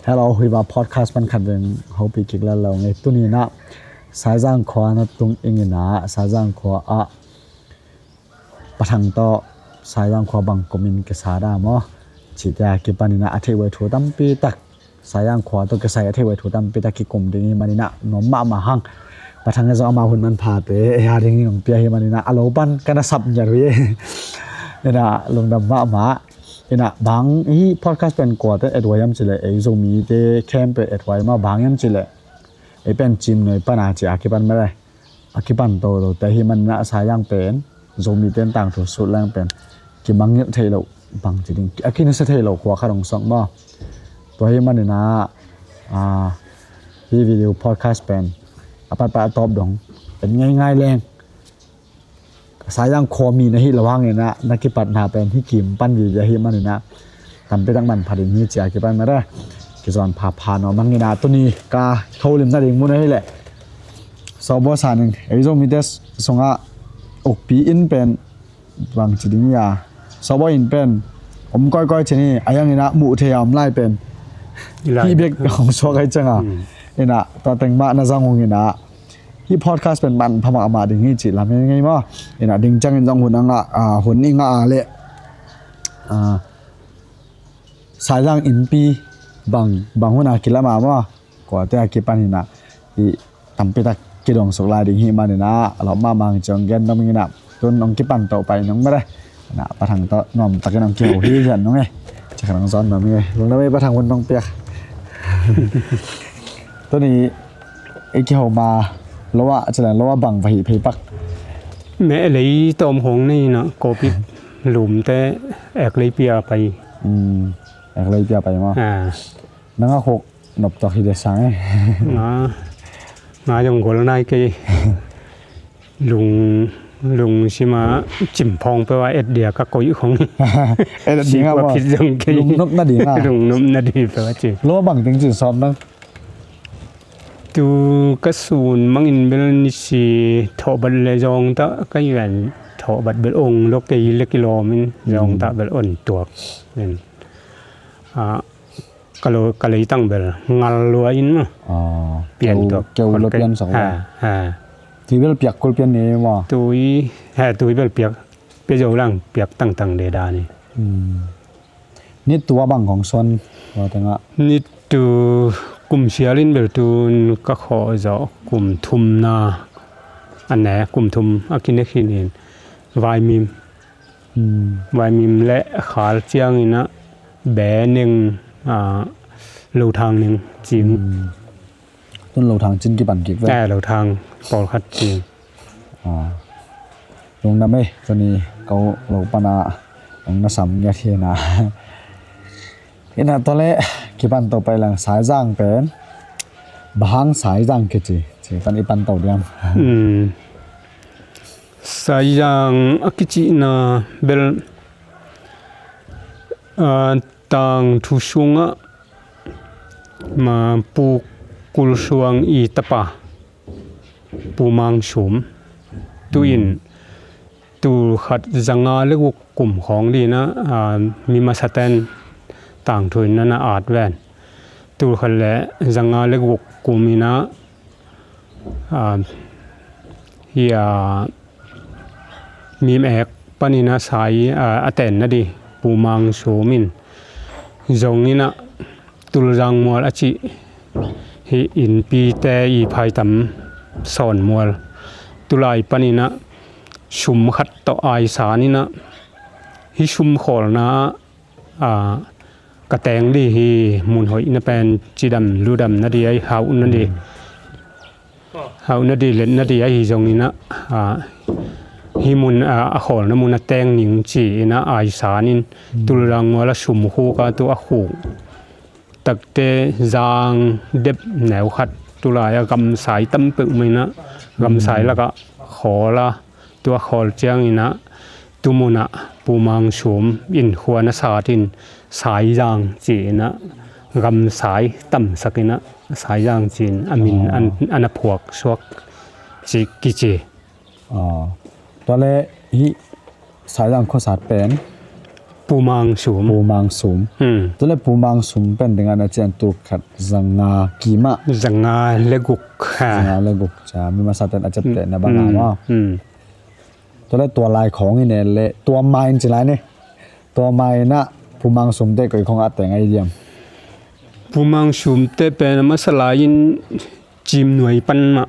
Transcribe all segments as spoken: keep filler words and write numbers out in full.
Hello, hih va podcast pan khat veng hopih kik lalo ngei. Tuni in ah Saizang khua na tung ing in ah, Saizang khua ah Pa Thang tawh Saizang khua bang kum in kisa da maw, cihte a kipan in ah a theih uh a thu tampi tak, Saizang khua tawh kisai a theih uh a thu tampi tak kikum ding hi man in ah nuam mahmah hang. Pa Thang in zong ama hun manphate ei a ding in hong pia hi man in ah a lo pan ka na sap ngiat uh hi. In ah lungdam mahmah. In ah bang hih podcast pen kuate et huai hiam cih leh, ei Zomite khempeuh et huai mah. Bang hiam cih leh ei pen Cim Nuai pan a ci a kipan mah le, a kipan toto te hi man in ah Saizang pen Zomite in tangthu sut leng pen kimangngilh theih loh, bang ci ding, a kinasa theih loh khua khat hong suak maw. Tua hi man in ah, ah, hih video podcast pen a patpat a tawp dong en ngeingai leng, Saizang khua mi na hih lo hang in ah na kipatna pen hih kim pan vive ahih man in ah tampi tak manpha ding hi ci a kipan mah le, kizawn phapha nuam hang in ah. Tuni ka holimna ding mun ahih leh Sawbaw San in, ei Zomite sungah ukpi inn pen bang ci ding hi a, Sawbaw inn pen om kawikawi cin hi. A hiang in ah muh theih a om lai pen hih bek hong suak ahih ciang a, in ah tua teng mah na zang ung in ah, hih podcast pen manpha mahmah ding hi cih lam hi ngei maw. In ah ding ciangin zong hun a ngah, ah, hun i ngah a leh, ah, Saizang innpi bang, bang hun a kilam a maw, kuate a kipan in ah hih tampi tak kidong suk lai ding hi man in ah, a lawp mahmah hang ci hong gen nuam ing in ah. Tun hong kipan to pai nong mah le. Na, Pa Thang tawh nuam takin hong kiho hi hian nong e. Ci khan hong zawn nuam ing e. Lungdam e, Pa Thang hun nong piak. Tuni i kiho ma lo ah, ci leng lo ah bang va hih phei pak? Meh lei tawm khawng nei in ah, Kawpik lumte ek lei pia pai. Hmm, ek lei pia pai maw? Ah. Nang a khuk nop tuak hi de sang e. Nga, nga zong gol nai kei. Lung, lungsim a cimphawng peuh a et dia ka koih khong. Et ding a maw? Sik ua phit zong kei. Lungnopna ding a. Lungnopna ding peuh a ci. Lo bang ding cin sawm nang? Tu ka sun mangin bel nisi thawhbat le zawngtah ka hi ven, thawhbat bel ong lo kei le kilawm in zawngtah bel on tuak. Ven. Ah, ka lo, ka leitang bel ngal lua in maw. Ah, pian keu, tuak keu lo pian sak ha, ha. Tui bel piak kul pian ni maw? Tui, ha, tui bel piak, pia zo lang piak tangtang de da ni. Hmm. Nitu a bang kong suan tua tengah? Nitu kum sial in bel tun ka khawh zawh kum thumna a ne, kum thum a kine khin in vaimim. Hmm. Vaimim le khal ciangin ah be neng, ah, lo thang neng cing. Hmm. Tun lo thang cin kipan kik ve. Eh, lo thang pawlkhat cing. Ah. Lungdam e, tuni ko lo pan a hong na sam ngiat hi na. Ina tawh le kipan to pai lang Saizang pen. Bang hang Saizang kici, ci pan i pan to diam. Hmm. Saizang a kicihna bel, ah, tangthu sungah ma Pu Kul Suang i tapa Pu Mang Sum. Tu in tul khat zanga le guk kum khawng dina, ah, mi masaten tangthu in na na at ven. Tul khat le zanga le guk kum ina, ah, hi a Mim ek panina sai, ah, a tenna di Pu Mang Sum in zong ina Tulzang mual a cih hi inpite i phaitam sawn mual tulai panina sum khat tawh aisan ina hi sum khawlna ah, ka teng di hi mun hoih na pen cidam ludam na di ai hauh na di. Hauh na di let na di ai hi zong ina, ah, hi mun, ah, a khawlna mun a teng ning ci ina aisan in Tulzang mual a sum khuk a tu a khuk takte zang dep neu khat tulai a gamsai tam peuh mai na gamsai laka khawl a tua khawl ciangin ah tumun ah Pu Mang Sum in khua na sat in Saizang ci-in ah gamsai tamsak in ah Saizang ci-in a min an, an a phuak suak ci kici. Tua le hih Saizang khuasat pen Pu Mang Sum. Pu Mang Sum. Hmm. Tua leh Pu Mang Sum pen dingah na cian tul khat zanga kimah. Zanga le guk. Ha. Zanga le guk ca. Mi masa ten a ciapteh na bang a ma. Hmm. Tua leh tua lai khawng in e leh tua mai in ci lai ni. Tua mai in ah Pu Mang Sum te koi khawng a teng ai diam. Pu Mang Sum te pen a masa lai in Cim Nuai pan mah.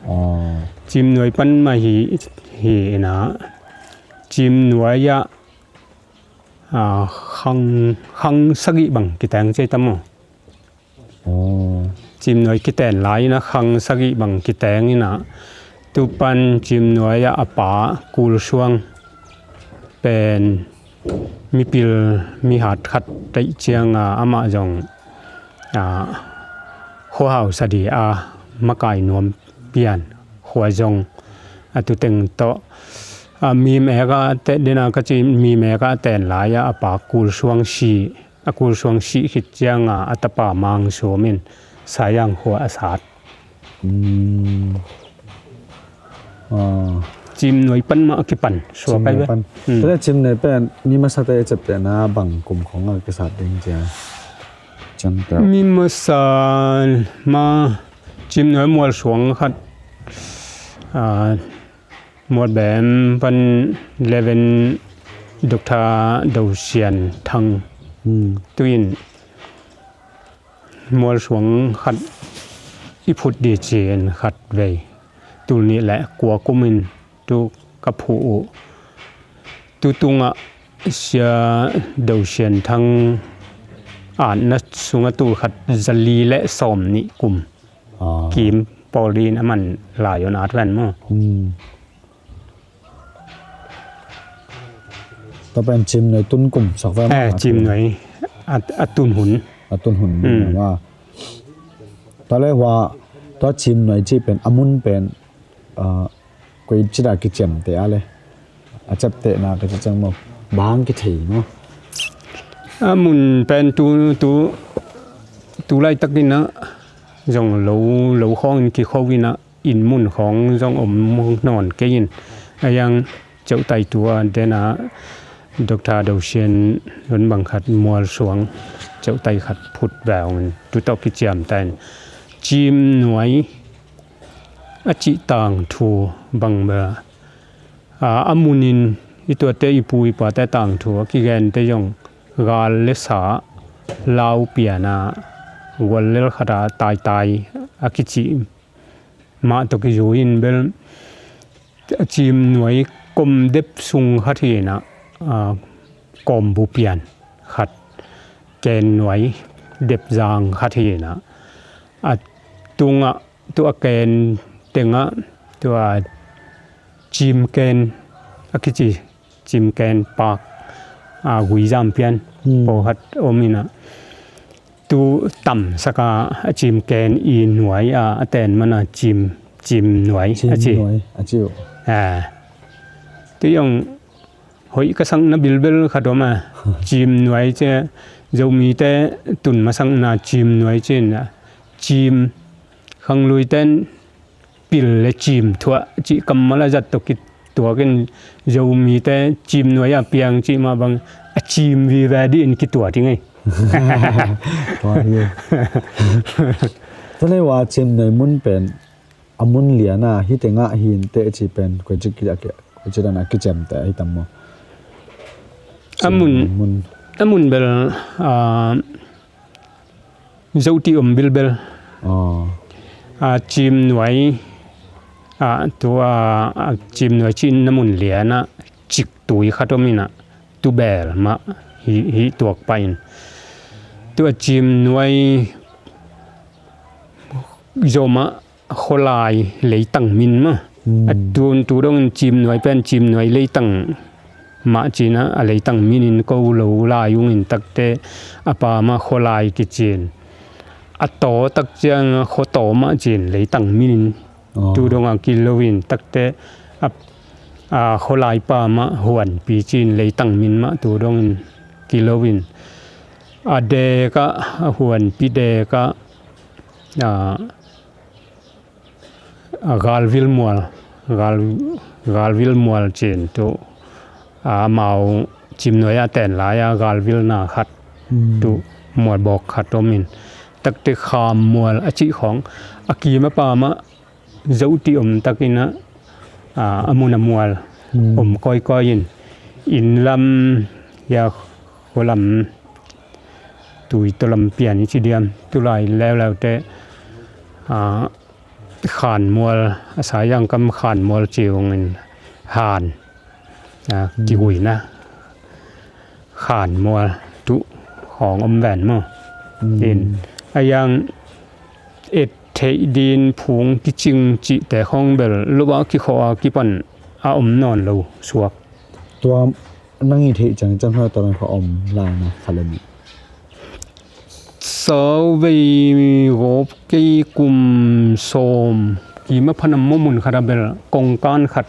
Oh. Cim Nuai pan mah hi, hi in ah. Cim Nuai ah, ah, khang, khang sagih bang kiteng cei tam maw. Oh. Cim Nuai kiten lai in ah khang sagih bang kiteng in ah. Tu pan Cim Nuai ah a pa Kul Suang pen mipil mihat khat tei ciang a amah zong, ah, khuahau sadi a makai nuam pian khua zong a tu teng tawh, ah, Mim ek a te dena ka ci Mim ek a ten lai a a pa Kul Suang si, a Kul Suang sih khit ciang a a tapa Mang Sum in Sayang khua a sat. Hmm. Ah. Cim Nuai pan mah a kipan suak ai ve. Cim Nuai pan. Hmm. Tua leh Cim Nuai pen mi masa te a ciapteh na bang kum khawng a kisat ding cia. Ciang teh. Mi masa ma Cim Nuai mual suang khat, ah, Mualbem pan Reverend Doctor Do Sian Thang. Hmm. Tu in mual suang khat i phut dih ci-in khat vei. Tul nih leh kua kum in tu ka phuh uh. Tu tungah Sia Do Sian Thang atna sungah tul khat zali leh sawm nih kum. Ah. Kim pawl din a man lai un at ven maw. Hmm. Tua pen Cim Nuai tun kum sak ve maw. Eh, Cim Nuai a, a tun hun. A tun hun. Hmm. Maw. Tua leh hua, tua Cim Nuai ci pen, a mun pen, ah, koi ci dah kiciamteh a leh. A ciaptehna ka ci ciang maw. Bang kithei maw. A mun pen tu, tu, tu laitak in ah zong lo, lo khawng in kikho in ah inn mun khawng zong om nawn kei in. A yang ceuhtai tua dena Doctor Do Sian hun bang khat mual suang ceuhtai khat phut veu in tu tawh kiciamteh in Cim Nuai a cih tangthu bang bel, a, a mun in i tuate i pu i pate tangthu a kigente zong gal le sa lau pian a gual lel khat a taitai a kicih mah tawh kizui in bel a Cim Nuai kom dep sung khat hi in ah, a, kawmbu pian khat ken nuai dep zang khat hi in ah, a tungah tua ken tengah tua Cim Ken a kici Cim Ken pak, a, gui zam pian, hmm, pawlkhat om in ah tu tam sak a, a Cim Ken i nuai a, a ten man a Cim, Cim Nuai a ci. Cim Nuai a ci uh. A, tu zong hoih ka sakna bilbel khat om a. Cim Nuai ci a, Zomite tun masakna Cim Nuai ci in a, Cim khanglui ten pil le cim thuah cih kammal a zat tawh kituak in Zomite Cim Nuai a piang cih mah bang a cim vive dih in kituat hi ngei. Tua hi. Tua leh hua Cim Nuai mun pen a mun lian a, hih tengah hi inteh cih pen koi ci ki, koi ci dan a kiciamteh hi tam maw? A mun, Cim Nuai mun. A mun bel, ah, Zoti om bilbel. Oh. A Cim Nuai, a, tu a, a Cim Nuai cih na mun lian a ciktui khat om in a, tu bel mah hi, hi tuak pah in. Tu a Cim Nuai zom a khualai leitang min mah. Hmm. A tun tu dongin Cim Nuai pen Cim Nuai leitang mah ci in a, a leitang min in ko lo lai ung in takte a pa mah khualai kici in. A taw tak ciang a khuataw mah ci in leitang min in, oh, tu dong a kilo in takte a, a khualai pa mah Huanpi ci in leitang min mah tu dongin kilo in. A dek a, a Huanpi dek a, a, a, Galvil Mual, Gal, Galvil Mual ci in tu, a, amau Cimnuai a ten lai a galvilna khat, tu mualbawk khat om in, takte Kham mual a cih khawng a kim a pam ah zoh ti om takin ah, a mun a mual om kawikawi in, inn lam, hia, khua lam, tui tawh lam pian i ci diam, tulai leuleute, a, Khan mual, a Saizang kam Khan mual ci ungin, Han, a, kiguina Khan mual tu khawng om ven maw? In a yang et theih din phung kicing cihte khawng bel lubah kikhawh a kipan a om nawn lo suak. Tua nang i theih ciang ciang hoi tua nang kha om lai na kha le mi. Sauvei gawp kei kum sawm kim a phan a maw, mun khat a bel kongkan khat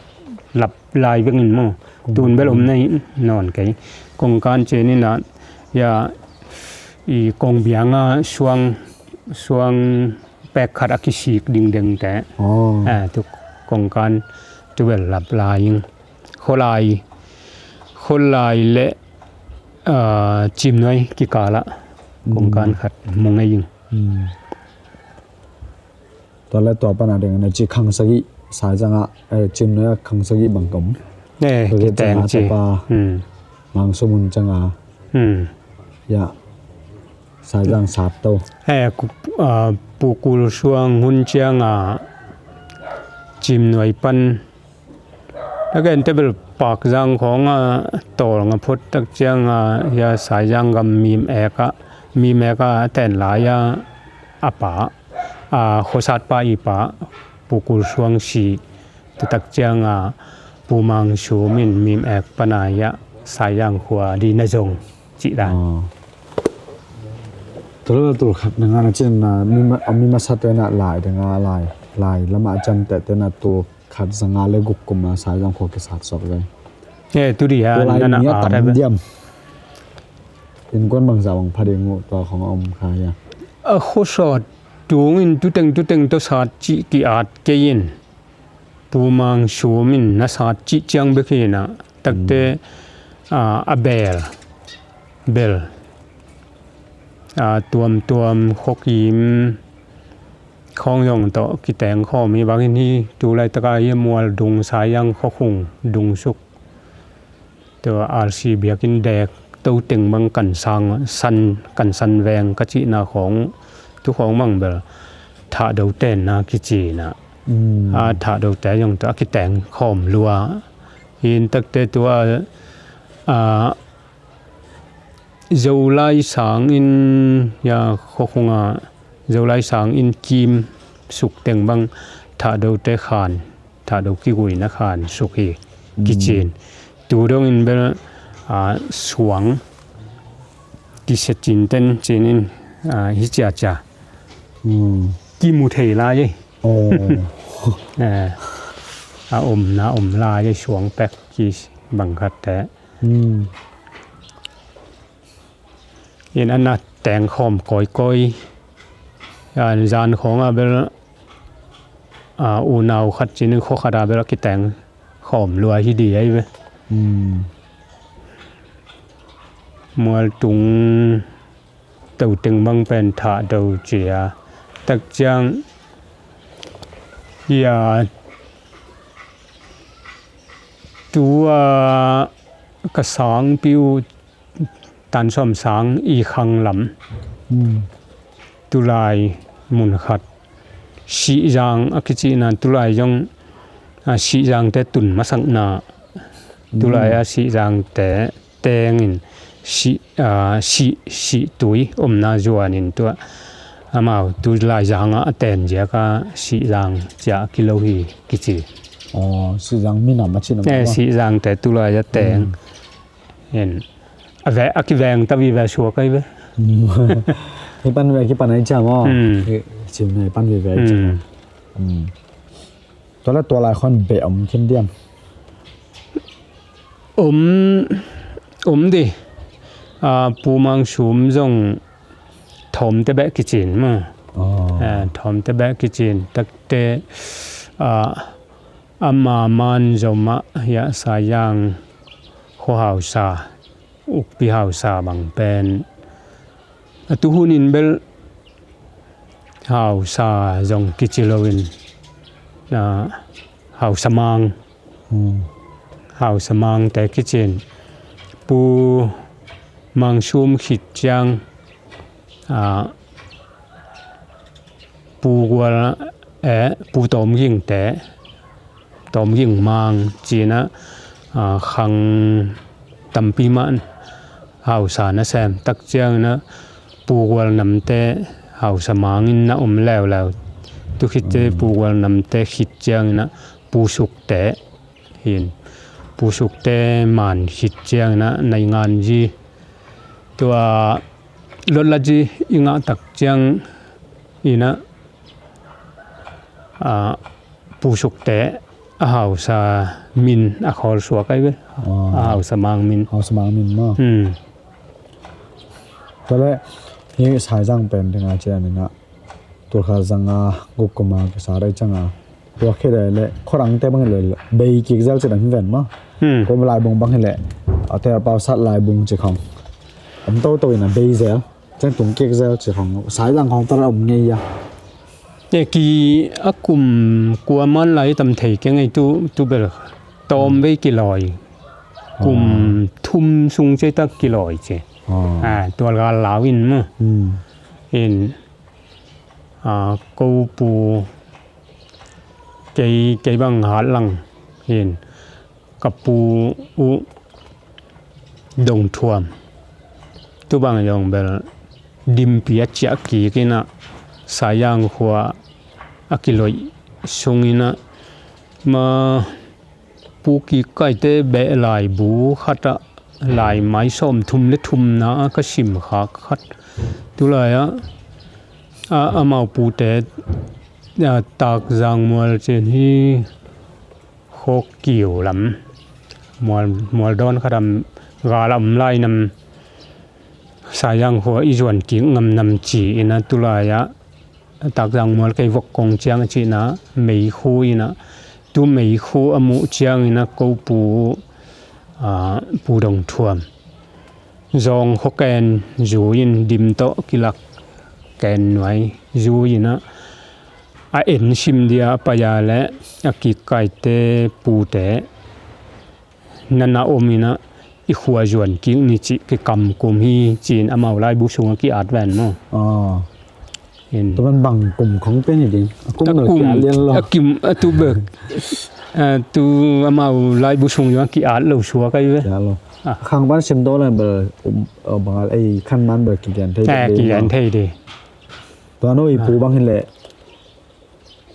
lap lai vengin maw, tun bel om nei nawn kei. Kongkan cenin ah, ya, i kongbianga suang, suang pek khat a kisik dingdengte. A, tu kongkan tu bel lap lai ing. Khualai, Khualai le, a, Cimnuai kikalah kongkan khat mu ngei ing. Tua le tua pana ding na ci khang sagih, Saizang a, eh, Cimnuai a khang sagih bang kom. Eh, tua kiteng ci. Tapa, Mang Sumun ciang a. Ya, Saizang sat to. Eh, Pu Kul Suang hun ciang a Cimnuai pan a gente bel Pakzang khawng a tawl nga phot tak ciang a, ya, Saizang gam Mim Ek a, Mim Ek a ten lai a, a pa, a, khuasatpa i pa, Pu Kul Suang si, tu tak ciang a, Pu Mang Sum in Mim Ek pana ya, Saizang khua di na zong, cih dan. Tul, tul khat na nga na cin na, mi ma, mi masa te na lai, te nga lai, lai, lama can te te na tu, khat zanga le guk kum a Saizang khua kisat sawk ve. Eh, tu di ha, tua lai nana ni a tam diam. Innkuan bangza bang pha ding uh tua khong a om kha hia. A khuasat tungin tuteng tuteng tawh sat cih ki-at kei in. Pu Mang Sum in na sat cih ciang bek hi na. Takte, a, a bel. Bel. A, tuamtuam khuakim khawng zong tawh kiteng khawm hi bangin hi, tu laitaka hi mual dung, Saizang khuakhung dung suk. Tua R C biakinn dek toteng bang kan sang, san, kan san veng ka cihna khawng, tu khawng bang bel thahdo tenna kici na. A, thahdote zong tawh a kiteng khawm lua. Hi in takte tua, a, Zolai sangin, ya, khuakhunga Zolai sangin kim suk teng bang thahdote khan, thahdo kiguina khan suk hi kicin. Tu dongin bel, a, suang kisia cinten cinin, a, hi ciacia. Kimu thei lai ei. Eh, a omna om lai ei, suang pek ki bang khatte. In a na teng khawm kawikawi. A, zan khawng a bel, a, unau khat cinin khua khat a bel a kiteng khawm lua hi di ei ve. Mualtung toteng bang pen thahdo cia. Tak ciang, ya, tua ka sangpi uh Tan Sawm Sang i khang lam. Tulai mun khat. Sihzang a kicihna tulai zong, a, Sihzangte tun masakna. Tulai a Sihzangte tengin sih, a, sih, sihtui omna zuanin tua. Amau tulai zanga a ten ziaka Sihzang cia kilo hi kici. Aw, Sihzang minam a cin a. Eh, Sihzangte tulai a teng. En. A ve, a kiveng ta vive suak ai ve. Hi pan ve, ki pan ai cha maw. Cim nei pan vive ai cha. Tua la tua lai khon be om khin diam. Om, om di. A, Pu Mang Sum zong thawmte beh kicin maw. A, thawmte beh kicin. Takte, a, ama man zom ah, ya, Sayang khuahausa ukpi hausa bang pen a tu hunin bel hausa zong kici loin, a, hausa mang, hausa mangte kicin, Pu Mang Sum khit ciang, a, Pu Gual, eh, Pu Tawm Gingte, Tawm Ging Mang cinah, a, khang tampi mah hausa nasem tak cianginah Pu Gual Namte hausa mangin na om leuleu. Tu khit ciang Pu Gual Namte khit cianginah Pu Sukte hin, Pu Sukte man khit cianginah Nai Ngan Zi, tua Lot Lat Zi i ngah tak cianginah, a, Pu Sukte a hausa min a khawl suak ai ve. A hausa mang min. Hausa mang min maw? Tua le hi Saizang pen dinga cianinah tua kha zanga guk kuma kisa dai canga tua khit le khorangte bang le bei kik zel ci dang hi ven maw? Kum laibung bang hi le a tel pau sat laibung ci khong om toto in a bei zel. Ciang tung kik zel ci khong Saizang khong tar a om ngei a. Te ki a kum kua man lai tam thei ke ngei tu, tu bel tawm vei kilawi. Kum thum sung cei tak kilawi ci. A, tual gal lau in mu. In, a, ko pu kei, kei bang hat lang. In, ka pu uh Dong Thuam. Tu bang zong bel dimpi a ciah kik inah Saizang khua a kiloih sung inah ma pu kik kaite beh laibu khatah laimai sawm thum le thumna a ka sim khak khat. Tulai ah, a, amau pute, a, Tak Zang Mual cin hi Khawkiu lam, mual, mual dawn khat am gal a om lai nam, Saizang khua i zuan kik ngam nam ci inah tulai ah Tak Zang Mual kei vok kong ciang a cihna meikhu inah tu meikhu a muh ciang inah ko pu, a, Pu Dong Thuam zawng khua ken zui in dim tawh kilak ken nuai zui inah a en sim dia a pai a le a kik kaite pute nana om inah i khua zuan kik ni cih kikam kum hi ci-in amau laibu sungah ki-at ven maw? Tua man bang kum khong pen hi ding? A kum a kum a kim a tu bek. A tu amau laibu sung zong a ki-at lo suak ai ve. Khang pan sim tawh lai bel, um, bangal ei khan man bel kigen thei. Kigen thei ding. Tua no i pu bang hi leh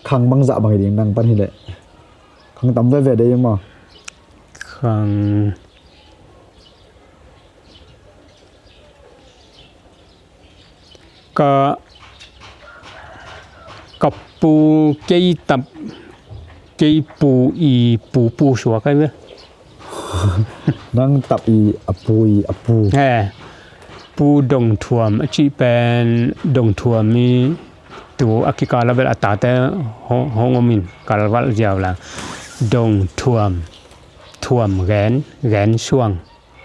khang bang zah bang hi ding nang pan hi leh? Khang tam veve dei maw? Khang ka, ka pu kei tap, kei pu i pu pu suak ai ve. Nang tap i a pu i a pu. He, Pu Dong Thuam a cih pen Dong Thuam i tu a kikal a bel a tate hong, hong om in kalvalh ziau la. Dong Thuam, Thuam Gen, Gen Suang.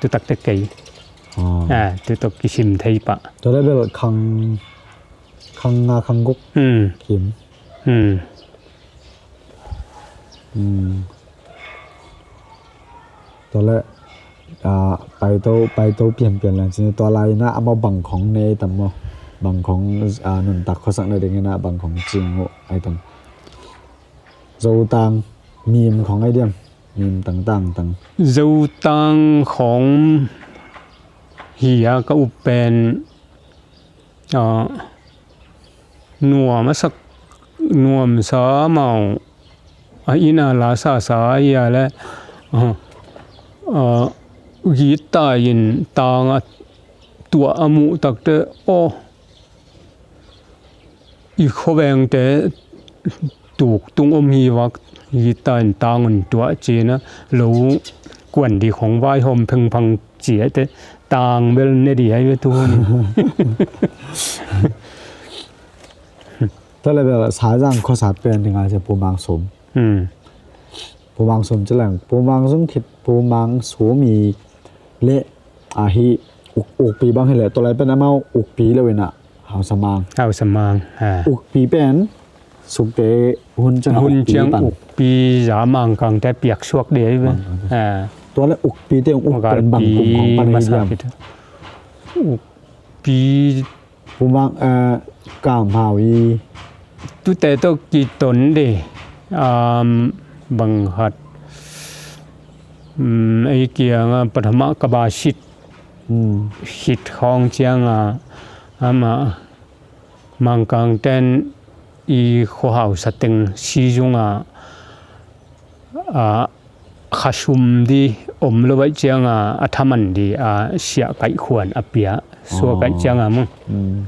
Tutak te kei. A, tutak kisim thei pah. Tua le bel khang, khang nga khang guk. Kim. Tua le, a, paito, paito pianpian lang cin tua lai inah amau bang khong nei tam maw? Bang khong, a, nuntak khuasak na ding inah bang khong cing uh ai tam? Zotang mim khong ai diam? Mim tangtang tang. Zotang khong hi a ka up pen, a, nuam a sak, nuam sa mau a inn a la sa sa hi a le, a, a, gita in tang a tuah a muh takte aw, i khuavengte tuk tung om hi vak, gita in tang un tuah cina lo kuan di khong vaihawm phengphang ci a te tang bel ne di ai ve tu hun. Tua le bel Saizang khuasat pen dinga cia Pu Mang Sum. Pu Mang Sum ci leng, Pu Mang Sum khit, Pu Mang Sum i le Ahi, uk, ukpi bang hileh, tua lai pen amau ukpi lo inah, hausa mang. Hausa mang, ha. Ukpi pen, sukte hun ciang ukpi ciang pan. Ukpi za mangkangte piaksuak dei ve. Mangkangte. Ha. Tua le ukpite uk pen bang kum khong pan ahi diam? Ukpi Pu Mang, eh, Kam Hau i. Tute tawh kiton de, um, bang khat, um, ei kiangah pathama kaba sit, hmm, sit khawng ciangah, amah Mangkangten i khuahau sateng sizungah, ah, khasum di om lo baih cianga a thaman di a siah kaih khuan a pia suak kaih cianga mu. Mm.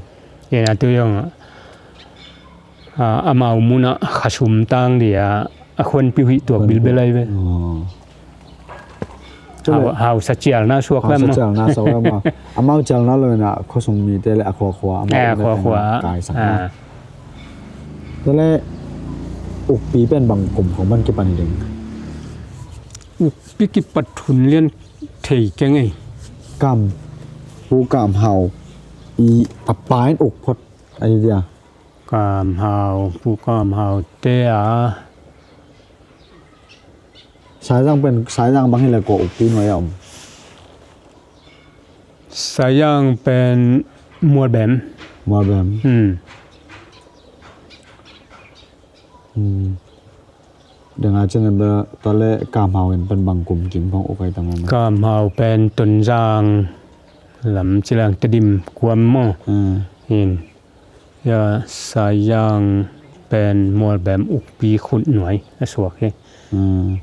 Ina tu yong, ah, amau muna khasum tang di a, a khuan piuhih tuak bilbel ai ve. Oh. Hau, hausa cialna suak lam. Hausa cialna suak lam. Amau cialna lo ina khosung mite le a khuakhua. Eh, a khuakhua. Kaisak na. Ah. Tale ukpi pen bang kum khong ban kipan i ding? Ukpi kipat hun lian thei keng ei. Kam, Pu Kam Hau i a pain uk phot ai dia. Kam Hau, Pu Kam Hau te a. Saizang pen, Saizang bang hile ko ukpi nuai a om. Saizang pen Mualbem. Mualbem. Hmm. Hmm. Denga chin enda tale Kam Hau in pen bang kum kim phong ukai tamo. Kam Hau pen Tonzang lam cilang Tedim kuam mo. Hmm. In. Ya, Saizang pen Mualbem ukpi khut nuai a suak hi. Hmm.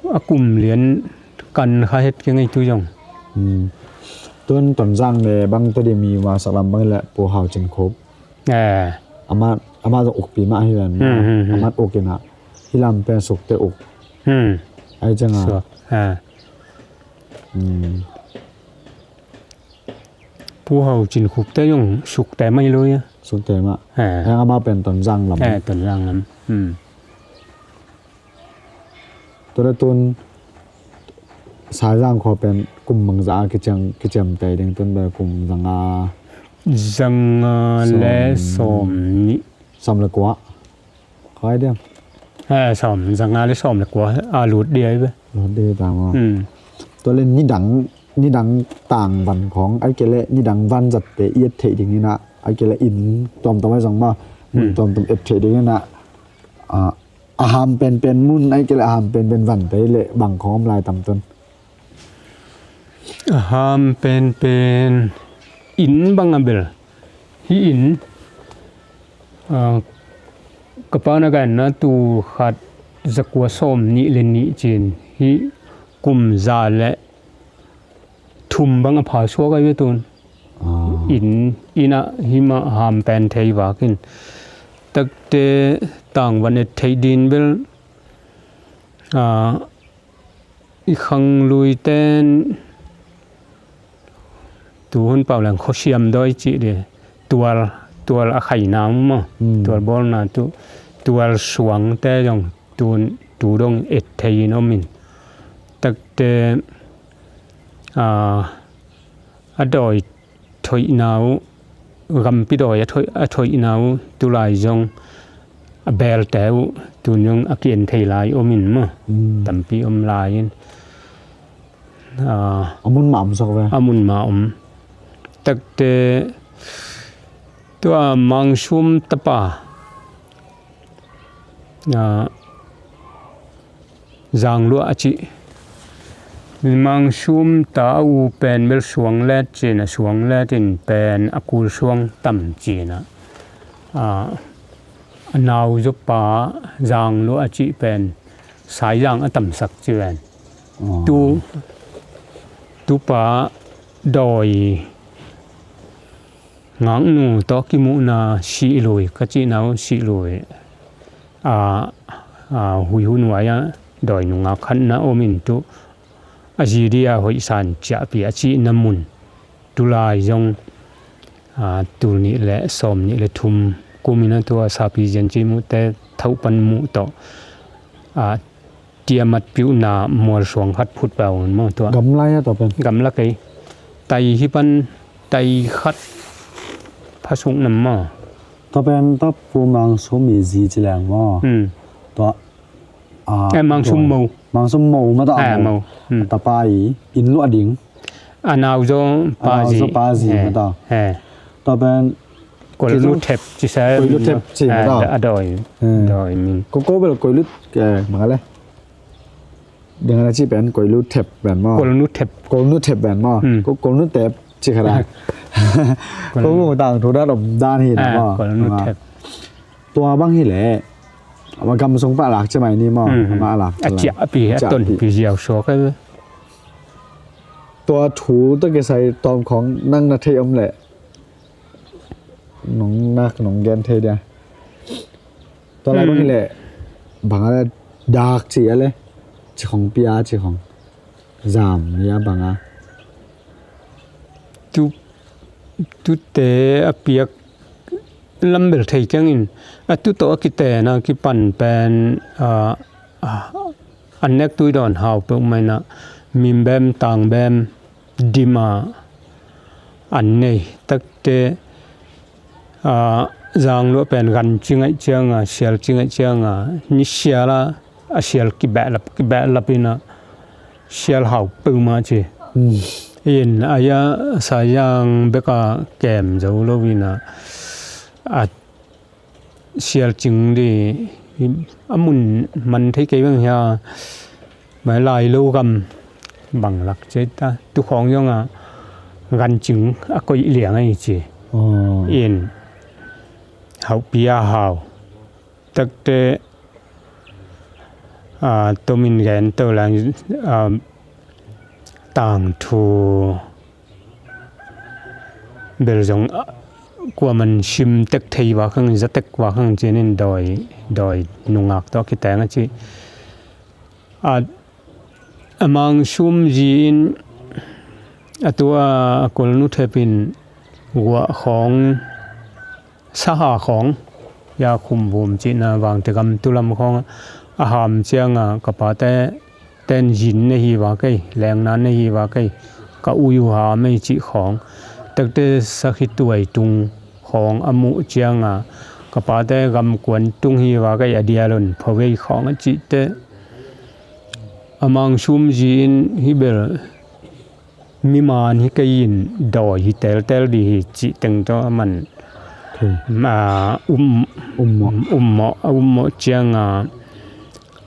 A kum lian kan kha het keng ei tu zong. Hmm. Tun Tonzang le bang Tedim i wa sak lam bang le Pu Hau Cin Khup. Eh. Amat, amat zong ukpi mah hi ven. Hmm, hmm, hmm. Amat uk ina. Hi lam pen sukte uk. Hmm. Ai cianga. Suak. Eh. Hmm. Pu Hau Cin Khup te zong sukte mah hi lo ia. Sukte mah. Eh. Heng amau pen Tonzang lam. Eh, Tonzang lam. Hmm. Tua le tun Saizang khua pen kum bangza a kiciam, kiciamte ding tun bel kum zanga. Zanga le sawm nih. Sawm le kua. Khai diam. Eh, sawm, zanga le sawm le kua a lut dia i ve. Lut dia ta maw. Hmm. Tua le nidang, nidang tangvan khong, ai kei le nidang vanzatte i et theih ding ina, ai kei le inn tuamtuam ai zong maw, mun tuamtuam et theih ding ina, ah, a ham penpen mun, ai kei le a ham penpen vante le bang khong om lai tam tun. A ham penpen inn bang a bel. Hih in, ah, ka pa na ganna tu khat zakua sawm nih le nih cin. Hih kum za le thum bang a pha suak ai ve tun. Ah. Inn, inn ah hih mah ham pen thei vakin. Takte tangvan et theih din bel, ah, i khangluiten tuhun pau leng khuasiam dawi cih di tual, tual a khaina maw. Hmm. Tual bawlna tu, tual suangte zong tun, tu dong et thei in om in. Takte, ah, a dawi thoihna uh, gampi dawi a thoih, a thoihna uh, tulai zong a belte uh, tun zong a ki-en thei lai om in maw. Mm. Tampi om lai in. Ah, a mun mah om sak ve. A mun mah om. Takte tua Mangsum tapa. Ah, Zangluah a cih. Mangsum ta a u pen bel suanglet cin a suanglet in pen a kul suang tam cin a. Ah, a nau zawpa Zangluah a cih pen Saizang a tamsak ci ven. Oh. Tu, tupa dawi Ngaknu tawh kimuhna sihlui ka cihna uh sihlui, a, a, huihu nuai-ah dawi nungak khatna om in tu a zi di a hoihsan ciahpi a cihna mun tulai zong, a, tul nih le sawm nih le thum kum in a tua sapi zian cih muhte thoh pan muh tawh, a, Tiamat piuhna mualsuang khat phut pah un maw tua. Gamlai a tua pen. Gamla kei. Tai hi pan tai khat phasuk nam maw. Tua pen tua Pu Mang Sum i zi ci leng maw. Hmm. Tua, ah, eh, Mang Sum tua Mo. Mang Sum Mo ma tua. Eh, Mo. Mo. Hmm. Tapa i inn luah ding. A nau zaw pa zi. A nau zaw pa zi. Eh, ma tua. Eh. Tua pen Koilu Thep ci sa. Koilu Thep ci, eh, ma tua. A dawi. Eh. Dawi min. Ko ko bel Koilu, eh, ma le. Ding a na ci pen Koilu Thep pen maw. Koilu Thep. Koilu Thep pen maw. Hmm. Ko Koilu Thep ci kha da. Koilu. Ko mu tangthu dan om dan hi na maw. Ah, Koilu Thep. Tua bang hi leh. Ama gam sung pah lak ci mai ni maw. Hmm. Ama lak. A ciah pi, a ton pi ziau suak. Tua thu tawh kisai tawm khawng nang na thei om leh nong nak nong gen thei dia. Tua lai bang hi leh bang a le dak ci a le ci khawng pia ci khawng zam ni a bang a. Tu, tute a piak lam bel thei keng in a tu tawh a kitena kipan pen, ah, ah, an nek tui dawn hau peuh mai na mim bem tang bem dima an nei takte, ah, zang luah pen gan ci ngaih cianga sial ci ngaih cianga ni siala a sial kibehlap kibehlap ina sial hau peuhmah ci. Hmm. In a ya sayang beka kem zo lo ina a sial cing di a mun man thei kei bang hia. Mai lai lo gam bang lak cei ta tu khawng yonga gan cing a koih liang ai ci. Oh. In haupi a hau takte, ah, tomin gen to lang, ah, tangthu bel zong, ah, kuaman sim tek thei va khang za tek va khang cinin dawi, dawi nungak tawh kiteng a ci. A, a Mang Sum zi in a tua a Kol Nu Thep in guah khawng saha khawng ya khum vum cihna vangte gam tulam khawng a ham cianga ka pate ten zin ne hi va kei lengna ne hi va kei ka ui uh ham ei cih khawng takte sakhi tuai tung khawng a muh cianga ka pate gam kuan tung hi va kei a dialon phovei khawng a cihte a Mang Sum zi in hi bel miman hi kei in dawi hi teltel di hi cih teng tawh a man. Okay. Ma, um, um mawh. Um mawh, a um mawh cianga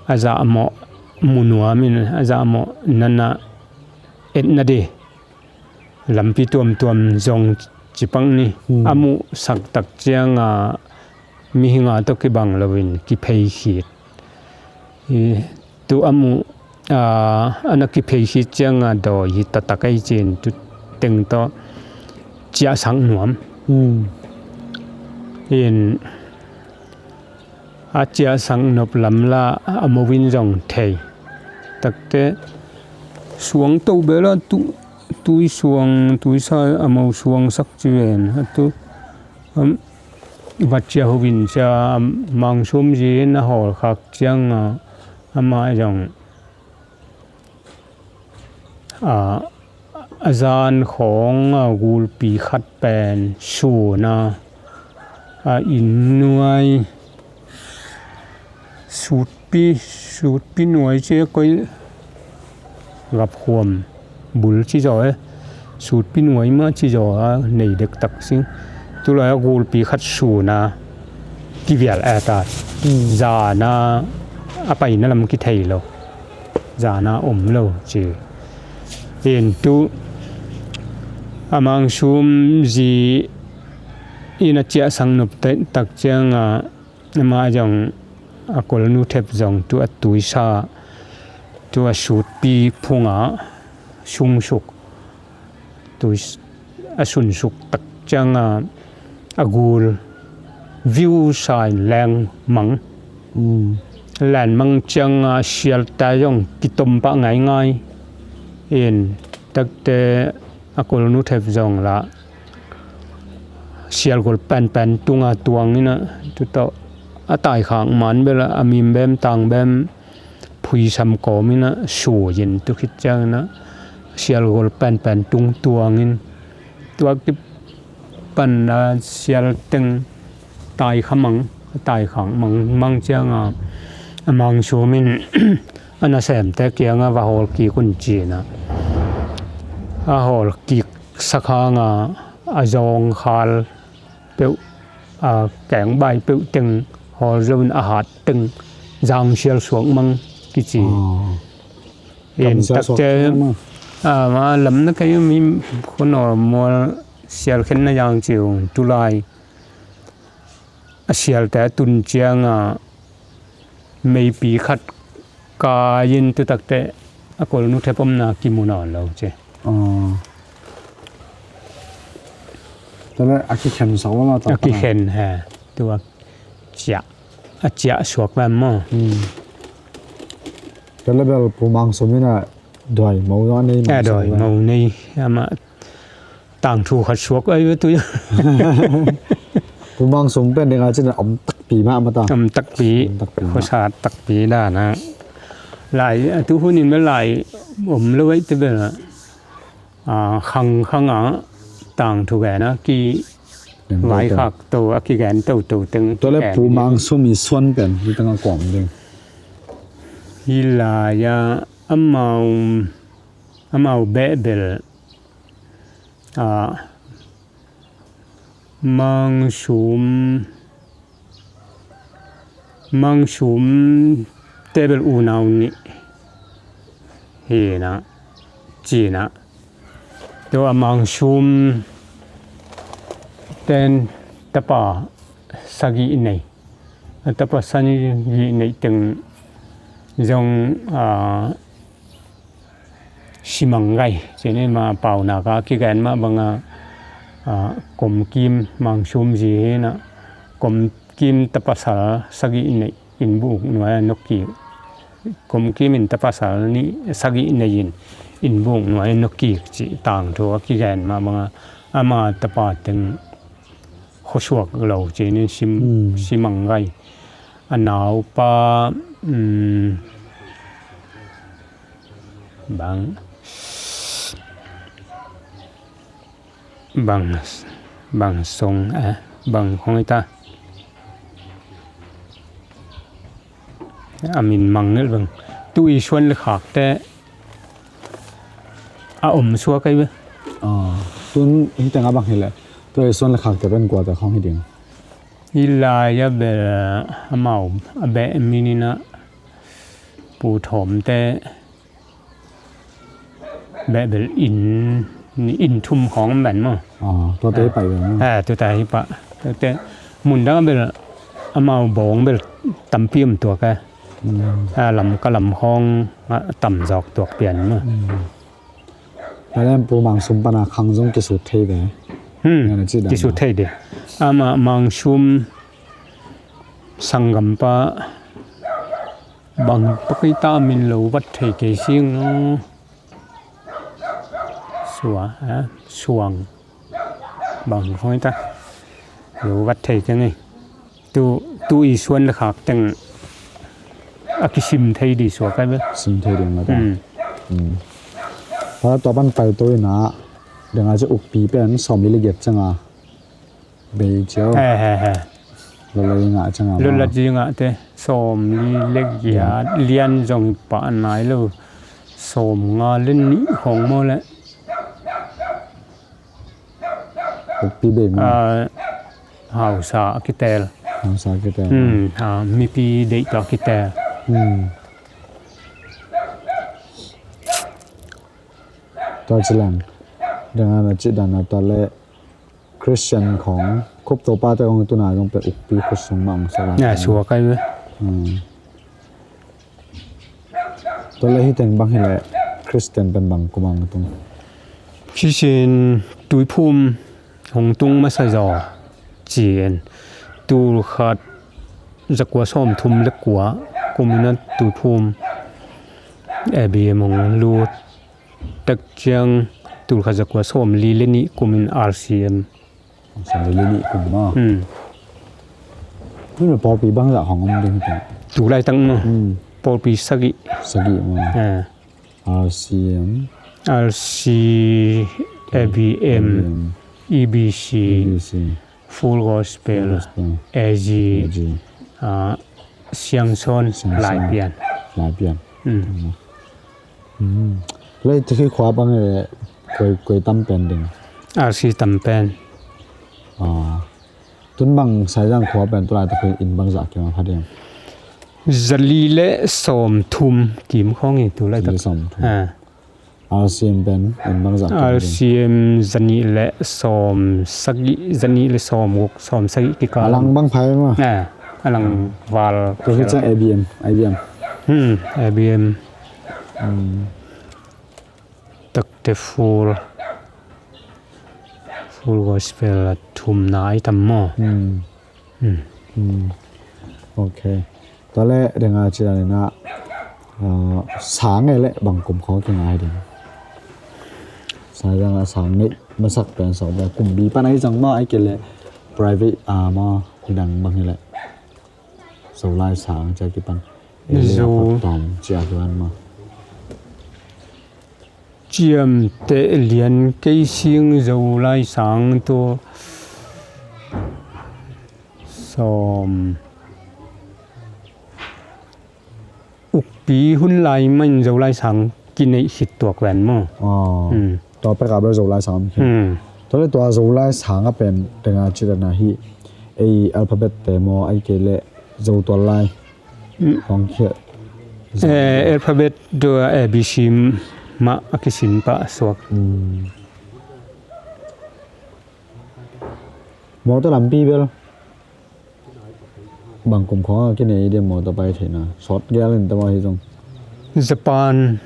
a zah mawh mu nuam in a zah mawh nana etna di lampi tuamtuam zong cipang ni. Hmm. A muhsak tak cianga mihinga tawh kibang loin kiphei khit. I, tu a muh, a, a na kiphei khit cianga dawi hi tatak ei cin tu teng tawh ciahsak nuam. Hmm. In a ciahsak nop lamla a movin zong thei takte suang to bela tu, tui suang, tui sa a mo suang sak ci ven a tu, um, vat cia hovin cia Mang Sum zi in a hawlkhak cianga amah zong, a, a zan khawng a gulpi khat pen suna a inn nuai sutpi, sutpi nuai ci koi gapkhuam bul ci zaw e. Sutpi nuai mah ci zaw a nei dektak sing. Tulai a gulpi khat suna kivial e ta. Hmm. Zana a paina lam kithei lo. Zana om lo ci. In tu a Mang Sum zi in a ciahsak nop tak cianga amah zong a Kol Nu Thep zong tu a tuisa tu a sutpi phunga sungsuk tui a sunsuk tak cianga a gul viu sa in lengmang. Mm. Lengmang cianga sialta zong kitom pah ngaingai in takte a Kol Nu Thep zong lah sialgol penpen tunga tuang ina tu tawh a taikhak man bela a mim bem tang bem phuisam kawmin a suayin tu khit ciangin a sial gol penpen tung tuangin tua kipan a sial teng taikha mang, taikha mang mang cianga a mangsumin a nasemte kianga va hawlkik un cina a hawlkik sakhanga a zawngkhal peuh a kengbai peuh teng hawl zoin a hat teng zangsial suak mang kici. In takce a ma lamna kei mi khunawmual sial khenna yang ciu tulai a sialte a tun cianga meipi khat kaiin tutakte a kolnu thep omna kimu nawn lo ci. Tale a kikhen sak lo ma ta a kikhen he tua ciah a ciah suak lam maw. Tale bel Pu Mang Sum in a doi mo a nei a doi mo nei ama tangthu khat suak ai ve tui. Pu Mang Sum pen ding a cin om takpi mah mata om takpi. Khuasa takpi dana lai a tu hunin bel lai om lo ai te bel a khang khanga tangthu gena ki vaikhak to a kigen toto teng. Tole Pu Mang Sum i suan pen hi tanga kawm ding hi lai a amau amau behbel a Mang Sum Mang Sum tebel unau nih hina cina tua Mang Sum ten tapa sagih nei a tapa sagih nei teng zong a Simang gai cini ma paunaka kigen mah banga komkim Mang Sum zi hina komkim tapasal sagih nei in buk nuai a nokik komkim in tapasal nih sagih nei in in buk nuai a nokik ci tangthu a kigen mah banga ama tapa teng khuasuak lo cinin simang gai a naupa bang bang bang song a bang khong ita a min mang nel bang tu i suan le khakte a om suak ai ve. Tun hi teng a bang hi le tu i suan le khakte pen kuate khong hi ding. Hi lai a bel amau a beh minina pu thawmte beh bel in in thum khawng om ben maw. Tuate hi pai ve maw. Tuta hi pah tuate mun dang a bel amau bawng bel tampi om tuak a lam ka lam khawng a tam zawk tuak pian maw. Talem Pu Mang Sum pana khang zong kisut thei ve. Kisut thei de. Ama Mang Sum sanggampa bang pakita min lo vat thei kei sing no. Sua suang bang hoi ta lo vat thei kei ngei. Tu tu i suan le khak teng a kisim thei di suak ai ve. Sim thei ding mata. Pala tua pan pai to ina denga ci ukpi pen sawm li le giat canga bei cio. He he he. Lolai ngah canga. Lolai ngah te sawm li le giat lian zong pah nai lo. Sawm nga le nih khong maw le. Ukpi bei maw. Hausa a kitel. Hausa a kitel. Mipi deih tawh a kitel. Tua ci leng dengana ci dana tua le Christian khong khup to pate khong tuna zong pe ukpi khut sung mah ang suak lai. Suak ai ve. Tua le hi teng bang hi le Christian pen bang kumang tung. Christian tuiphum hong tung masa zaw ci-in tul khat zakua sawm thum le kua kumina tuiphum A B M hong lut tek ciang tul khat zakua sawm li le nih kumin R C M. Sawm li le nih kum maw. Tun pawlpi bangzah hong om ding hi. Tu laitak maw. pawlpi sagih. Sagih maw? Ah. R C M. R C, A B M, A B M, E B C, E B C, Full Gospel, Full Gospel, A G, A G, ah, Siangsawn, Siangsawn, Laipian. Laipian. Mm. Mm. Lai tiki khua bang le koi, koi tam pen ding. R C tam pen. Ah. Tun bang Saizang khua pen tulai tak inn bang zah kim a pha ding. Zali le sawm thum kim khawng hi tulai tak. Zali sawm thum. Ah. R C M pen inn bang zah kim a ding. R C M zani le sawm sagih, zani le sawm guk, sawm sagih kikal. A lang bang phai maw? Ah, a lang val. Ko hi chang A B M, A B M. Hmm, A B M. Hmm. Takte Full, Full Gospel a thumna ai tam maw? Hmm. Hmm. Hmm. Ok. Tua le denga ci dan ina, ah, sang e le bang kum khawng kingai ding. Sang dang a sang neih masak pen sawm le kum bi pan ai zang maw ai ke le private, ah, maw i dang bang hi le. Zolai sang cia kipan. Zo. Ele a phat tawm cia kipan maw. Ciamteh lian kei sing Zolai sang tua sawm. Ukpi hun lai mahin Zolai sang kineih khit tuak ven maw? Aw. Hmm. Tua pek a bel Zolai sang om khit. Hmm. Tua le tua Zolai sang a pen denga ci dan a hi ei alphabet te maw ai kei le Zo tual lai. Hmm. Hong khia. Eh, alphabet tua A B C mah a kisim pah suak. Hmm. Mawtaw lampi bel bang kum khawng a kinei i diam mawtaw pai theihna? Sawt gial in tama hi zong. Japan,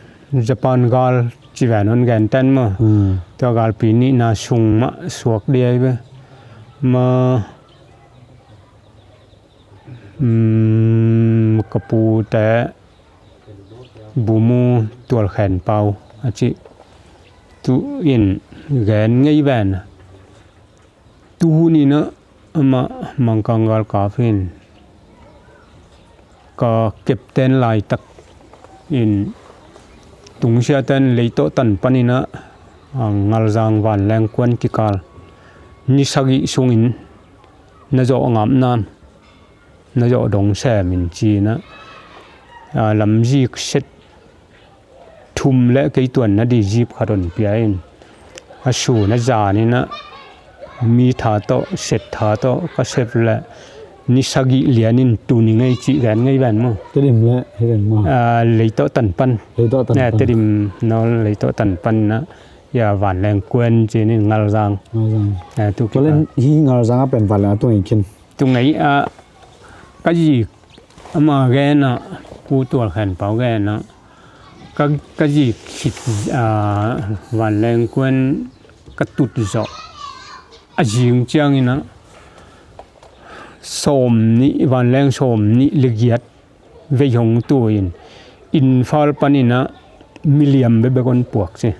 Japan gal ci ven on gen ten maw. Hmm. Tua galpi nihna sung mah suak diai ve. Ma, mm, ka pute Bumu Tualkhen Pau a cih tu in gen ngei ven. Tuhun inah amah Mangkang galkap in ka captain laitak in tungsiaten leitawh tan paninah, a, Ngalzang vanleng kuan kikal ni sagih sungin na zawh ngapna na zawh dong sem in ci-inah, a, lamzik set thum le kei tuanna di zip khat hon pia in a sun a zan inah mi tha tawh set tha tawh ka sep le ni sagih lian in tuni ngei cih gen ngei ven maw? Tedim le hi ven maw? A, leitawh tan pan. Leitawh tan pan. Tedim nawl leitawh tan pan inah ia vanleng kuan ci-in Ngalzang. Ngalzang. A, tu kipah. Hi Ngalzang a pen vanleng a tu ngei khin. Tu ngei a ka zik ama genah Pu Tualkhen Pau genah ka, ka zik khit, a, vanleng kuan ka tut zawh a zing cianginah sawm nih, vanleng sawm nih le giat vei hong tu in Imphal paninah miliam bebek hon puak ci.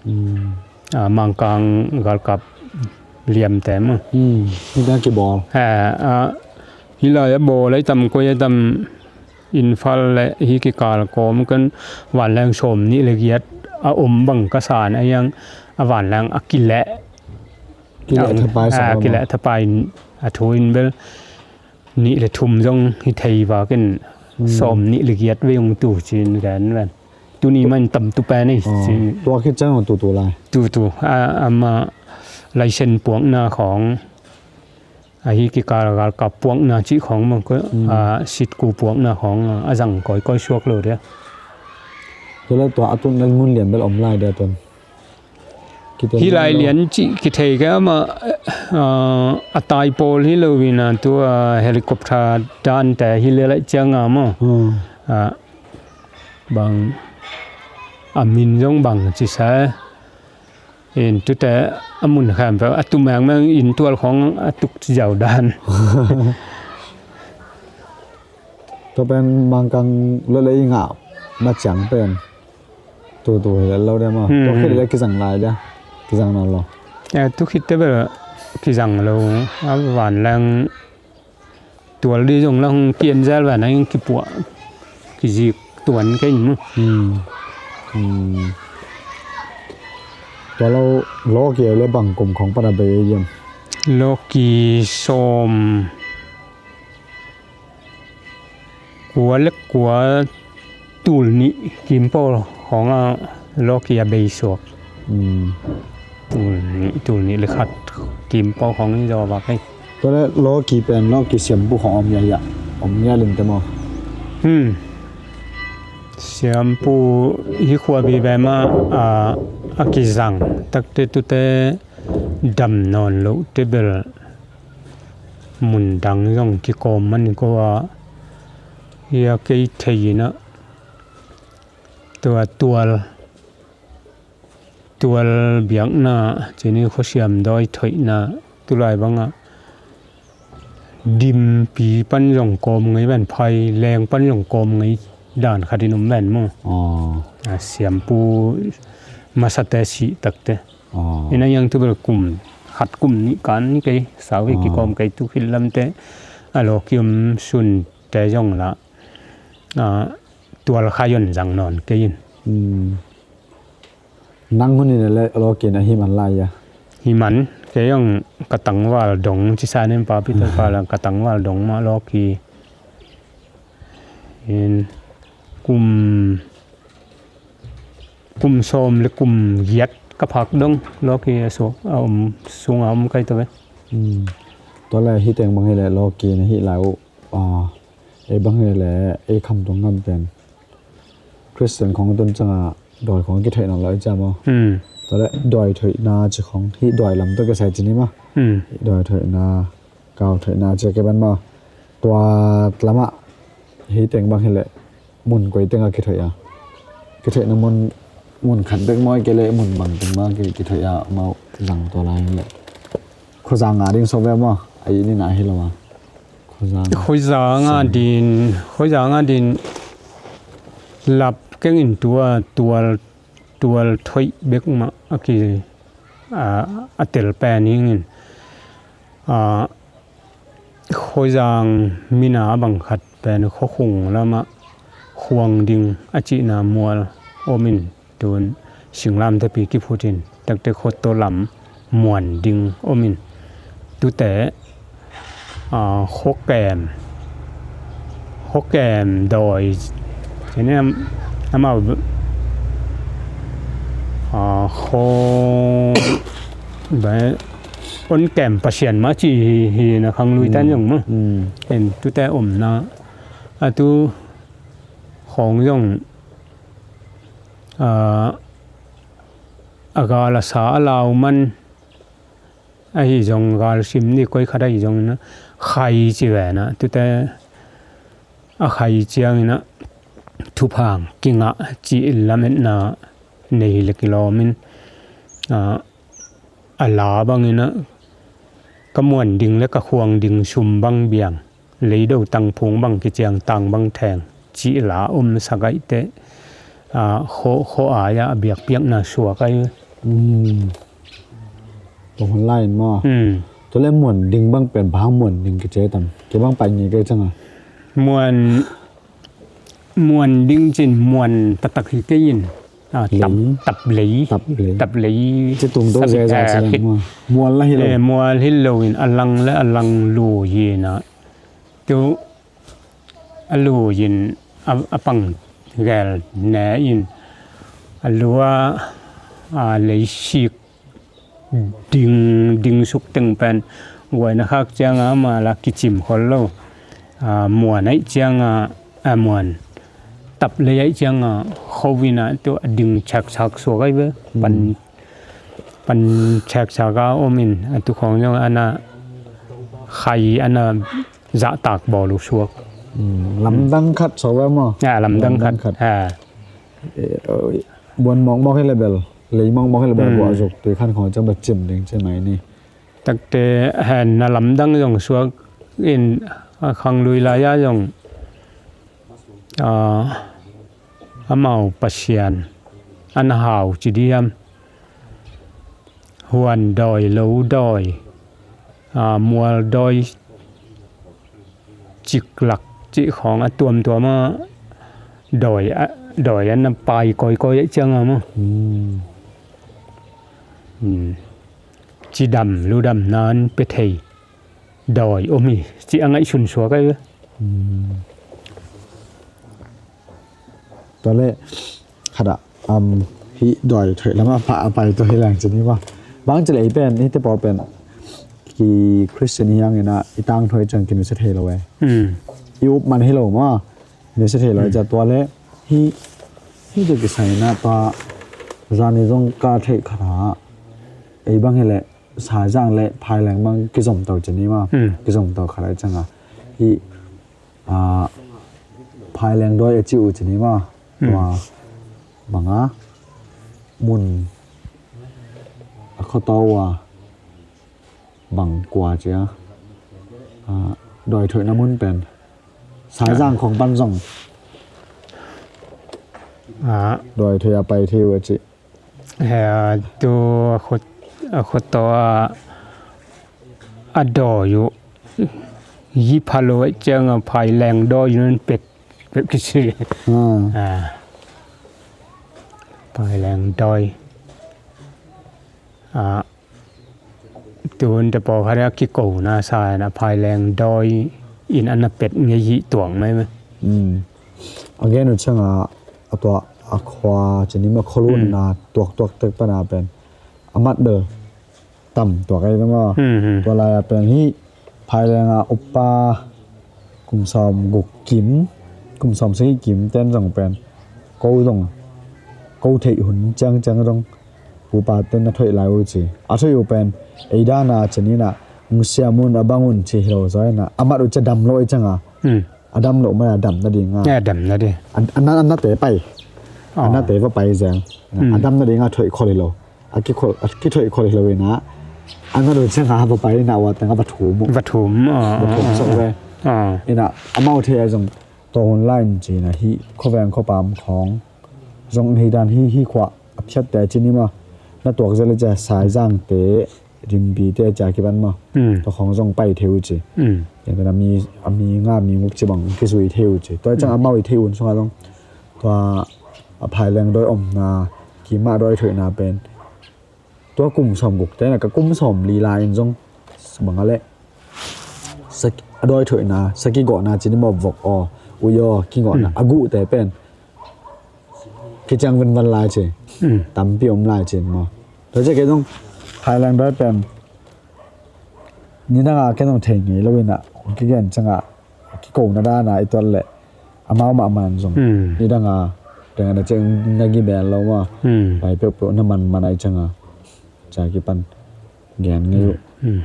Hmm. A, Mangkang galkap liamte maw? Hmm. Hita kibawl. A, a, hi lai a bawl ai tam koi ai tam Imphal le hi kikal kawm kan vanleng sawm nih le giat a om bang ka san a iang a vanleng a kileh. Kileh thapai sa a, kileh thapai a thu in bel nih le thum zong hi thei vakin sawm nih le giat vei hong tu ci-in gen ven. Tuni mahin tam tu pen ei ci-in. Tua khit ciang hong tutu lai. Tutu. A, ama laisen puakna khawng, a, hi kikal galkap puakna cih khawng maw, a, sitku puakna khawng a zang kawikawi suak lo dia. Tua le tua a tun le mun lian bel om lai dia tun. Hi lai lian cih kithei kei ama, a, a tai pawl hi lo inah tu, a, helicopter dante hi le laih cianga maw? Hmm. A, bang a min zong bang ci sa in tute a mun khempeuh a tu mengmeng in tual khawng a tuk ziau dan. Tua pen Mangkang lele i ngah ma ciang pen. Tutu hi lo dia maw? Hmm. Tua khit le kizang lai dia. Kizang nawn lo. Eh, tu khit te bel kizang lo. A vanleng tual di zong lang kian zel ven a ing kipuah. kizik tuan kei in mu. Hmm. Hmm. Tua lo, lawki le bang kum khawng pan a bei ei diam? Lawki sawm kua le kua, tul nih kim pawl khawng a lawki a bei suak. Hmm. Tul nih, tul nih le khat kim pawl khawng i zaw bak ei. Tua le lawki pen, lawki siampu khawng om ya ya, om ya lim te maw? Hmm. Siampu hi khua bi ve ma, a, a kizang takte tute dam nawn lo te bel mun dang zong kikawm man ko a, hi a kei thei in a, tua tual, tual biakna, cini khuasiam dawi thoihna, tulai bangah dimpi pan zong kawm ngei, ven phai leng pan zong kawm ngei dan khat in um ven maw. Aw. A, siampu masate sih takte. Aw. Ina yang tu bel kum khat kum nih kan ni kei, sau hi, aw, kikawm kei tu khit lamte, a lawki om sunte zong la, a, tual khai on zang nawn kei in. Hmm. Nang hun in le lawki na hi man lai a? Hi man, kei zong ka tangval dong, ci sa nen pa Peter pa la ka tangval dong mah lawki. In kum, kum sawm le kum giat ka phak dong lawki a suak, a om, sunga om kai ta ve. Hmm. Tua le hi teng bang hi le lawki na hi lai uh, a, ei bang hi le ei Khamtung gam pen Khristian khawng tun ciangah dawi khawng kithoih nawn lo i ciam aw. Hmm. Tua le dawi thoihna ci khawng, hih dawi lam tawh kisai ci ni maw. Hmm. Hih dawi thoihna, kau thoihna ci a kipan maw. Tua lamah hih teng bang hi leh mun koi tengah kithoih a? Kithoihna mun, mun khat bek maw, kei leh mun bang teng maw ki, kithoih a, mau zang tua lai hi leh. Khuazang a ding sawk ve maw? A i ni na hi lo a. Khuazang. Khuazang a din, khuazang a din lap keng in tua tual, tual thoih bek mah a ki, a, a tel pen hi ing in. A, khuazang mina a bang khat pen khuakhung lamah khuang ding a cihna mual om in. Tun singlamte pi kiphut in, takte khuato lam muan ding om in. Tute, a, khuakem, khuakem dawi, cine am, amau, a, khua, bai, on kem Pasian mah ci hi, hi na khanglui tan zong mah. Mm. En tute omna, a tu khawng zong, a, a gal a sa a lau man ahi zong, gal sim ni koi khat ahi zong ina, khai ci ve na, tute a khai ciang ina, thuphang kingah ci in lametna nei hi le kilawm in, a, a la bang ina, ka muan ding le ka khuang ding sum bang biang, leido tangphung bang kiciang tang bang theng cih la om sa gaihte, a, kho, kho ai a biakpiakna suak ai. Mm. Tua hun lai in maw. Mm. Tua le muan ding bang pen bang muan ding kici tam. Kei bang pai ngi kei cang a. Muan, muan ding cin muan taktak hi kei in. A, tap, lei. Tap lei. Tap lei. Ci tung to zai zai ci leng maw. Mual la hi lo. Eh, mual hi lo in a lang le a lang lu hi na. Tu a lu in a, a pang gel ne in a lu a, a lei sik ding, ding suk teng pen guai na khak ciang a ma la kicim khol lo. A, muan ai ciang a, a, muan tap lei ai ciang a, khovin a tu a ding chak chak suak ai ve. Mm. Pan pan chekchak a om in, a tu khawng zong ana khai, ana zahtak bawl uh suak. Mm, lamdang khat so ve maw? Ya, lamdang khat. Lamdang khat. Ha. Eh, buan mawkmawk hi le bel, lei mawkmawk hi le bel, mm, buah zuk tui khan khawng ciang ba cim ding ci mai ni. Takte hen na lamdang zong suak in, a khanglui lai a zong, a, amau Pasian ana hau ci diam. Huan dawi, lo dawi, a, mual dawi, ciklak cih khawng a tuamtuam a, Dawi a, dawi a na pai kawikawi a cianga maw? Hmm. Hmm. Cidam ludam nan pe thei dawi om hi ci a ngaihsun suak ai ve. Hmm. Tua le khat ah, um, hih dawi thoih lamah pha a pai tua hi leng ci ni maw? Bang ci le ei pen, hih te pawl pen ki Christian hi hangin ah i tangthu ciang kinusia thei lo e. Hmm. I up man hi lo maw? Nusia thei lo ca tua le hih, hih tua kisai na tua zani zong ka theih khat ah ei bang hi le Saizang le Phaileng bang kizom to ci ni maw? Hmm. Kizom to khat ah cianga hih, ah, Phaileng dawi a ci uh ci ni maw? Hmm. Tua banga mun a khuataw uh a bang kua cia, ah, dawi thoihna mun pen Saizang khong pan zong ah, dawi thoih a pai thei uh a ci. He, tu a khut, a khut tawh a, a dawi uh yi pha lo a cianga Phaileng dawi uh nan pet, pet kisi. Ah. Ah. Phaileng dawi. Ah. Tun te pawlkhat a kikona sa in a Phaileng dawi in a na pet ngei hi tuang mai mai. Mm. A gen uh cianga a tua a khua ci ni maw, khualunna tuaktuak tek pana pen a mat bel tam tuak ai maw. Mm, mm. Tua lai a pen hih Phaileng a uppa kum sawm guk kim, kum sawm sagih kim ten zong pen ko zong ko theih hun ciangciang zong pupa ten na thoih lai uh ci. A thoih uh pen ei dana ci ni na, hong siam un, a bang un ci hi lo zaw ina, a mat uh ci a dam lo i cianga. Hmm. A dam lo mai a dam nading a. A dam nading. A, a na, a nate pai. Oh. A nate va pai zeng. Hmm. A dam nading a thoih khol hi lo. A kikhol, a kithoih khol hi lo ina. A na lo cianga va pai ina, ua teng a va thum uh. Va thum, ah, va thum ah, sok ah, ve. Ah. Ina, amau thei a zong tua hun lai in ci na hih khuaveng khuapam khawng zong hi dan hi, hih khua a phiatte a ci ni maw. Na tuak zel a cia Saizangte, Rimpite a cia kipan maw. Mm. Tua khawng zong pai thei uh ci. Mm. Tua pen a mi, a mi nga mi nguk ci bang kizui thei uh ci. Tua ciang, mm, amau i thei un sungah zong tua a Phaileng dawi omna, kimah dawi thoihna pen tua kum sawm guk te na ka kum sawm li lai in zong bang a le sak-, a dawi thoihna, sakhi gawhna ci ni maw, vok aw, ui aw, kigawhna, mm, a guhte pen kiciang venvan lai ci. Mm. Tampi om lai ci maw. Tua ci kei zong Phaileng dawi pen nidanga kei zong thei ngei lo ina, kigen cianga kikona dana i tuat leh amau mahmah in zong, hmm, nidanga tengah na ciang na gimel lo maw. Hmm. Pai peuhpeuh na manman ai cianga cia kipan gen ngei uh. Hmm.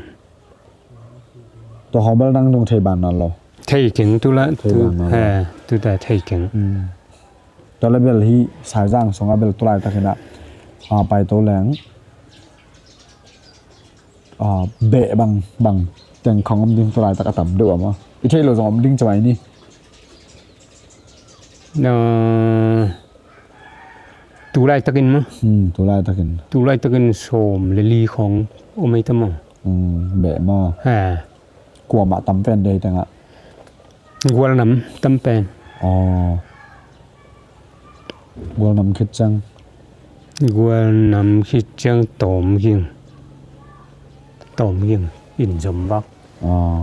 Tua khawng bel nang zong thei ban nawn lo. Thei keng tu la, thei tu ban nawn lo. He, tu ta thei keng. Hmm. Tua le bel hih Saizang sungah bel tu laitakin ah, a, pai to leng. Ah, beh bang, bang teng khawng om ding tu laitak a tam deuh a maw. I theih lo zong om ding ci mai ni. Ah, tu laitakin maw. Hmm, tu laitakin. Tu laitakin sawm le li khawng om ei ta maw. Hmm, beh maw. Ha. Kuamah tam pen dei tengah. Gualnam tam pen. Aw. Gualnam khit ciang. Gualnam khit ciang Tawmging. Tawmging in zom vak. Aw.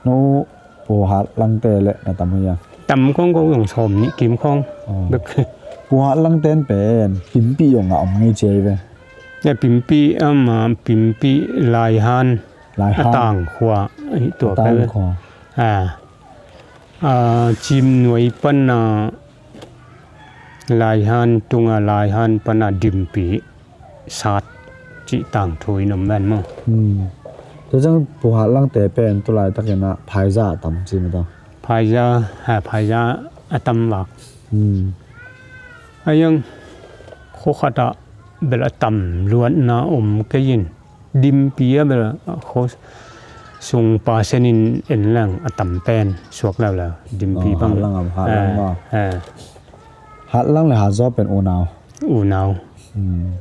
No Pu Hat Langte le na tam uh ia? Tam kong kong zong sawm nih kim kong. Aw. Bek. Pu Hat Langte in pen Pimpih zong a om ngei ciai ve. Ya Pimpih ama Pimpih Laihan. Laihan. A tangkhua ahi tua. A tangkhua. A, a, Cimnuai pana Laihan tunga Laihan pana Dimpi sat cih tangthu in om ven maw. Hmm. Tua ciang Pu Hat Langte pen tu laitakin ah Phaiza a tam ci mah ta. Phaiza, ha, Phaiza a tam vak. Hmm. A iang khua khat ah bel a tam luatna om kei in. Dimpi a bel a khua sung pasen in en leng a tam pen suak leuleu. Dimpi bang. Hatlang am, Hatlang maw. Hatlang le Hatzaw pen unau. Unau. Hmm.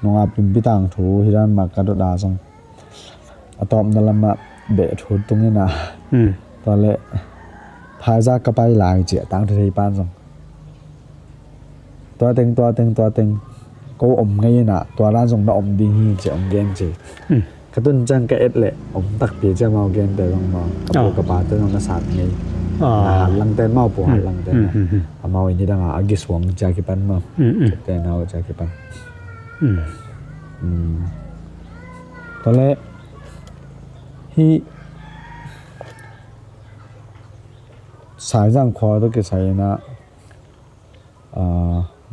Nunga Pimpi tangthu hi dan mah ka dot a zong a tawpna lamah beh thu tung ina. Hmm. Tua le Phaizak ka pai lai ci a tangthu thei pan zong, tua teng, tua teng, tua teng ko om ngei inah, tua dan zong na om ding hi ci a hong gen ci. Ka tun ciang ka et leh om takpi ci amau gente zong maw, ka pu ka pate zong na sat ngei. Na hat langte maw, pu hat langte maw, amau i nidang a a gisuang ci a kipan maw, tena uh ci a kipan. Tua leh hih Saizang khua tawh kisai inah,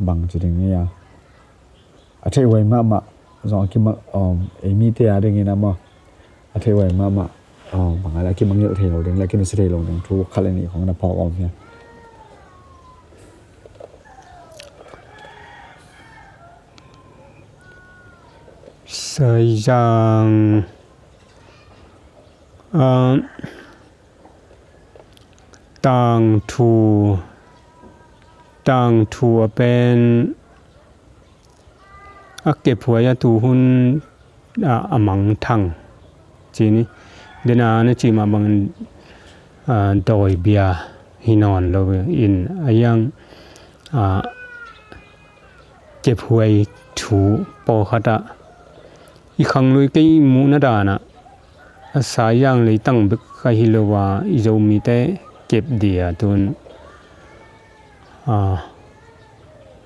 bang ci ding hi a, a theih huai mahmah zong a kimang, ei mite a ding inah maw, a theih huai mahmah, bang a leh a kimangngilh thei lo ding leh a kinusia thei lo ding thu khat leh nih khong na phawk om hiam? Saizang, tangthu, tangthu a pen a kephuai a tuhun a mangthang ci ni. Dena na cih mah bangin dawibia hi nawn lo in a hiang kephuai thu pawlkhat ah i khanglui kei muhna danah a Saizang leitang bek ahi lo a i Zomite kep dia tun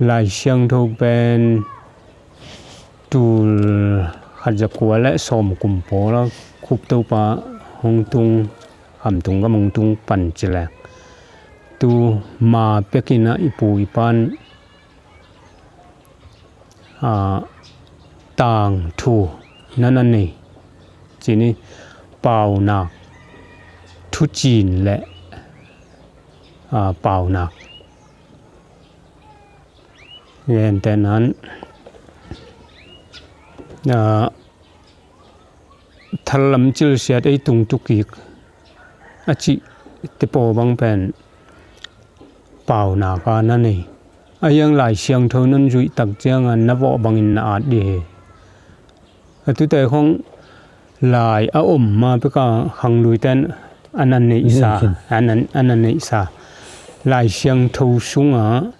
Lai Siangtho pen tul khat za kua leh sawm kum pawl a Khup Topa hong tung, Khamtung gam hong tung pan ci leng, tu ma pekin ah i pu i pan tangthu na na nei ci ni. Paunak, thucin leh paunak, gentehna in thallam cilsiat ei tung tukik a cih te pawl bang pen paunak a na nei. A hiang Lai Siangtho nan zuih tak ciangin na vawh bangin na at dih hi. A tute khong lai a om ma peka khangluite in a na neihsa, a na neihsa Lai Siangtho sungah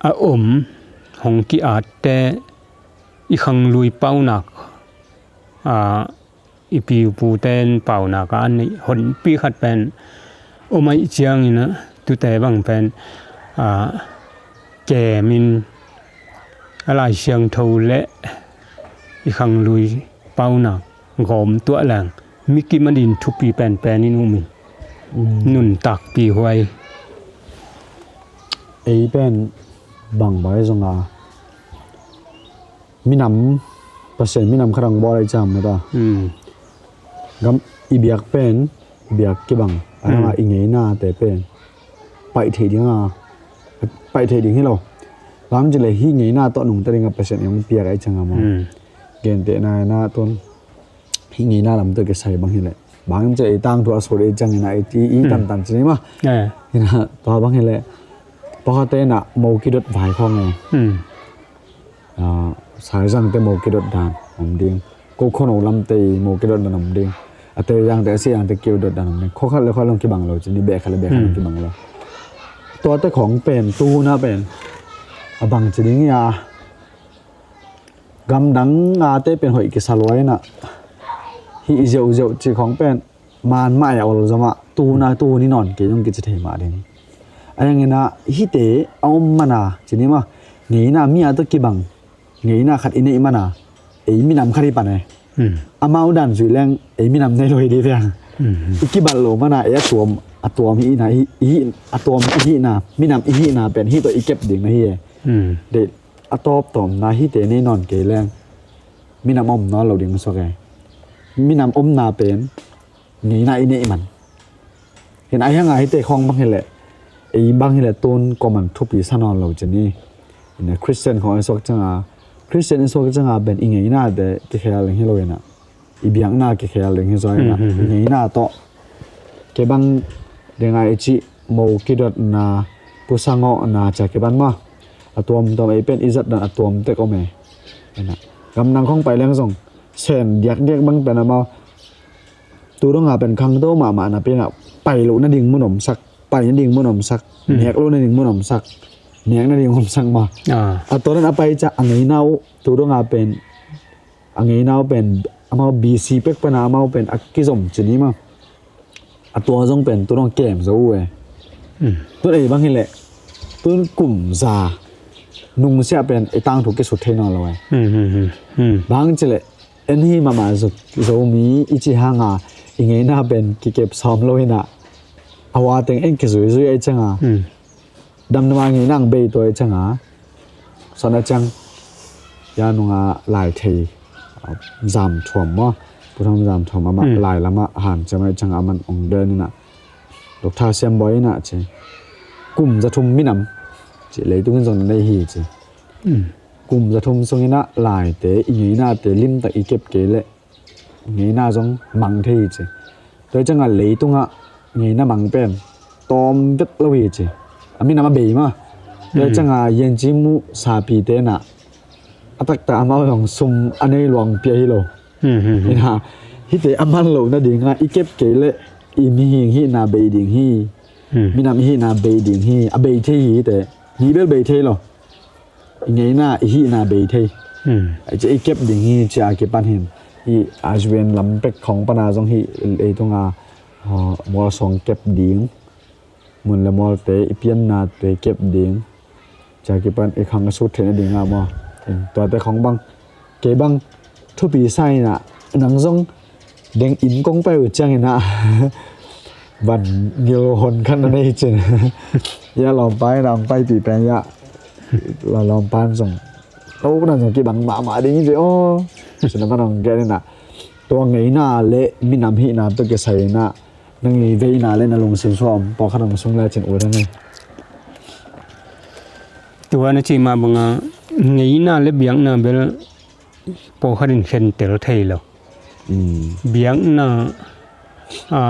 a om hong ki-atte i khanglui paunak a i pi i pute in paunak a a neih honpi khat pen om ahih ciangin ah tute bang pen kemin a Lai Siangtho leh i khanglui paunak gawm tuah leng mi kim a din thupi penpen in um hi. Nuntakpi huai. Ei pen bangbang hi zong a minam, Pasian minam khat ang bawl ahi ciang mata gam i biak pen, i biak kibang a nang a i ngeinate pen paih theih ding a, paih theih ding hi lo. Lam cileh hih ngeina tawh nungta ding a Pasian i hong piak ahi ciang a maw, gentehna ina tun hih ngeina lam tawh kisai bang hileh bang cileh i tangthu a sut ahi ciangin a i tantan ci ni maw. Ina tua bang hileh pawkhate ina mo kidot vai khawng e. Saizangte mo kidot dan om ding. Ko khuano lamte i mo kidot dan om ding. A Teizangte, a Sihzangte kidot dan om ding. Khua khat le khua long kibang lo ci ni, beh khat le beh khat long kibang lo. Tuate khawng pen tuhuna pen a bang ci ding hi a, gamdang ate pen hoih kisa lua ina hih ziauziau ci khawng pen man mah a ol zomah tuhuna tuhuni nawn kei dong kici thei mah ding. A yang ina hihte a om mana ci ni maw, ngeina mi a tawh kibang ngeina khat i neih mana ei minam khat i pan e. Amau dan zuih leng ei minam nei lo hi dih veng. I kibat lo mana ei a tuam, a tuam hihna, a tuam i hihna, minam i hihna pen hih tawh i kep ding na hi e. Deih a tawptawmna hihte nei nawn kei leng minam om nawn lo ding suak e. Minam omna pen ngeina i neih man. Hin a hiang a hihte khawng bang hileh ei bang hileh tun kuaman thupi sa nawn lo ci ni. Ina Christian khawng i suak cianga, Christian i suak cianga pen i ngeinate kikhel ding hi lo ina, i biakna kikhel ding hi zaw ina, i ngeina tawh kei bang ding a i cih mo kidotna, pusa ngawhna ci a kipan maw, a tuamtuam ei pen i zat dan a tuam tek om e. Ina gamdang khawng pai leng zong sen diakdiak bang pen a maw tu dong a pen khangto mahmah napi-in ah pai loh nading mun omsak, pai nading mun omsak, nek loh nading mun omsak, nek nading omsak mah. A tua dan a pai ciang a ngeina uh tu dong a pen, a ngeina uh pen amau B C pek pan a amau pen a kizom ci ni mah. A tua zong pen tu dong kem zo uh e. Tun ei bang hileh, tun kum za nungsiah pen i tangthu kisut thei nawn lo e. Bang cileh, en hi mahmah Zo, Zomi i ci hanga i ngeina pen kikep sawm lo hi-in ah, a hua teng en kizuizui ai cianga, damdam a ngeina ang bei tua ai cianga, sana ciang, ya nunga lai thei, a, Zam Thuam maw, Pu Thang Zam Thuam amah lai lamah hanciam ai cianga aman ong den in ah, Doctor Siam Bawi in ah ci, kum za thum minam ci leitung in zong na nei hi ci. Kum za thum sungin ah laite i ngeinate limtak i kep kei leh ngeina zong mang thei hi ci. Tua hi cianga leitungah ngeina mang pen tawm vet lo hi ci. A minam a bei mah. Tua hi cianga Yanji mu sapite in ah a taktak amau zong sum a nei luang pia hi lo. Ina, hihte a man loh nadinga i kep kei leh i mihing hihna bei ding hi. Minam i hihna bei ding hi. A bei thei hi hihte. Nih bel bei thei lo. I ngeina i hihna bei thei. Ai ci i kep ding hi ci a kipan hin. I Azuan lam pek khong pana zong hi leitunga, a, mualsuang kep ding. Mun le mualte i piannate kep ding. Ci a kipan i khang a sut theih nadinga maw. Tuate khong bang. Kei bang thupi sa in ah nang zong deng inn kong pai uh ciangin ah van ngil hon khat na nei cin. Ya lawmpa in ah hong paipih pen ya. La lawmpa in zong. Tok nan zong kibang mahmah ding hi ci aw. Cin a man hong gen in ah. Tua ngeina le minam hihna tawh kisai in ah. Nang i veina le na lungsim sua om pawlkhat hong sung le cin ut hang e. Tua na cih mah banga ngeina le biakna bel pawlkhat in khentel thei lo. Biakna, a,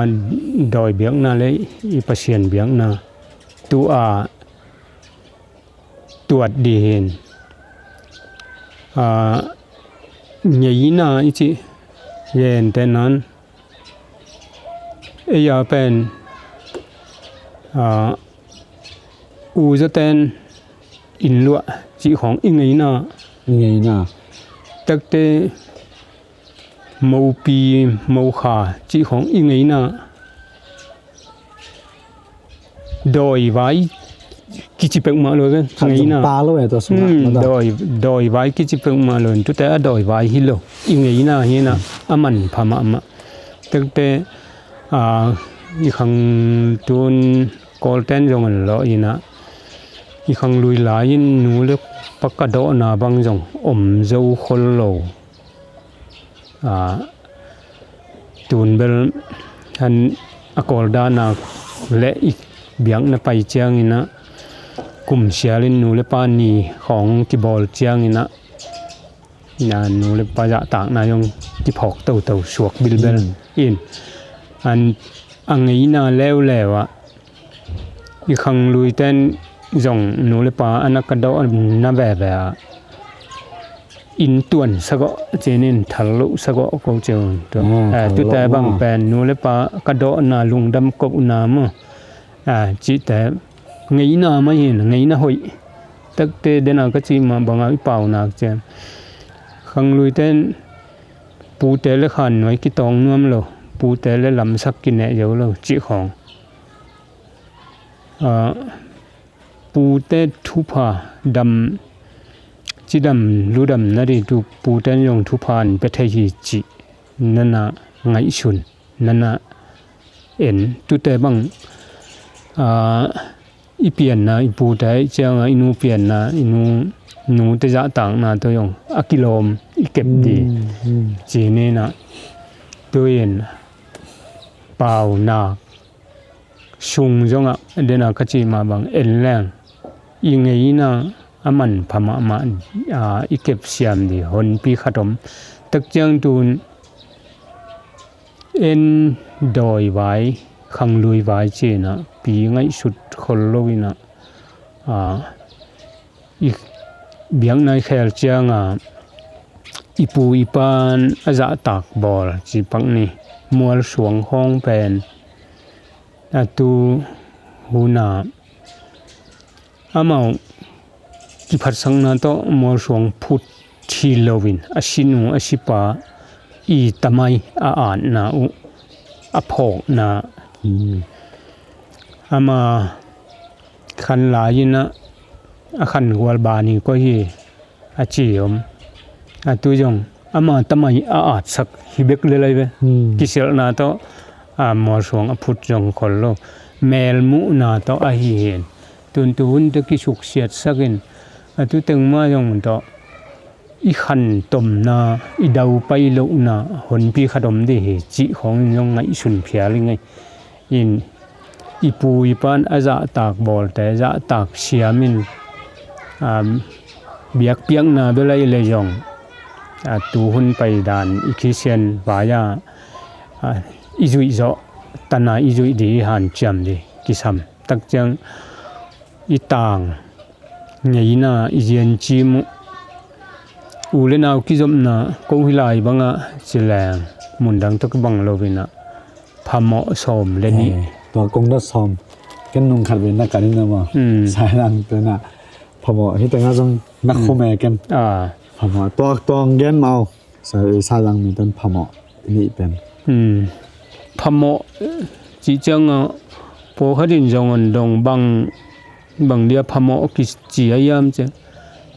dawi biakna le i Pasian biakna tu a tuat dih hin. A, ngeina i cih gentehna in ei a pen, a, u zaten inn luah cih khong i ngeina. I ngeina. Takte mopi mokha cih khong i ngeina. Dawi vai kici pek mah lo ve. Khat zong ngeina. Pa lo e tua sungah. Hmm, dawi, dawi vai kici pek mah lo. Tute a dawi vai hi lo. I ngeina hi na a manpha mahmah. Takte, a, i khang tun Kawlten zong an lawh in ah. I khang lui lai-in nu le pa ka dawhna bang zong om zo khol lo. A, tun bel an a Kawl danak le i biakna pai ciangin ah kum sialin nu le pa ni khawng kibawl ciangin ah, na nu le pa zahtakna zong kiphawk toto suak bilbel in an a ngeina leuleu ah i khangluiten zong nu le pa a na ka dawh na veve ah inn tuan sagawh cinin thal loh sagawh ko ceu. Tute bang pen nu le pa ka dawhna lungdam kohna maw, cihte ngeina mah hin ngeina hoih takte dena ka cih mah banga i paunak cian khangluiten pute le khan nuai kitawng nuam lo, pute le lamsak kineh zo lo cih khawng. Pute thupha dam, cidam ludam na ding tu puten zong thupha an pia thei hi cih nana ngaihsun, nana en. Tute bang i pianna, i pute i cianga i nu pianna, i nu, nute zahtakna tawh zong a kilawm i kep dih. Ci nena tuin paunak sung zongah dena ka cih mah bang en leng i ngeina a manpha mahmah, i kepsiam dih honpi khat om. Tak ciang tun en dawi vai, khanglui vai cinah pi ngaihsut khol lo inah i biakna i khel cianga i pu i pan a zahtak bawl ci pak ni. Mualsuang khawng pen a tu huna amau kiphatsakna tawh Mualsuang phut thi loin a sinu a sipa i tamai a atna uh a phawkna ama khan lai-in a khan gual bani koi hi a ci om. A tu zong ama tamai a atsak hi bek lelai ve. Kiselhna tawh a Mualsuang a phut zong khol lo. Melmuhna tawh ahi hin. Tuntu hunte kisuksiatsakin a tu tengma zong tawh i khantomna i daupai lohna honpi khat om dih hi cih khawngin zong ngaihsun phial i ngei. In i pu i pan a zahtak bawlte zahtak siamin biakpiakna belaih le zong a tu hun paidan i khisian vai-a i zuih zawh tana i zuih dih i hanciam dih kisam takciang i tang ngeina i ziancim uh u le nau kizopna ko hi lai bangah cileng mundang tawh kibang loinah phamawh sawm le nih. Tua kong dot sawm ken nung khat ve na kanin a maw? Saidang tenah phamawh hi tengah zong na khum e ken. Phamawh tua tuang gen mau. Sa i sa zang mi ten phamawh nih pen phamawh cih ciangah pawlkhat in zong on dong bang bang dia phamawh kici a hiam ciang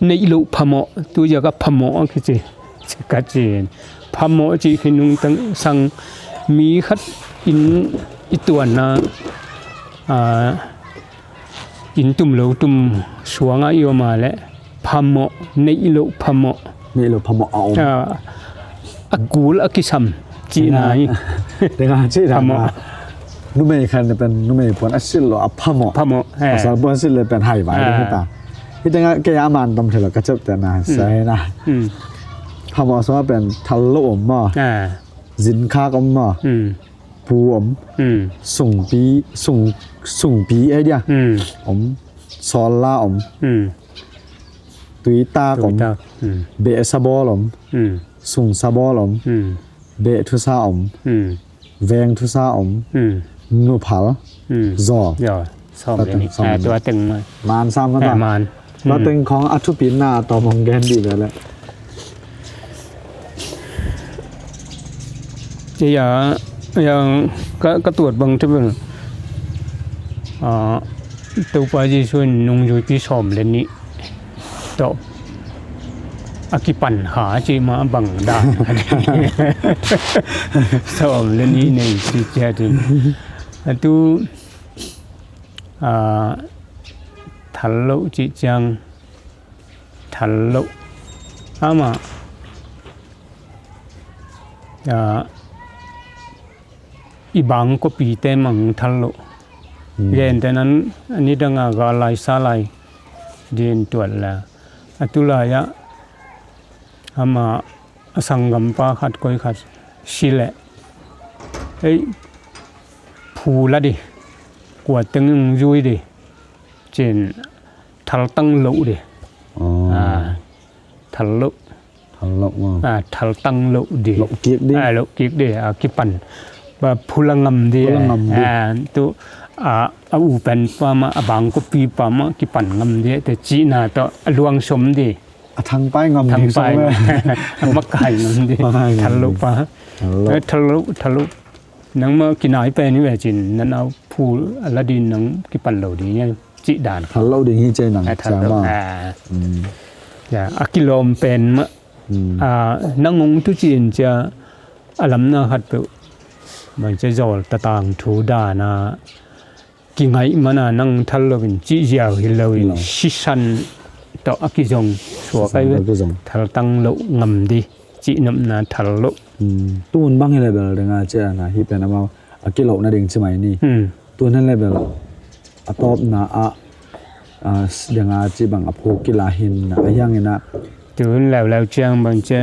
neih loh phamawh tu ziaka phamawh a kici ka ci. Phamawh cih khi nungtang sang mi khat in i tuanna in tum lo tum suanga i om a le phamawh neih loh phamawh neih loh phamawh a om. A kul a kisam cihna hi. Tenga cihna phamawh. Numei khan pen numei puan a silh lo a phamawh phamawh pasal puan silh le pen hai vai hi ta. Hi tenga kei a man tom thelo ka cep te na sai na. Phamawh so pen thal lo om maw? Zin khak om maw? Pu om. Sungpi sung sungpi ai dia om. Sawlla om. Tuitak om. Beh sabawl om. Sung sabawl om. Beh thusa om. Veng thusa om. Nuphal zaw. Tua teng man sam man. Tua teng khawng a thupina a tawm hong gen dih ve le. Iya, iya, ka tuat bang tibel Topa Jesu in nungzuipi sawm le nih tawh a kipan kha a cih mah bang dan sawm le nih nei cih ciat in a tu thal loh cih ciang thal loh amah i bang kopite mang thal loh. Gentehna a nidanga gal lai sa lai din tuat le a tu lai-ah ama a sanggampa khat koi khat si leh ei phu la dih kua teng in zui dih cin thaltang loh dih. Thal loh. Thal loh maw? Thaltang loh dih. Loh kik dih. Loh kik dih a kipan phula ngam dih. Phula ngam dih. Tu a upen pa mah a bangkopi pa mah kipan ngam dih te cihna tawh a luang som dih. A thangpai ngam dih. Thangpai ngam dih. A makai ngam dih. Thal loh pa. Thal loh. Thal loh. Nangmah kinai pen hi ve cin na nau phu a la din nang kipan lo ding hi cih dan. Thal lo ding hi cei nang a thal lo. A kilawm pen mah nang hong tu cin cia a lamna khat peuh bang cia zawl tatang thu dana kingaih mana nang thal loin cih ziau hi loin sisan tawh a kizong suak ai ve. Thaltang loh ngam dih cih nopna thal loh. Tun bang hi le bel dinga ciana hi pen amau a kilohna ding ci mai ni. Tun hi le bel a tawpna ah dinga ci bang a phuk kila hin a hiangin ah. Tun leuleu ciang bang cia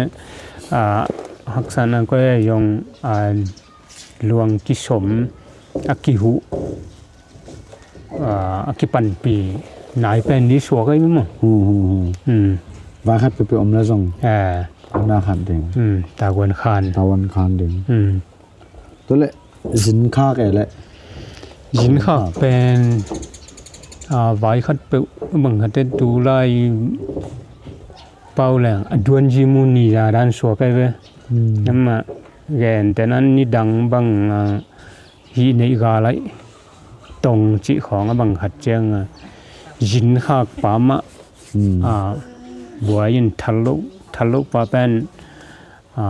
haksana koi a zong luang kisom a kihuh a kipanpi nai pen di suak ai maw? Vai khat pipi om le zong na khan ding. Taguan khan. Taguan khan ding. Tua leh zinkhak e leh. Zinkhak pen, a, vai khat peuh bang khat e, tu lai pau leng a duanzi mu ni za dan suak e ve. Hmm. Namah gen te nan nidang bang, a, hih neih ga laih tong cih khawng a bang khat ciang, a, zinkhak pa mah, hmm, a, buai in thal loh, thal loh pa pen, a,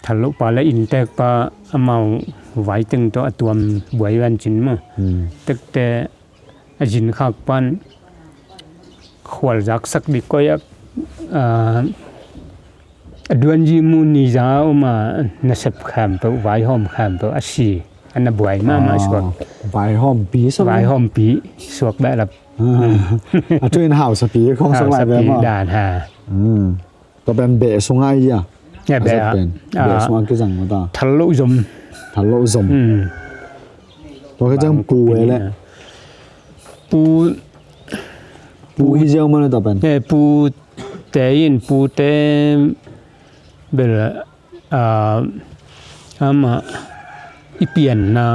thal loh pa le inntek pa amau vai teng tawh a tuam buai van cin maw. Hmm. Tekte a zinkhak pan khualzak sak dik koi a, a, a duanzi mu ni za om a nasep khempeuh, vaihawm khempeuh a si, a na buai mahmah suak. Vaihawmpi suak. Vaihawmpi suak behlap. Ah. A tuin hausapi khong suak lai. Hausapi ve maw. Dan ha. Hmm. Tua pen beh sungah hi a. Ya, beh a. Pen beh sungah kizang mah ta. Thal loh zom. Thal loh zom. Hmm. Tua ka ciang pu e leh. Pu. Pu hi ziau mah le tua pen. Eh, pu te in, pu te bel, a, amah i pianna,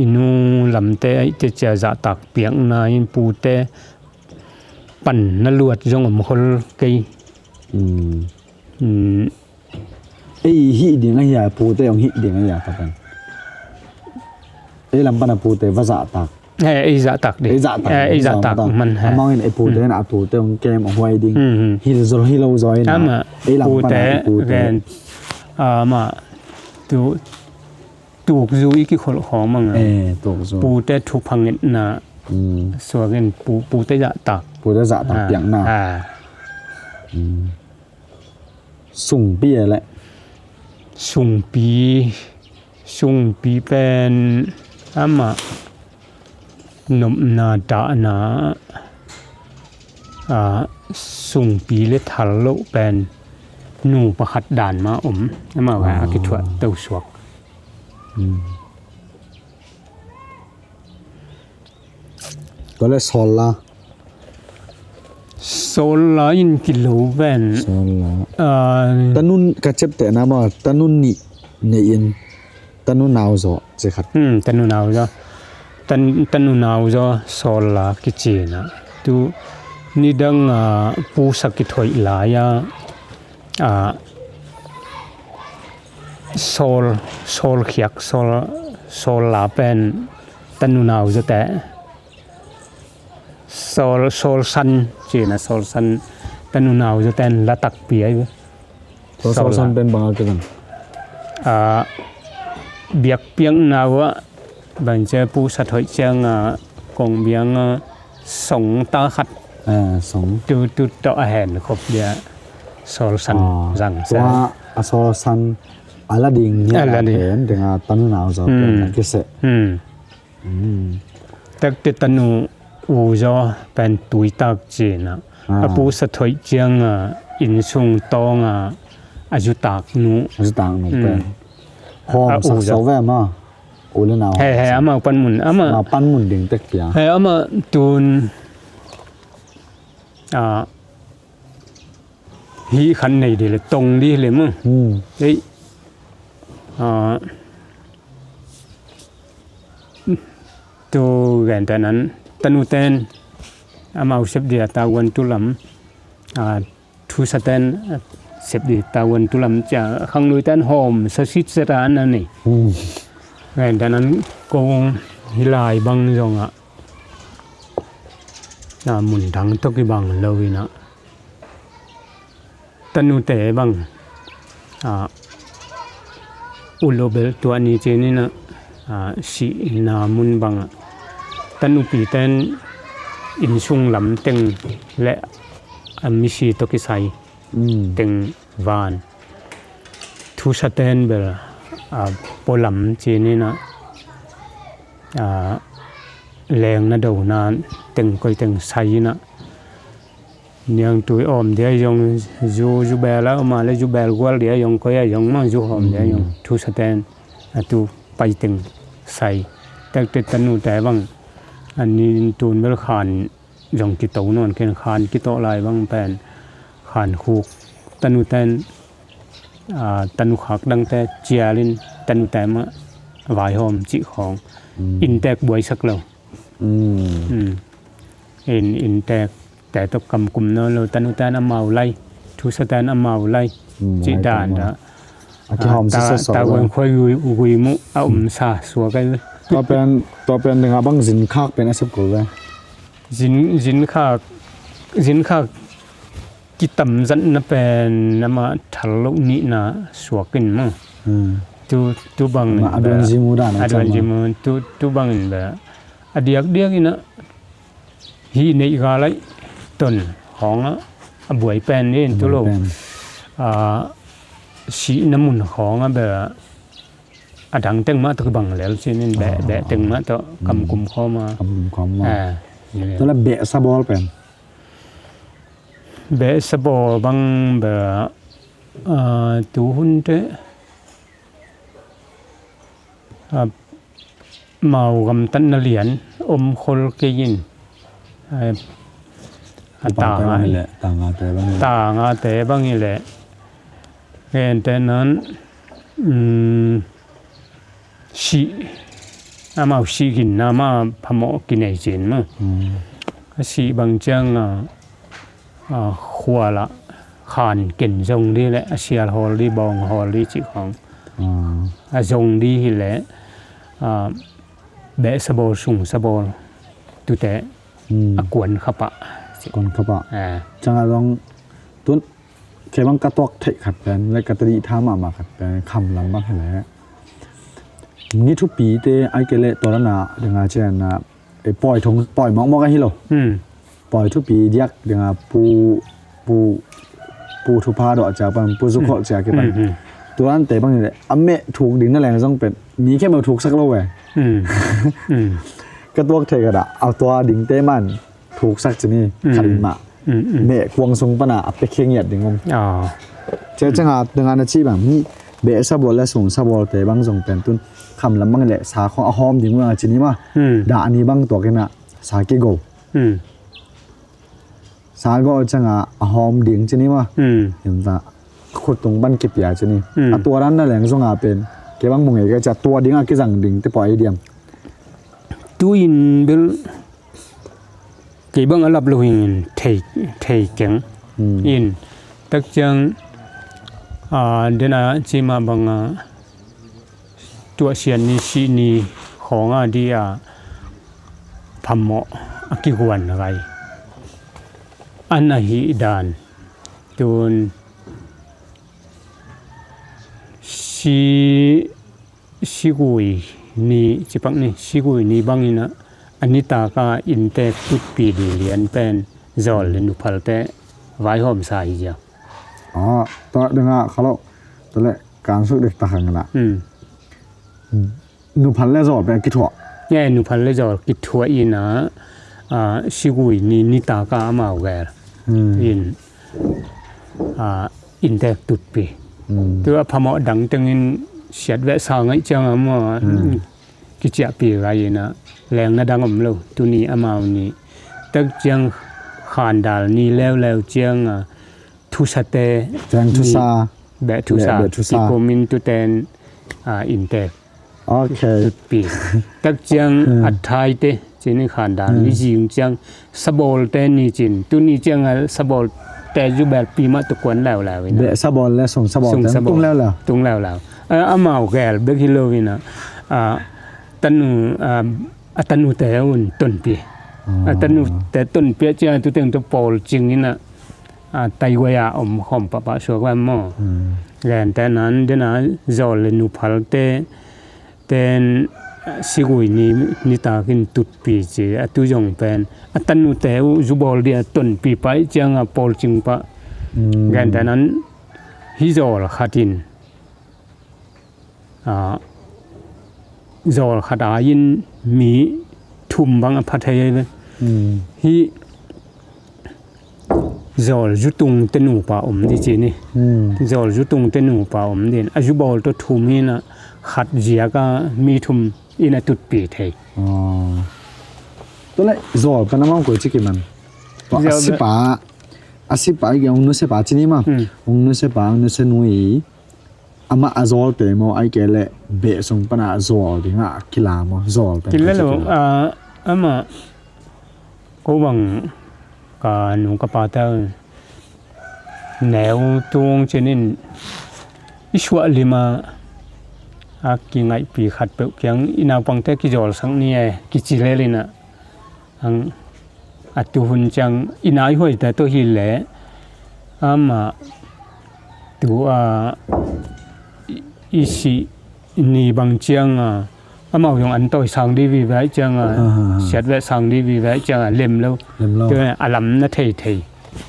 i nu lamte, a i te cia zahtak piakna in pute pan na luat zong om khol kei. Mm. Mm. Ei hih ding ahi a, pute hong hih ding ahi a, ka pen. Ei lam pan a pute va zahtak. Eh, ei zahtak ding. Ei zahtak. Eh, ei zahtak man he. Amau in ei pute in a pute hong kem hong huai ding. Mm, mm. Hil zol hilo zoi na. Ama ei lam pan a pute. Pute ven, ama tu tukzu i kikholh khawng mah a. Eh, tukzu. Pute thupha ngetna. Mm. Suak in pu, pute zahtak. Pute zahtak piakna. Ah. Mm. Sungpi e leh. Sungpi, sungpi pen amah nopna dahna, a, sungpi le thal loh pen nu pakhat dan mah om. Amah a kithuah to suak. Mm. Tua le sawlla. Sawlla in kilo ven. Sawlla. Ah. Tanu ka ciaptehna mah, tanu nih nei in, tanu nauzaw ci khat. Hmm, tanu nauzaw. Tan, tanu nauzaw sawlla kici na. Tu nidang, ah, pusa kithoih lai a, ah, sawl, sawlkhiak, sawl, sawlla pen tanu nauzaw te. Sawl, sawlsan ci na, sawlsan tanu nauzaw ten la takpi ahi ve. Sawl, sawlsan pen bang a kizang? Ah, biakpiakna uah bang cia pusa thoih ciang a kong biang a song ta khat. Ah, song. Tu, tu tawh a hen khop dia sawlsan zang sa. Tua a sawlsan a la ding hi a la ding. Pen ding a tanu nauzaw pen a kiseh. Hmm. Tekte tanu uzaw pen tuitak ci na. Ah. A pusa thoih ciang a innsung tawng a a zutak nu. A zutak nu pen. Hawm sak so ve ama. U le nau. He, he, ama panmun, ama. Ama panmun ding tek pia. He, ama tun, ah, hih khan nei dih le, tong dih le mu. Hmm. Ei, ah, tu gen ta nan, tanu ten, amau sep dih a tavuan tu lam, ah, thusa ten, ah, sep dih tavuan tu lam cia, khanglui ten hawm sa sit sa ta an a nei. Hmm. Gen ta nan kong hi lai bang zong a, ah, mun dang tawh kibang lo in a. Tanute bang, ah, u lo bel tua ni ci ni na, ah, sihna mun bang, ah, tanupi ten innsung lam teng le, ah, misi tawh kisai teng van. Thusa ten bel, ah, pualam ci ni na, ah, lengna dona teng koi teng sai na. Niangtui awm dia zong zu, zu bel a, ama le zu bel gual dia zong koi a zong ma zu hawm dia zong. Mm. Thusa ten a tu pai teng sai. Tekte tanute bang. A ni tun bel khan zong kito nawn ken khan kito lai bang pen. Khan khuk. Tanu ten, ah, tanu khak dangte cial in Tanute mah vaihawm cih khawng. Inntek buaisak lo. Inn inntek te tawh kamkum nawn lo. Tanute in amau lai, thusate in amau lai cih dan dah. A kihawm sasa suak lo. Tavuan khuai gui muh a omsa suak ai. Tua pen, tua pen dingah bang zinkhak pen a sep kul ve. Zin, zinkhak, zinkhak kitamzatna pen amah thal loh nihna suak in maw. Tu, tu bang in a duan zimu dan a duan zimu tu, tu bang in beh a diakdiak in ah hih neih ga laih ton khawngah a buai pen in tu lo. Sihna mun khawngah beh a dang teng mah tawh kibang lel cin in beh, beh teng mah tawh kamkum khawm a. Kamkum khawm a. Tua le behsa bawl pen. Behsa bawl bang beh, ah, tuhun teh, ah, mau gamtatna lian om khol kei in. Ah, a tanga, tangate bang hi leh. Gentehna in, um, sih, amau sih ginna mah phamawh kinei cin maw. A sih bang ciang a, a, khual ah khan ken zong dih le a sial hawl dih, bawng hawl dih cih khawng. A zong dih hi leh, a, behsa bawl, sungsa bawl tute a kuan kha pah. Kuan kha pah. Ciang a zong tun kei bang ka tuak theih khat pen le ka tadih tha mahmah khat pen kham lam bang hi leh ni thupite ai kei leh tua lana dingah cian ah, eh, pawi thong, pawi mawkmawk ahi lo. Pawi thupi diak dingah pu, pu, pu thupha dawh ciak pan, pu zukholh ciak kipan. Tua lante bang hi leh a meh thuk ding na leng zong pen mi khempeuh thuksak lo ve. Ka tuak theih khat ah a tua dingte man thuksak cin hi, khat in mah. Meh kuang sung pana a pekhe ngiat ding om. Cia cianga dingah na cih bang hi, behsa bawl le sungsa bawlte bang zong pen tun kham lam bang le sa khawng a hawm ding uh a cin hi mah. Dah ni bang tuak in ah sa kigo. Sa go cianga a hawm ding cin hi mah. Khut tung pan kipia cin hi. A tua dan na leng zonga pen kei bang mu ngei ka cia tua dingah kizang ding te pua ei diam. Tu-in bel kei bang a lap lo in thei, thei keng. In tak ciang, a, dena cima banga tuahsiat ni, sih ni khawng a dih a phamawh a kiguan gai an ahih dan. Tun si Sigui ni, cipak ni, sigui ni bangin a, a nitaka inntek tutpi ding lian pen zawl le nuphalte vaihawmsa hi zia. Ah, tua dinga khalo, tua le kansuk dek ta hang na. Nuphal le zawl pen kithuah. Nge nuphal le zawl kithuah ina, ah, sigui ni nitaka amau gel. In, ah, inntek tutpi. Tua phamawh dang tengin siat veh sa ngaih cianga maw, kiciahpi gai ina, lengna dang om lo, tuni amau ni. Tak ciang khandal ni leuleu cianga, thusate, beh thusa, beh thusa, kikumin tuten, ah, inntek. Ok. Tutpi. Tak ciang a thaite, cini khandal ni zing ciang sabawlte ni cin, tuni cianga sabawlte zubelpi mah tukuan leuleu ina. Beh sabawl le sung sabawl tung leuleu. Tung leuleu. A, amau gel bek hi lo ina. A, tanu, a, a tanute un tonpi. A tanute tonpi a ciang tuteng tu pawl cing ina. A, taiguai a om khawm pahpah suak lam maw. Gentehna in dena zawl le nuphalte ten, a, sigui ni, nitakin tutpi ci, a tu zong pen a tanute uh zubawl dia tonpi pah cianga pawl cing pah. Gentehna in hi zawl khatin, a, zawl khat a in mi thum bang a pha thei ve. Hi zawl zutung te nupa om di cini. Zawl zutung te nupa om din a zubawl tawh thum hi ina khat ziaka mi thum ina tutpi thei. Tua le zawl pan amau koi ciki man. A sipa, a sipa i ge ong nusepa cini ma. Ong nusepa, ong nusenui. amah a zawlte maw, ai kei leh beh sung pana zawl dingah kila maw, zawl pen kila lo. Amah ko bang ka nu ka pate neu tung cinin i suah lima a kingaihpi khat peuh kiang i naupangte kizawlsak ni e kici lelinah ang a tuhun ciang i naihuaite tawh hi leh amah tu a i sih ni bang cianga amau zong an tawi sang di vive cianga siat veh sang di vive cianga lem lo. Lem lo. Tu a lam na thei thei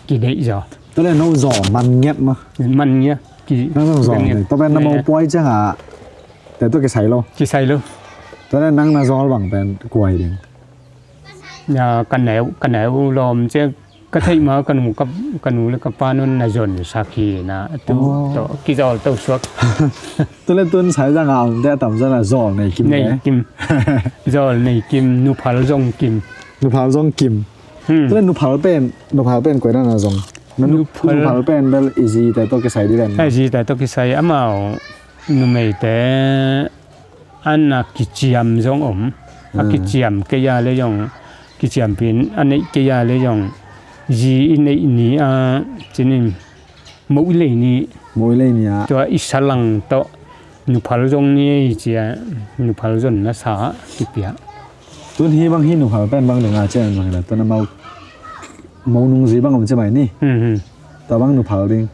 kideih zaw. Tu le no zaw man ngiat ma. Man ngiat. Nang zong zaw ngiat. Tu pen na mo puai cianga te tu kisai lo. Kisai lo. Tu le nang na zawl bang pen kuai ding. Ka neu ka neu lawm ciang ka theih ma ka nu le ka pa nun na zon sak hi na tu tawh kizawl to suak. Tu le tun Saizang a omte a tamzaw na zawl nei kim nei kim. Zawl nei kim, nuphal zong kim. Nuphal zong kim. Tu le nuphal pen nuphal pen koi na na zong. Nuphal pen bel i zite tawh kisai di len. I zite tawh kisai amau numeite an a kiciam zong om. A kiciam kei a le zong kiciampin a neih kei a le zong zi i neih ni a cinin mo i lei ni. Mo i lei ni a tua i salang tawh nuphal zong ni ei cia nuphal zon na sa kipia. Tun hi bang hi nuphal pen bang dinga cian bang hila tun a mo mo nungzi bang om ci mai ni. Tua bang nuphal ding.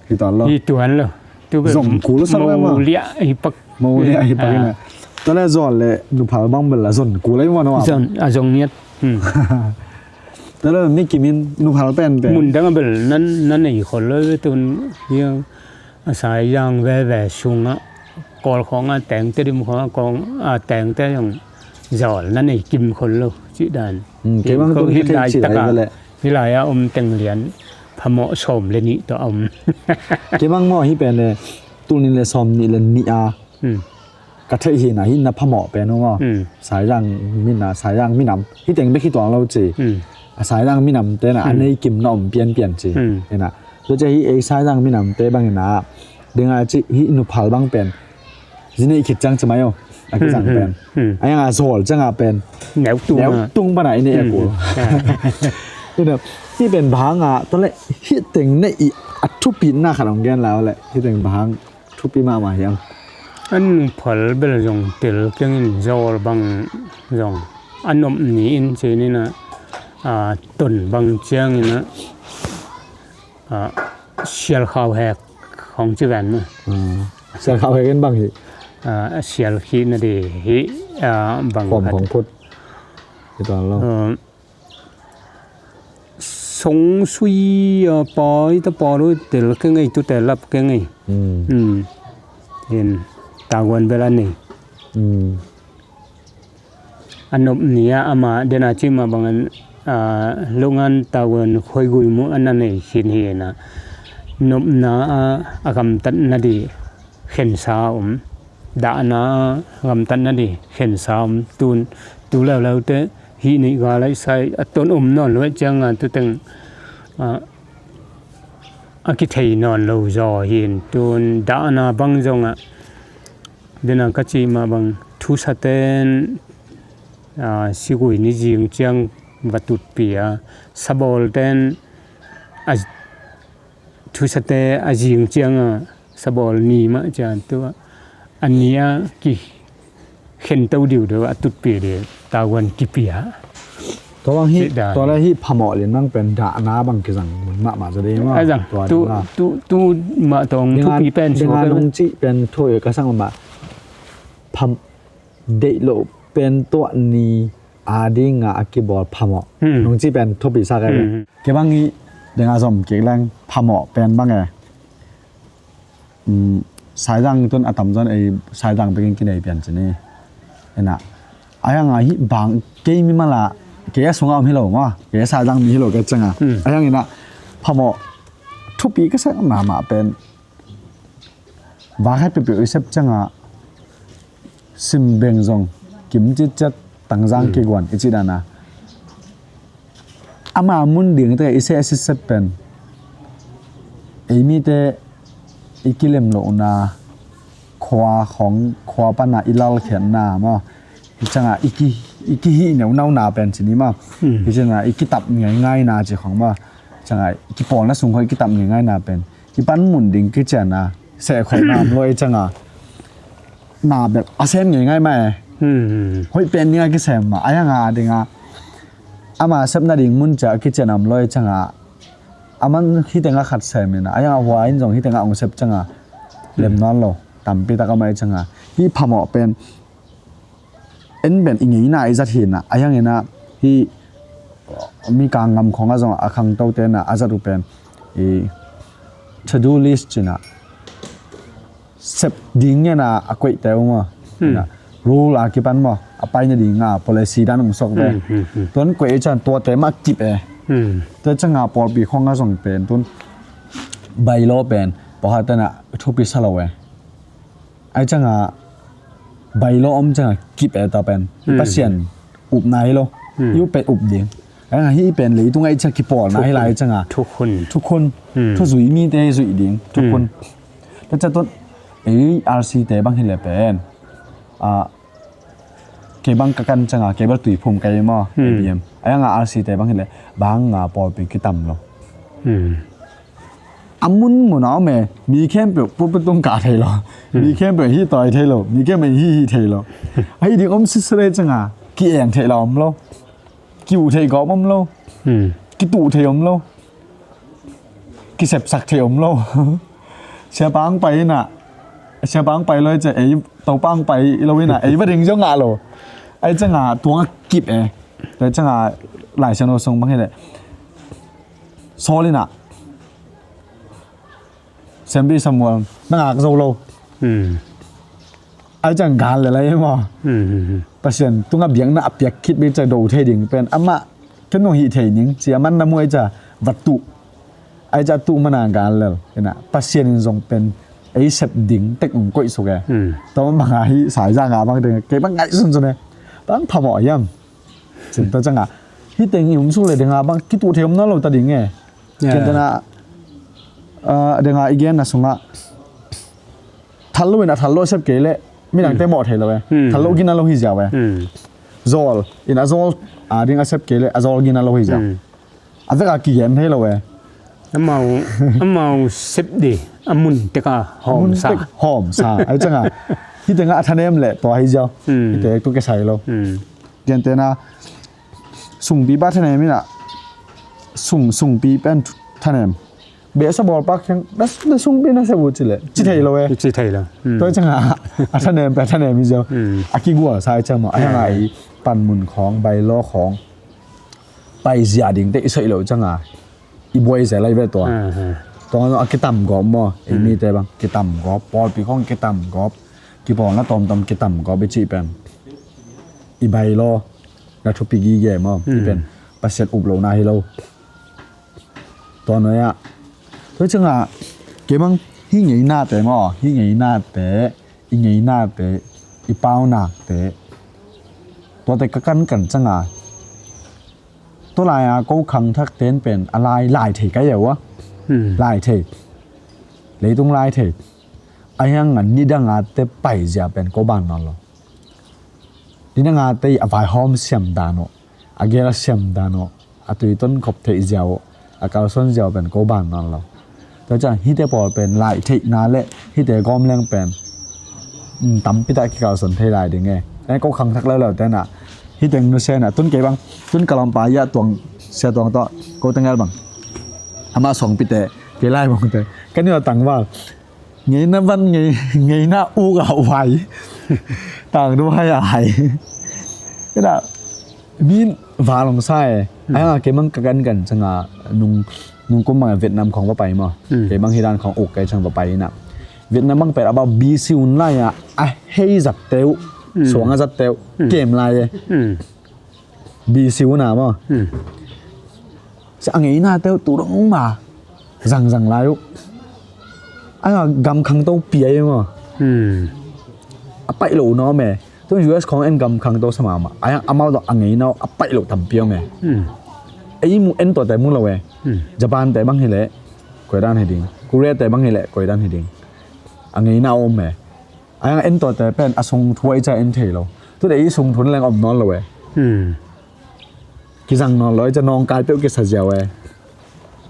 Hi tuan lo. Hi tuan lo. Zong kul sak le ma. Mo liah hi pak. Mo liah hi pak ina. Tua le zawl le nuphal bang bel la zon kul le ma no. Zon a zong ngiat. Tua le mi kimin nuphal pen pen. Mun dang a bel nan nan ei khol lo tun hiang a Saizang veve sunga kol khonga tengte dim khonga kong a tengte zong zawl nan ei kim khol lo ci dan. Kei bang tun hi lai taka. Hi lai a om teng lian phamawh sawm le nih tawh a om. Kei bang maw hi pen le tul nih le sawm nih le nih a ka theih hi na hi na phamawh pen uh maw. Saizang mina Saizang minam hi teng bek hi tuang lo ci. A Saizang minam te na a nei kim na om pianpian ci. Hi na tu ci hi ei Saizang minam te bang hi na dinga ci hi nuphal bang pen. Zi neih khit ciang ci mai aw a kizang pen a yang a zawl ciang a pen neu tung pana i neih a kul. Ina hi pen bang a tawle hi teng neih i a thupina khat ong gen lau le hi teng bang thupi mahmah hiang. An phal bel zong tel kengin zawl bang zong a nop ni in cinina a ton bang ciangina a sial khau hek hong ci ven ma. Sial khau hek in bang hi. A sial khih na di hi a bang khat. Khom khong phut. Hi tuan lo. Song sui a pai ta pa lo tel kengei tu tel lap kengei. Hin taguan bel a nei. A nop ni a ama dena ci ma bang a lungan taguan khuaigui mu a na nei khin hi na nopna a gamtat na di khensa om dahna a gamtat na di khensa om tun tu leuleu te hi nei ga lai sai a ton om nawn lo ciang a tu teng a kithei nawn lo zaw hin tun dahna bang zong a dena ka ci ma bang thusa ten a sigui ni zing ciang va tutpi a sabawl ten a thusate a zing ciang a sabawl ni mah cian tu a ni a ki khen to diu deuh a tutpi deuh taguan kipia. Tua bang hi tua le hi phamawh lin bang pen dahna bang kizang mun mahmah zaw dei mah. A zang tu tu tu mah tawng thupi pen suak nung cih pen thu ka sang mah pham deih loh pen tuah ni a dinga a kibawl phamawh nung cih pen thupi sak e. Kei bang hi dinga zom kik leng phamawh pen bang e. Saizang tun a tamzawn ei saizang bekin kinei pian cini ena a hianga hi bang kei mi mala kei a sunga om hi lo maw kei a saizang mi hi lo kei canga a hiangina phamawh thupi ka sak mahmah pen vang hai pepeu i sep canga simbeng zong kim citciat tangzang kiguan i ci dana ama mun ding te i seh a sitset pen ei mite i kilem lohna, khua khong, khua pana i lalkhiatna maw, hi cianga i ki, i kihih neunauna pen ci ni maw. Hi cianga i kitap ngeingaina ci khong maw, cianga i kipawlna sung khong i kitap ngeingaina pen i panmun ding kiciana sehkholhna om lo. Hi cianga na bel a sem ngeingai mah e. Hoih pen dinga kisem mah a, a yanga dinga ama sepna ding mun cia kiciana om lo. Hi cianga a man hitenga khat sem ina, a yanga hua in zong hitenga ong sep cianga lem nawn lo tampi tak a mah. Hi cianga hi phamawh pen en pen i ngeina i zat hina, a yangina hi Mikang ngam khonga zong a khangto tena a zat uh pen i to-do list cina sep ding ngena a koihte uh maw. Rule a kipan maw, a paina dinga policy dan ong sok ve. Tuan koih i cian tuate mah kip e. Tua cianga pawlpi khonga zong pen tun bylaw pen pawlkhat tena thupi sa lo e. Ai cianga bylaw om cianga kip e ta pen i Pasian upna hi lo. I up pen up ding. Ai nga hi pen leitunga i cianga kipawlna hi lai cianga thukhun, thukhun, thuzui mite zui ding thukhun. Tua cia tun ei R C te bang hi le pen a kei bang ka kan cianga kei bang Tuiphum kei maw, A D M. Ai nga R C te bang hi le bang nga pawlpi kitam lo. A mun mun a om e, mi khempeuh pulpit tung kah thei lo, mi khempeuh hih tawi thei lo, mi khempeuh hih hih thei lo. Ahi ding om sisele cianga ki-eng theih lo om lo, ki-uh theih gawp om lo, kituh thei om lo, kisepsak thei om lo. Siapa ang pai ina, siapa ang pai lo i cia ei Topa ang pai lo ina ei va ding zong ngah lo. Ai cianga tuang a kip e. Tua cianga Lai Siangtho sung bang hi le Saul ina Sempi Samuel na ngak zo lo. Ai ciang gal le lai maw. Pasian tunga biakna a piak khit bik ciang do thei ding pen amah ken nong hih thei ning ci a man na muai cia va tuh. Ai cia tuh mana gal lel ina Pasian in zong pen ei sep ding tek ong koih suk e. Tua man banga hi sai za nga bang ding kei bang ngaihsun sun e. Bang phamawh hiam. Cin tua cianga hi teng i um suk le dinga bang kituh thei om na lo ta ding e. Cian tena dinga i genna sunga thal lo in a thal lo sep kei le midangte mawh thei lo e. Thal lo gina lo hi ziau e. Zawl in a zawl a ding a sep kei le a zawl gina lo hi ziau. A veka kigen thei lo e. Amau, amau sep di a mun teka hawm sa. Hawm sa ai cianga hi tenga a thanem le tua hi ziau. Hi te tu ke sai lo. Cian tena sungpi pa thanem ina sung sungpi pen thanem. Behsa bawlpak khen na sungpi na sep uh ci le ci thei lo e. Ci thei lo. Tua cianga a thanem pe thanem hi ziau. A kigual sa i ciang maw a hanga i panmun khawng bylaw khawng paizia dingte i soih loh cianga i buai zel lai ve tua. Tua a kitam gawp maw, ei mite bang kitam gawp, pawlpi khawng kitam gawp, kipawlna tawmtawm kitam gawp i cih pen i bylaw na thupi gige maw, i pen Pasian up lohna hi lo. Tua nuai ah tua cianga kei bang hi ngeinate maw, hi ngeinate, i ngeinate, i paunakte, tuate ka kankan cianga tua lai-a ko khangthak ten pen a lai lai thei ka ia uh a. Lai thei, leitung lai thei. A hiang a nidanga te paizia pen ko ban nawn lo. Nidanga te i a vaihawm siam dan uh, a gel siam dan uh, a tui ton khop theih ziau uh, a kalsuan ziau pen ko ban nawn lo. Tua ciang hite pawl pen lai theihna le hite gawm leng pen tampi tak kikalsuan thei lai ding e. Ko khangthak leuleu tenah hiteng nusia inah tun kei bang tun ka lawmpa ia tuang sia tuang tawh ko tengel bang amah suangpite kei lai bangte kan ina tangval ngeina van ngeina uk a uhai tangdu hai a hai. Ina min valong sa e. Ai nga kei mang ka kan kan changa nung nung kum mang Vietnam khong va pai maw. Kei mang hidan khong uk kei chang va pai ina Vietnam mang pet a ba B C un lai a a hei zat teu suang a zat teu kem lai e. B C un a maw. Sa a ngeina teu tu dong ma zang zang lai uh. A nga gam khang to pi ai maw. A pai lo no me. Tun U S khong en gam khang to sama ma. A yang amau dong a ngeina a pai lo tam pi me. Ei mu en to te mu lo e. Japan te bang hi le koi dan hi ding. Korea te bang hi le koi dan hi ding. a ngeina a om e. A yang en tawhte pen a sung thu a i ca en thei lo. Tute i sung thu na leng om nawn lo e. Hmm. Kizang nawn lo e, ca nawngkai peuh kisa ziau e.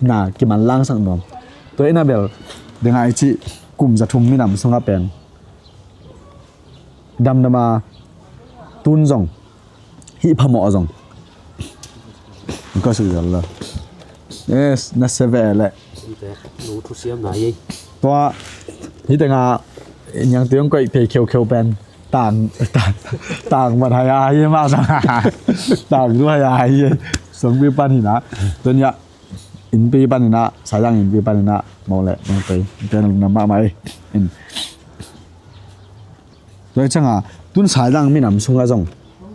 Na kiman langsak nuam. Tua ina bel dengai cih kum za thum minam sungah pen damdama tun zong hih phamawh zong ka suk zal lo. Yes, na se ve le. Tua hih tenga niang tiang koih pei kheukheu pen tang tang tang mat hai a hi ma sang tang du hai a hi. Songpi pan hi na. Tunia innpi pan hi na, Saizang innpi pan hi na, mau le mau pei. Tua na mahmah in. Tua hi cianga tun Saizang minam sungah zong,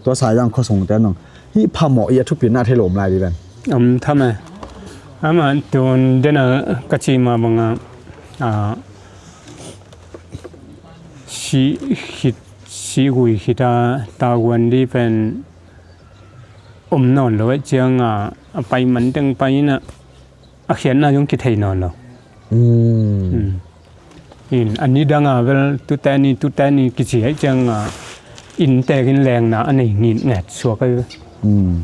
tua Saizang khuasungte zong hih phamawh i a thupina thei lo om lai dih ven. Om tham e. Amah tun dena ka ci mah banga, a, si khit, si gui khit a taguan dih pen om nawn lo e cianga a pai man teng pai ina a khiatna zong kithei nawn lo. Mm. Mm. In a ni danga vel tute ni tute ni kici hei cianga inntekin lengna a nei ngit nget suak ahi. Mm.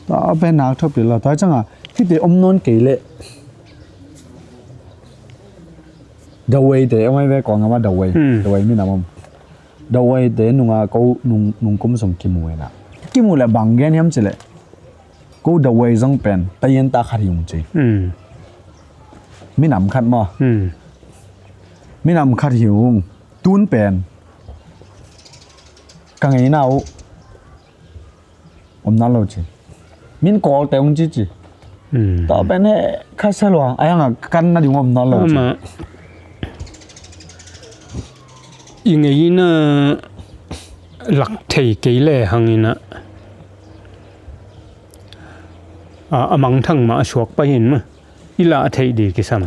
Tua pen nak thupi lo tua cianga hite om nawn kei leh Dawei te om ai ve kong ama Dawei. Mm. Dawei minam om. Dawei te nunga ko nung, nung kum sung kimu ena. Kimu le bang gen hiam cileh. Ko Dawei zong pen tayen ta khat hi ung ci. Mm. Minam khat maw. Mm. Minam khat hi ung. Tun pen ka ngeina uh om nawn lo ci. Min kawl te ung ci ci. Mm. Tua pen he kha sa lua a yang a kan na ding om nawn lo ci. Ama i ngeina lak thei kei le hangina a, a mangthang mah a suak pai hin mah i lah a theih dih kisam.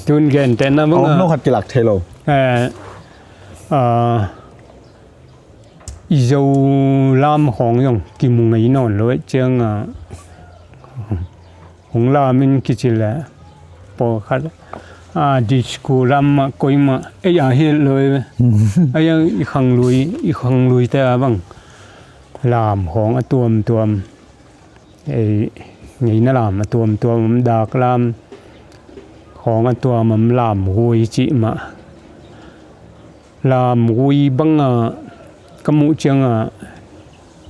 Tun gen te na bang a om lo khat kilak thei lo. Eh, a, i Zo lam khawng zong kimu ngei nawn lo eh cianga hong lam in kici le pawlkhat a disco lam mah koi mah ei a hi lo eh. Ei a i khanglui, i khanglui te a bang lam khawng a tuamtuam. Ei ngeina lam a tuamtuam om dak lam khawng a tuam om lam gui cih mah. Lam gui banga ka muh cianga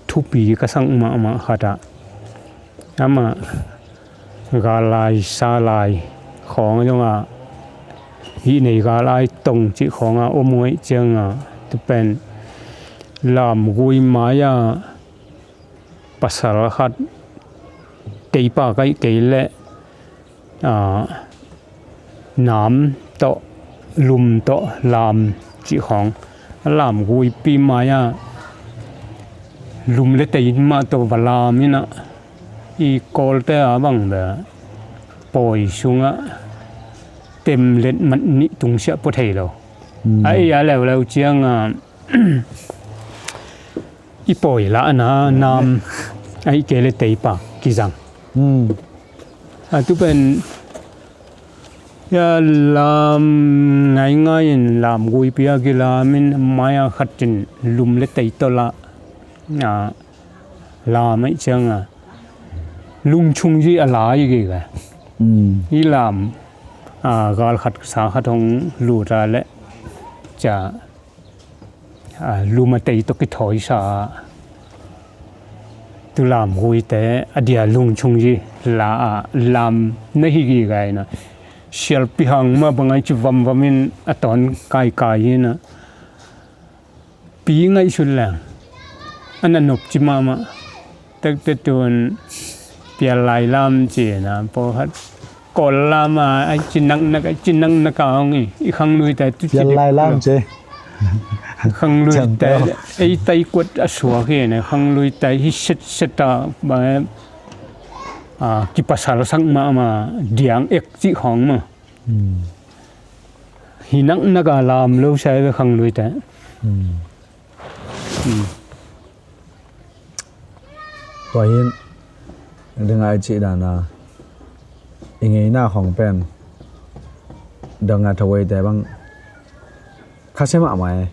thupi ka sak mahmah khatah amah gal lai sa lai khawng a zongah hih nei gal ai tong cih khawngah om uh aih cianga tupen lam gui mai-ah pasal khat teipa kaih kei leh nam tawh lum tawh lam cih khawng a lam guipi mai-ah lum le tei mah tawh va lam inah i kawlte a bang beh pawi sungah temlet mat nih tungsiah pua thei lo. A ei a leuleu cianga i pawi lahna nam a i kei le teipa kizang. A tupen ia lam ngaingai in lam guipi a kilam in mai-a khatin lum le tei tawh lah lam aih cianga lungchung zih a lai gige i lam gal khat sa khat hong luta le cia lum a tei tawh kithawisa tu lam guite a dia lungchung zih la a lam na hi gige ina sialpi hang mah bangai ci vamvam in a tawn kaikai ina pi ngaihsut leng a na nopci mahmah. Tekte tun pial lai lam cina pawlkhat kawl lama a ci naknak a ci naknak a hong i i khangluite tu ci pial lai lam ci. Khangluite ei tai kuat a suak hi ne khangluite hi setset a ba a kipasal sak mahmah diang ek cih khawng mah. Hi naknak a lam lo sai ve khangluite. Tua hin ringai cih dana i ngeina khong pen Dang a thawei te bang khasia mahmah e.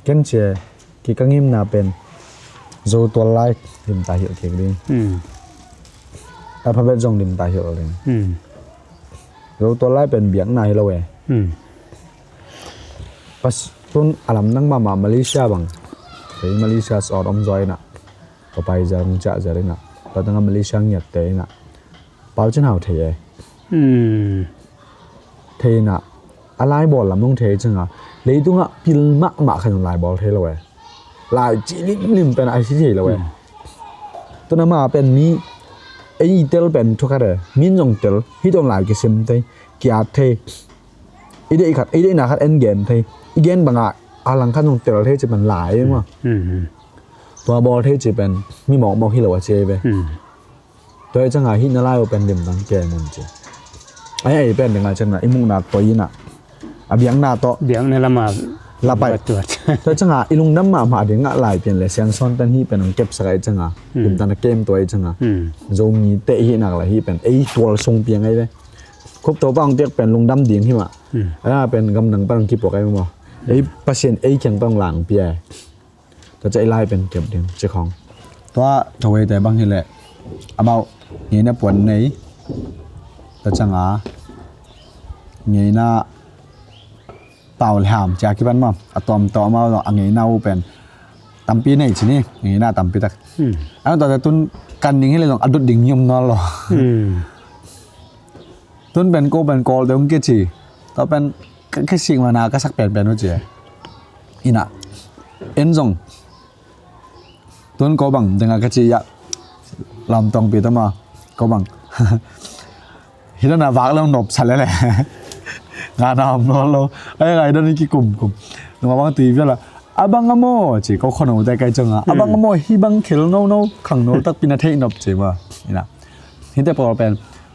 Ken cia ki ka ngimna pen Zo tual lai limta hilh kik ding. Hmm. Alphabet zong limta hilh ding. Hmm. Zo tual lai pen biakna hi lo e. Hmm. Pas tun a lamdang mahmah Malaysia bang. Kei Malaysia sawt om zaw inah. Ka pai zel hong ciah zel inah. Patanga Malaysia ngiatte inah. Pau Cin Hau thei e. Hmm. Thei inah a laibawl lam hong thei canga leitungah pil mahmah khan hong laibawl thei lo e. Lai ci limlim pen a si thei lo e. Hmm. Tuna ma pen mi ei i tel pen thukhat e. Min zong tel hih ton lai kisim thei kiat thei. I deih khat i deihna khat en gen thei. I gen bangah a lang khan hong tel thei ci pen lai e ma. Hmm, hmm. Tua bawl thei ci pen mi mawkmawk hi lo a ci e ve. Hmm. Tua i canga hih na lai uh pen limdang ke mun ci. Ai ai pen ding a cina i mukna toi inah a biakna tawh biakna lama la pai. Tua i canga i lungdam mahmah dingah lai pian le siangsawn tan hih pen hong kepsak a i canga. Hmm. Limtan a kem tua i canga. Hmm. Zomi te hih nak la hih pen ei tual sung piang ai ve. Khup to pang piak pen lungdam ding hi mah. Hmm. A pen gamdang pan hong kipuak ai mah. Ei Pasian ei kiang pan hong lang pia. Tua ca i lai pen kep ding ci khong. Tua thawei te bang hileh amau ngeina puan nei. Tua canga ngeina pau le ham cia kipan ma a tuam tawh amau a ngeina uh pen tampi nei ci ni ngeina tampi tak. Hmm. An tua te tun kan ding hileh zong a dut ding ngium nawl lo. Hmm. Tun pen ko pen kawl deuh hong kici. Tua pen ka kisik mana ka sak penpen uh ci. Inah en zong tun ko bang denga ka ci iah lamtongpi tama ko bang. Hidana vak lo nop sa lele. Ngana om lo lo. Ai ngai dana kikum kum. Nunga bang tui viala. Abang amo ci ko khono te kai conga. Abang amo hi bang khel no no khang no tak pina thei nop ci ma. Inah. Hite pawl pen.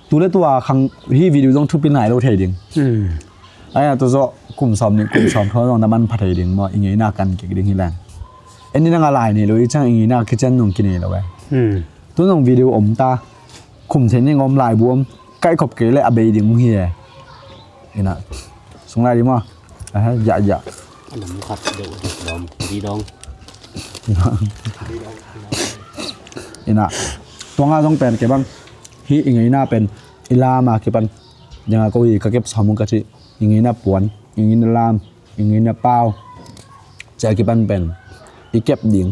Tu le tua khang hi video zong thupi nai lo thei ding. Hmm. Ai a tu zawh kum sawm nih kum sawm thaw zong na man pha thei ding maw i ngeina kan kik ding hi leng. En i nang a lai nei lo i cang i ngeina kician nung kinei lo e. Hmm. Tu zong video om ta. Khum thei ning om lai bu om. Kaih khop kei le a bei ding hi e. Inah. Sung lai ding maw. Aha, ya ya. Adam khat deuh deuh dom di dong. Inah. Tuanga zong pen ke bang. Hi i ngeina pen i lama kipan. Danga ko hi ka kep sawm ka ci i ngeina puan i ngeina lam i ngeina pau. Cia kipan pen i kep ding.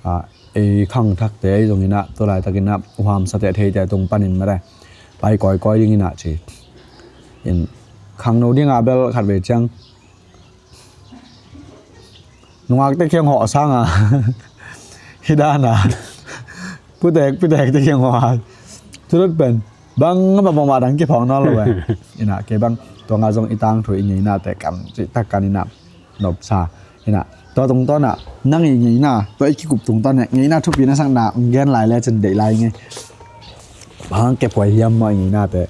A, ei khangthakte ei zong inah tu laitakinah huamsate theite tung panin mare pai kawikawi ding inah ci. In khangno dingah bel khat vei ciang nungakte kiang hawh sanga hidana putek putekte kiang hawh a. Tulut pen bang bang bang dang kiphawk nawn lo e. Inah kei bang tuanga zong i tangthu i ngeinate kam cih tak kan inah nopsa. Inah tua tungtawnah nang i ngeina tua i kikup tungtawnah ngeina thupi na sakna ong gen lai le cin deih lai ngei. Bang kephuai hiam maw i ngeinate.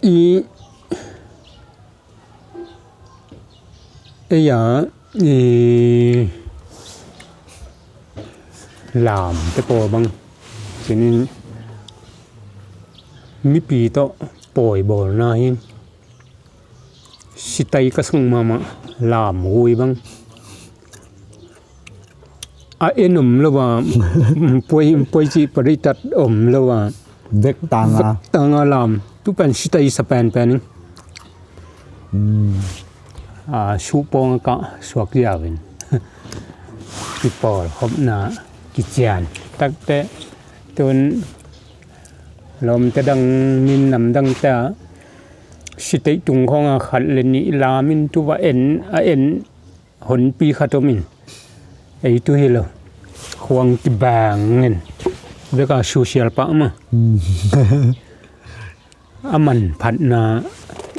I ei a i lam te paw bang cinin mipi tawh pawi bawlna hi sitai ka sung mahmah lam hui bang. A en om lo a puai puai cih paritat om lo a vek tanga vek tanga lam tu pen sitai sa penpen in. Hmm. A suh pawng a kah suak ziau in kipawl khopna kician takte tun lawmte dang min nam dangte a sitai tung khawnga khat le nih lam in tu va en a en honpi khat om in ei tu hi lo khuang kibang in veka social pah ma. Hmm. A manphatna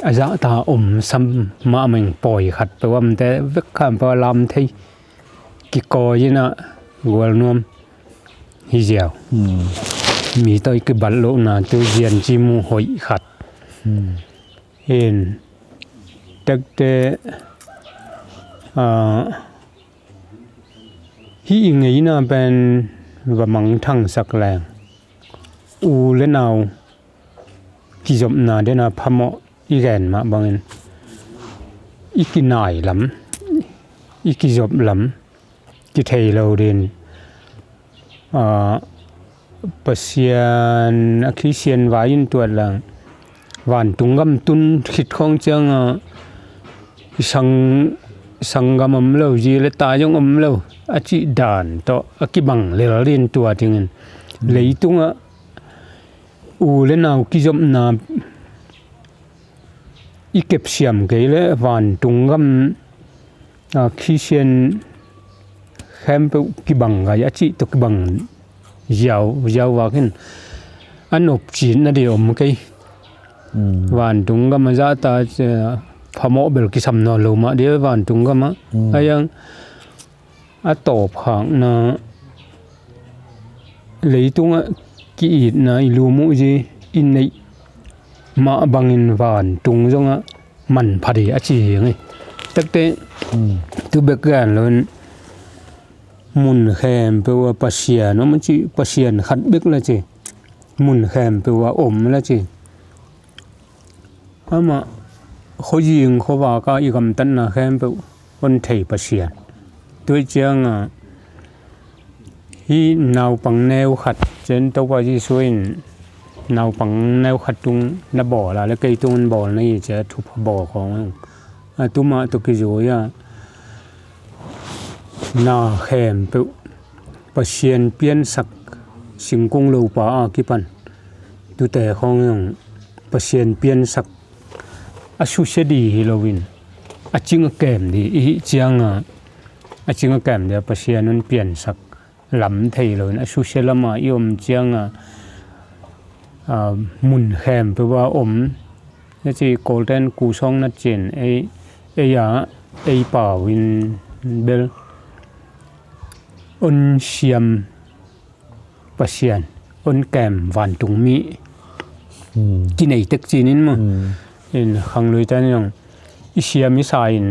a zahta om sam mahmah in pawi khat peuh amte vek khan peuh a lam thei kikawi inah gualnuam hi ziau. Hmm. Mi tawh i kibat lohna tu zian ci mu hoih khat. Hmm. In tekte a hih i ngeina pen va mangthangsak leng u le nau kizopna dena phamawh i gen mah bangin i kinai lam, i kizop lam kithei lo din, ah, Pasian a khisian vai in tuat lang vantung gam tun khit khawng cianga i sang, sanggam om lo, zi le ta zong om lo a cih dan tawh a kibang lel din tua dingin leitungah u le nau kizopna i kepsiam kei le vantung gam, ah, khisian khempeuh kibang gai a cih tawh kibang ziau, ziau vakin a nopcitna dih om kei. Vantung gam a zahta phamawh bel kisam nawn lo mah dih vantung gamah. A yang a tawpkhakna leitungah ki-itna i lum uh zi i neih mah bangin vantung zongah manpha dih a ci hi ngei. Takte tu bek gan loin mun khempeuh a Pasian om a ci, Pasian khat bek la ci, mun khempeuh a om la ci. Amah khuazing khuavaka i gamtatna khempeuh hon thei Pasian. Tua cianga hih naupang neu khat cian Topa Jesu in naupang neu khat tung na bawl a le kei tung in bawl na hi cia thupha bawl khawng a tumah tua kizui a na khempeuh Pasian piansak singkung lopa a kipan tute khawng zong Pasian piansak a susia dih hi loin a cing a kem dih i hih cianga a cing a kem dih a Pasian un piansak lam thei loin a susia lama i om cianga mun khempeuh a om na ci Kawlten kusawng na cin ei, ei a ei pau in bel on siam Pasian on kem vantungmi kinei tek cinin maw? In khangluite in zong i siam i sa in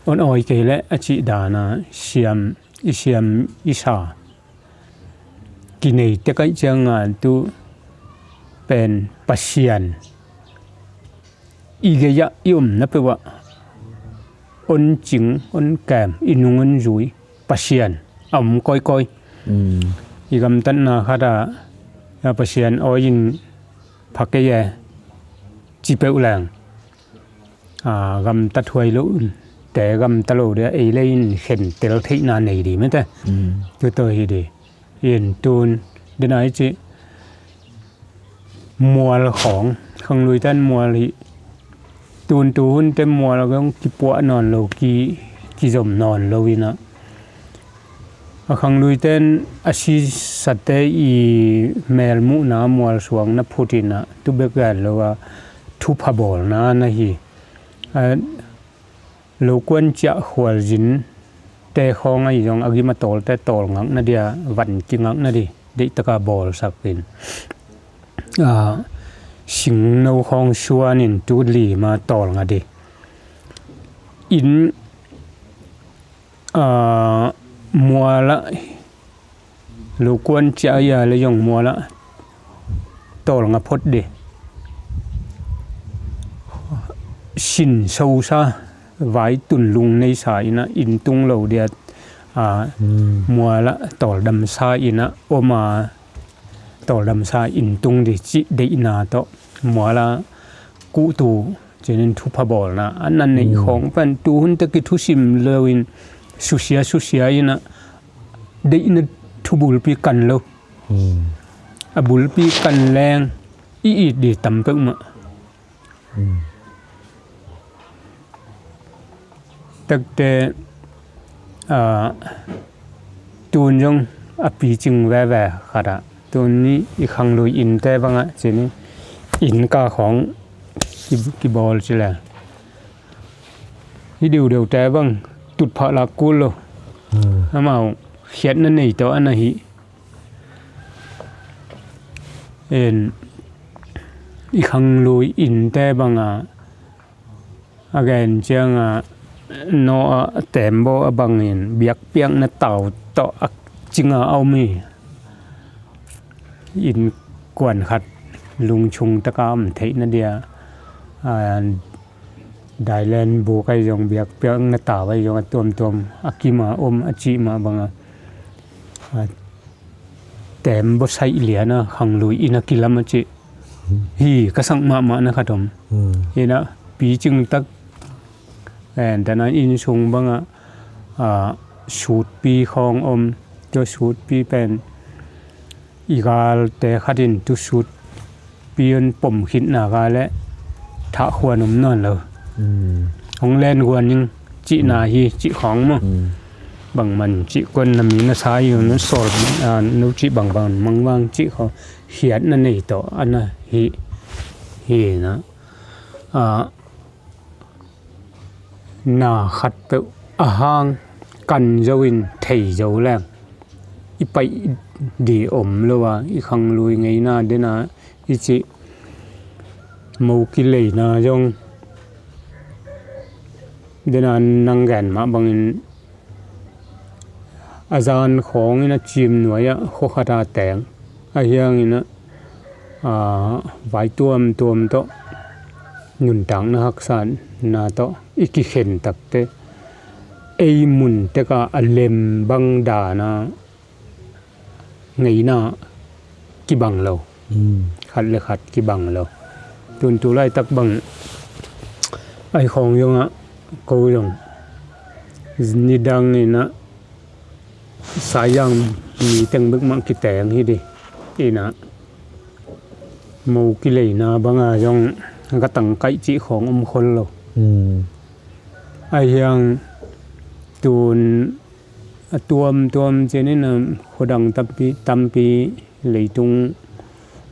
on awi kei leh a cih dana siam i siam i sa kinei tek aih cianga tu pen Pasian i gei-ah i omna peuhah on cing, on kem, i nung on zui Pasian a om kawikawi. I gamtatna khatah a Pasian awi in pha kei e ci peuh leng gamtat huai lo te gamta lo dia ei lei in khentel theihna nei dih mete. Tutawh hi dih. In tun dena i cih mual khawng khangluiten mual hi. Tun tuhunte mual khawng kipuah nawn lo, ki, kizom nawn lo inah a khangluiten a sisate i melmuhna mual suang na phut inah tubek gan lo a thupha bawlna na hi. Lokuan ciah khualzin te khawng ahi zong a gim a tawlte tawlngakna dia van kingakna di deihtaka bawlsak in singno khawng suanin tu lima tawlnga di in mualah lokuan ciah ahi a le zong mualah tawlnga phot di sin sosa vai tunlung neisa inah in tung lo dia mualah tawldamsa inah oma tawldamsa in tung di cih deihna tawh mualah kuhtu cinin thupha bawlna a na neih khawng pan tuhunte kithusim loin susia susia inah deihna thubulpi kan lo. A bulpi kan leng i it di tam peuhmah. Takte tun zong a picing veve khatah tun ni i khanglui innte bangah cini innka khawng kibawl ci le i diudeute bang tutphah lak kul lo. Amau khiatna nei tawh a na hi. In i khanglui innte banga a gen cianga Noah tembaw a bangin biakpiakna tau tawh a cinga a om hi. innkuan khat lungchung taka om theihna dia, a, dailen buk ahi zong, biakpiakna tau ahi zong, a tuamtuam a kim a om a cih mah banga, a, teem bawsaih liana khanglui inn a kilam a cih hi ka sak mahmahna khat om. Hinah picing tak, en, tana inn sung banga, a, sutpi khawng om. Tua sutpi pen i galte khat in tu sutpi on pom khitna ka le thah khuan om nawn lo. Hong len guan ning cihna hi cih khawng maw. Bangman cih kuan na mi na sa hi, na sawl, a, no cih bangbang mangvang cih khawng khiatna nei tawh a na hi, hi na. A, na khat peuh a hang kan zo in thei zo leng i paih di om lo a, i khanglui ngeina dena i cih mo kileina zong dena nang gen mah bangin a zan khawngin a cim nuai-ah khuakhat a teng a hiangin a, a, vai tuamtuam tawh nuntakna haksatna tawh i kikhen takte ei mun teka a lem bang dana ngeina kibang lo. Khat le khat kibang lo. Tun tu laitak bang ai khawng zongah ko zong nidang inah sayang mi teng bekmah kiteng hi di. Inah mo kileina banga zong ka tangkaih cih khawng om khol lo. Ai hiang tun a tuamtuam cianin a khuadang tampi, tampi leitung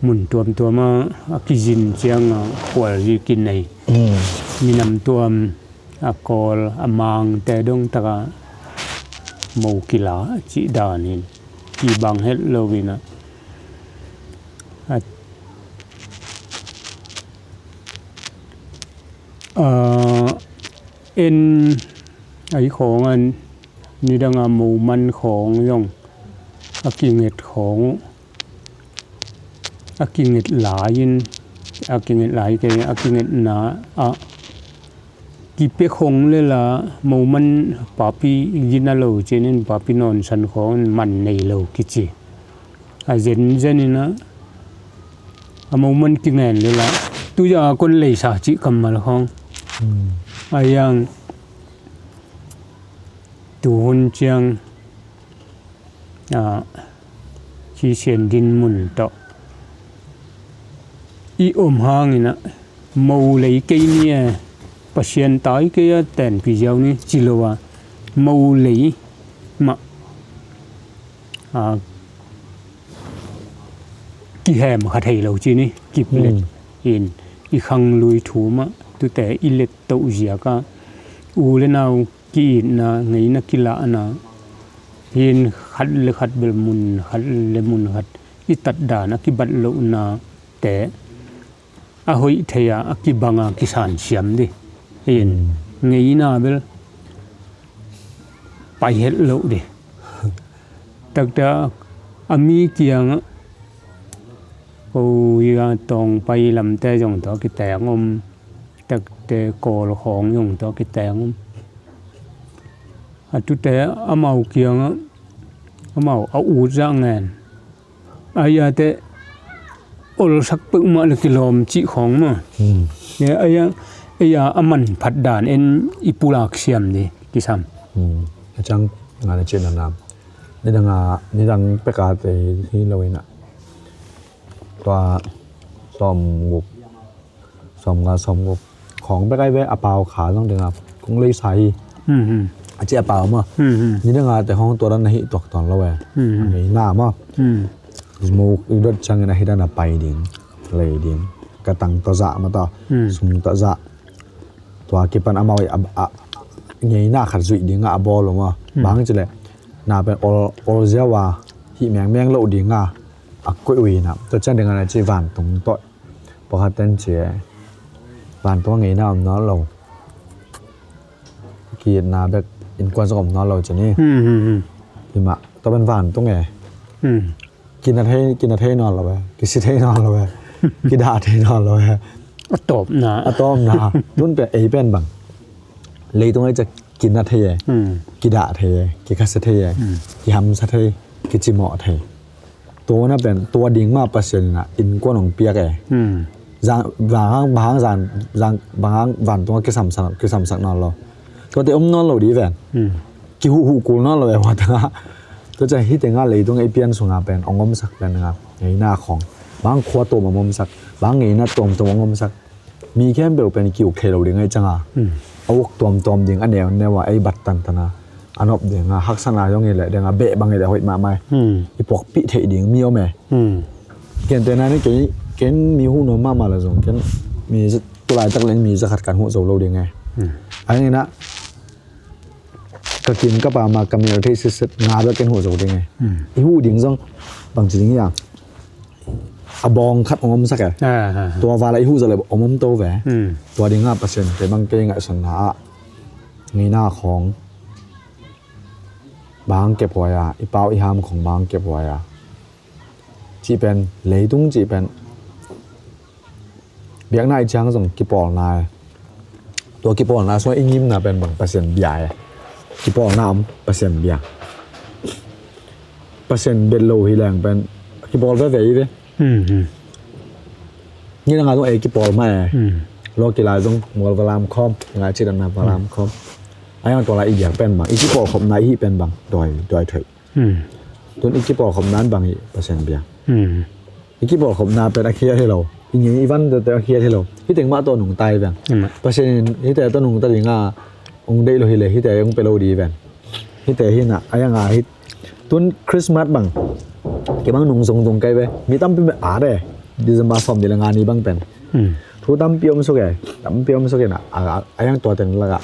mun tuamtuama a kizin cianga khualzi kinei. Minam tuam a Kawl a Mangte dong taka mo kila cih danin kibang het lo inah a, a, en ai khawngan nidanga moman khawng zong a kinget khawng uh, a kinget lai-in, a kinget lai kei, a kingetna ah kipia khong lela moman papi gina lo cinin papi nawnsan khawng man nei lo kici. A zenzen inah a moman kingen lela tuya kon leisa cih kammal khawng. A yang tuhun ciang, a, Khisian din mun tawh i om hanginah mo lei kei ni e, Pasian tai kei a tenpi ziau ni ci lo a, mo lei mah, a, kihem kha thei lo ci ni, kiplet in i khanglui thu mah tute i let toh ziaka u le nau ki-itna, ngeina kilahna hin khat le khat bel mun khat le mun khat i tatdan a kibat lohnate a hoih thei-a a kibanga kisan siam di. Hin ngeina bel pai het loh di. Takte a mi kiangah ko hi a tawng pai lamte zong tawh a kiteng om. Takte Kawl khawng zong tawh a kiteng om. A tute amau kiangah amau a ut zah ngen. Aia te olsak peuhmah le kilawm cih khawng maw. Aia, aia a manphat dan en i pulak siam di kisam. A ciang ngana cih nanam nidanga nidang peka te hi lo inah tua sawm guk sawmnga sawmguk khawng bek ai ve a pau kha zong dinga kong leisa hi. A ci a pau maw. Nidanga te khawng tua dan na hih tuak tuan lo e. A ngeina maw. Mo i dot ciangin a hi dan a pai ding lei ding ka tang tawh zah maw tawh sum tawh zah tua kipan amau i a ngeina khat zuih dingah a bawl uh maw. Bang cileh na pen ol ziau a hih mengmeng loh dingah a koih uh inah tua ciang dinga na ci vantung tawh Pakhat ten ci e, vantung a ngeina om nawn lo. Ki-itna bek innkuan zong om nawn lo ci ni. Himah tua pen vantung e. Kina thei, kina thei nawn lo e. Kisi thei nawn lo e. Kidah thei nawn lo e. A tawpna. A tawpna. Tun pen ei pen bang. Leitung ei ciang kina thei e. Hmm. Kidah thei e. Kikhasia thei e. Hmm. Kihamsa thei. Kicimawh thei. Tua na pen, tua ding mah Pasian in ah innkuan hong piak e. Hmm. Zang, bang hang, bang hang zan, zang, bang hang vantung ah kisamsak, kisamsak nawn lo. Tuate om nawn lo ding ven. Hmm. Kihuhhuh kul nawn lo e hua tengah. Tua ciang hih tengah leitung ei pian sungah pen hong omsak pen tengah ngeina khawng. Bang khua tuam hong omsak, bang ngeina tuamtuam hong omsak. Mi khempeuh pen ki-uk thei lo ding ahih ciangin. Hmm. A uk tuamtuam ding a neu neu a ei bat tantan a. A nop ding a, haksatna zong hi leh ding a, beh bang hi leh hoih mahmah e. Hmm. I puakpih theih ding mi om e. Hmm. Ken te na ni kei, ken mi huh nuam mahmah la zong, ken mi za-, tu laitak leng mi za khat kan huh zo lo ding e. Hmm. A hi na, ka kim ka pam a ka mel theih sitset nga bel ken huh zo ding e. Hmm. I huh ding zong bangci ding hiam? A bawng khat hong omsak e. Ah, ah, ah. Tua val ah i huh zo leh om om to ve. Hmm. Tua ding ah Pasian te bang kei ngaihsutna ah ngeina khawng bang kephuai a, i pau i ham khawng bang kephuai a. Cih pen, leitung cih pen. Biakna i ciang zong kipawlna e. Tua kipawlna sungah i ngimna pen bang Pasian bia e. Kipawlna om Pasian bia. Pasian bet lo hi leng pen kipawl veve hi ve. Hmm, hmm. Nidang a zong ei kipawl mah e. Hmm. Lawki lai zong mual va lam khawm, ngai cih dan na va lam khawm. A yang tua lai i biak pen bang, i kipawlkhopna i hih pen bang, dawi, dawi thoih. Hmm. Tun i kipawlkhopna in bang hi Pasian bia. Hmm. I kipawlkhopna pen a khiat hi lo. I ngei i van tete a khiat hi lo. Hih teng mah tawh nungta hi veng. Amen. Pasian in hihte tawh nungta ding a hong deih lo hi leh hihte hong pia lo ding hi veng. Hihte hi na, a yang a hi. Tun Christmas bang. Kei bang nung zong zong kai ve. Mi tampi mah a de. December sawm ni le nga ni bang pen. Hmm. Thu tampi om suk e. Tampi om suk e na. A, a, a yang tua teng lak a.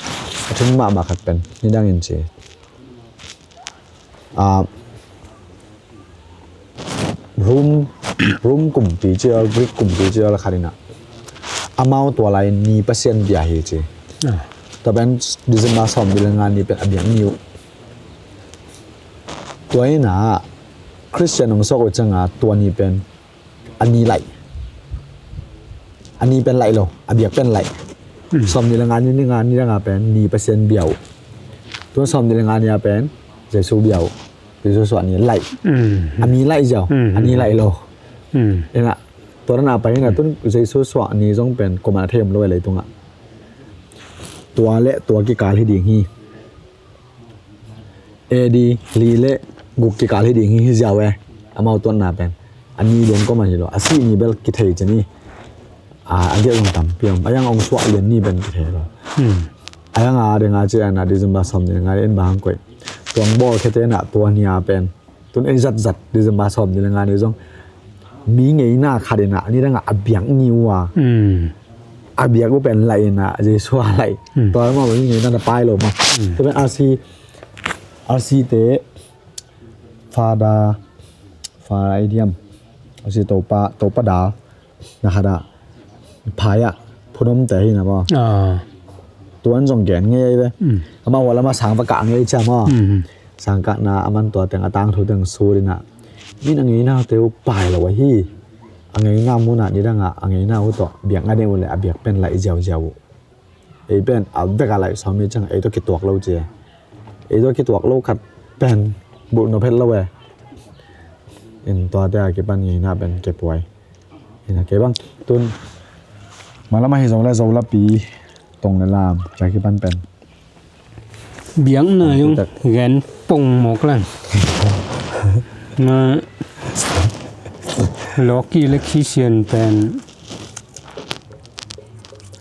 A thum mahmah khat pen. Nidang in ci. Ah, Rome, Rome kumpi ci a, Greek kumpi ci a la khat in a. Amau tua lai ni Pasian bia hi ci. Ah. Tua pen December sawm ni le nga ni pen a biak ni uh. Tua in a Christian hong suak uh ciang a tua ni pen a ni laih. A ni pen laih lo, a biak pen laih. Hmm. Sawm ni le nga ni, ni nga ni dang a pen ni Pasian bia uh. Tun sawm ni le nga ni a pen Jesu bia uh. Jesu suah ni laih. Hmm. A ni laih ziau, hmm, a ni laih lo. Hmm. Ina, tua dan a pai ina, hmm, tun Jesu suah ni zong pen kuamah na thei om lo e leitungah. Tua le tua kikal hi ding hi. A D li le guk kikal hi ding hi, hi ziau e. Amau tuanna pen a ni lian kua man hi lo. A sih ni bel kithei ci ni. A, a giat zong tampi om. A yang hong suah lian ni pen kithei lo. Hmm. A yang a ding a ci a na December sawm ni nga in bang koih. Tuang bawl khete na tua ni a pen. Tun ei zatzat December sawm ni le nga ni zong mi ngeina khat in a, ni dang a a biak ni uh a. Hmm. A biak uh pen laih in a, Jesu a laih. Hmm. Tua mah mi ngeina na pai lo mah. Hmm. Tua pen R C, R C te, Father, Father Idiam. R C Topa, Topa Dal. Na khat ah phai ah phun omte hi na maw. Ah. Tuan zong gen ngei ve. Mm. Amah hua lamah sang va kah ngei cia maw. Mm. Sang kahna a man tua teng a tangthu teng sut in ah. Min a ngeina uh te uh pai lo ahi. A ngeina mun ah nidang ah a ngeina uh tawh biak nga ding uh leh a biak pen laih ziauziau uh. Ei pen a vek a laih sawm hi ciang ei tawh kituak lo ci. Ei tawh kituak lo khat pen bulh nop het lo e. In tuate a kipan ngeina pen kepuai. Ina kei bang tun. Malam ahi zong le Zolapi tong le lam cia kipan pen. Biakna zong gen pong mawk lang. Na Lawki le Khisian pen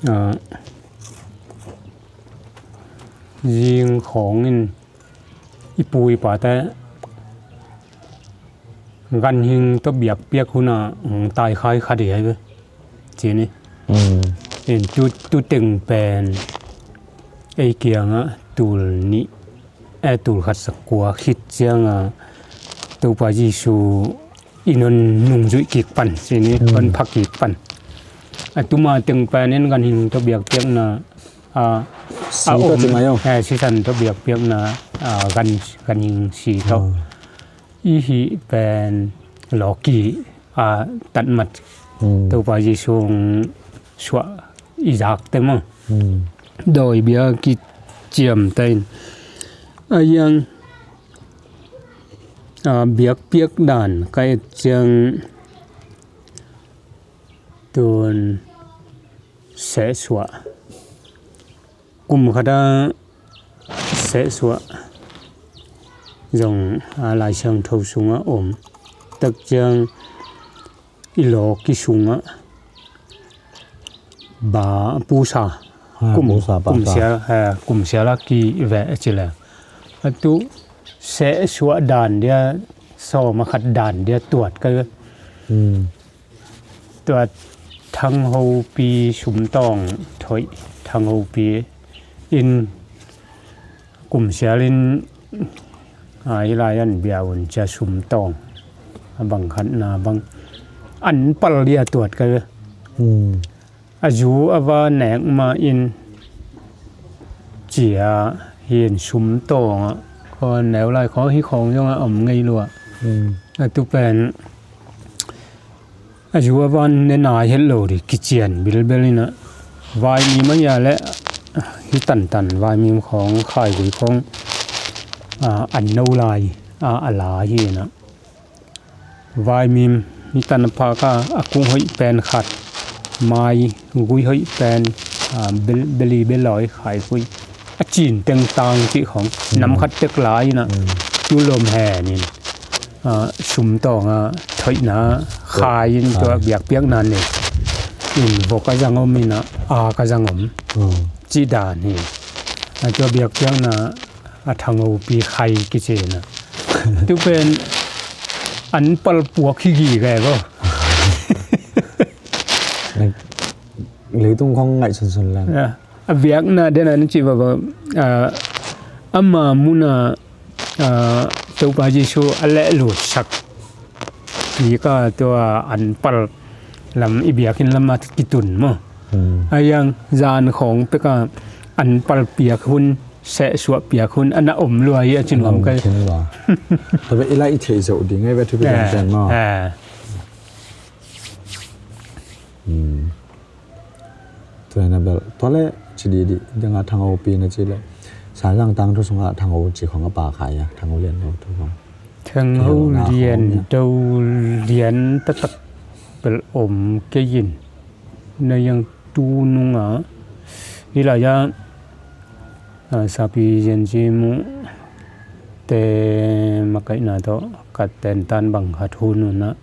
ah, zing khawng in i pu i pate ganhing tawh biakpiak hunah hong taikhai khat hi ai ve. Ci ni. Mm. In tu, tu teng pen ei kiangah tul nih, eh, tul khat zakua khit ciangah Topa Jesu i non nungzuih kik pan, ci ni, mm, hon pha kik pan. A tuma teng pen in ganhing tawh biakpiakna, a, si a tawh om, ci mai aw. Eh, sisan tawh biakpiakna, a, gan, ganhing si tawh. Mm. I hih pen lawki a tatmat, Topa Jesu hong suah i zakte maw, dawi bia kiciamteh in a hiang, a biakpiak dan ka et ciang tun sehsuah, kum khata sehsuah zong a Lai Siangtho sungah om tak ciang i lawki sungah ba pusa, kum, pusa, kum sial, kum sial a kiveh a ci le. A tu sehsuah dan dia, sawm a khat dan dia tuat ka, tuat thanghopi sumtawng thoih, thanghopi in kum sial in a i lai an bia un cia sumtawng a bang khatna bang an pal dia tuat ka, a zu a va nek mah in cia hi in sumtawng ah khaw neu lai khaw hi khawng zong a om ngei lua. A tu pen a zu a van ne nai het lo dih kician bilbel inah vaimim a hia le hi tantan vaimim khawng khaigui khawng an no lai a a la hi inah vaimim hi tan a phak a a kung hoih pen khat mai gui hoih pen beli belawi khaigui a cin tengtang cih khawng nam khat tek lai inah tu lom hen in sumtawng a thoihna khai in tua biakpiakna nei in vok a zang om inah a ka zang om cih dan hi. A tua biakpiakna a thanghopi khai kici inah tu pen an palpuak hi gige ko. Leitung khong ngaih sunsun lang. A biakna den an cih va va ama muna Topa Jesu a lehlutsak kika tua an pal lam i biakinn lam a kitun maw? A hiang zan khawng peka an pal piak hun, sehsuah piak hun a na om lua hi a cin om kai. Tabe i lai i theih zoh ding ngai ve thupi dan pen maw? Tua na bel tua le ci didi danga thanghopi na ci le Saizang tangthu sungah thangho ci khong a pa khai a thangho lian lo thu khong. Thangho lian do lian taktak bel om kei in na yang tu nunga hi lai a sapi zian ci mu te makaihna tawh ka tentan bang khat hun unah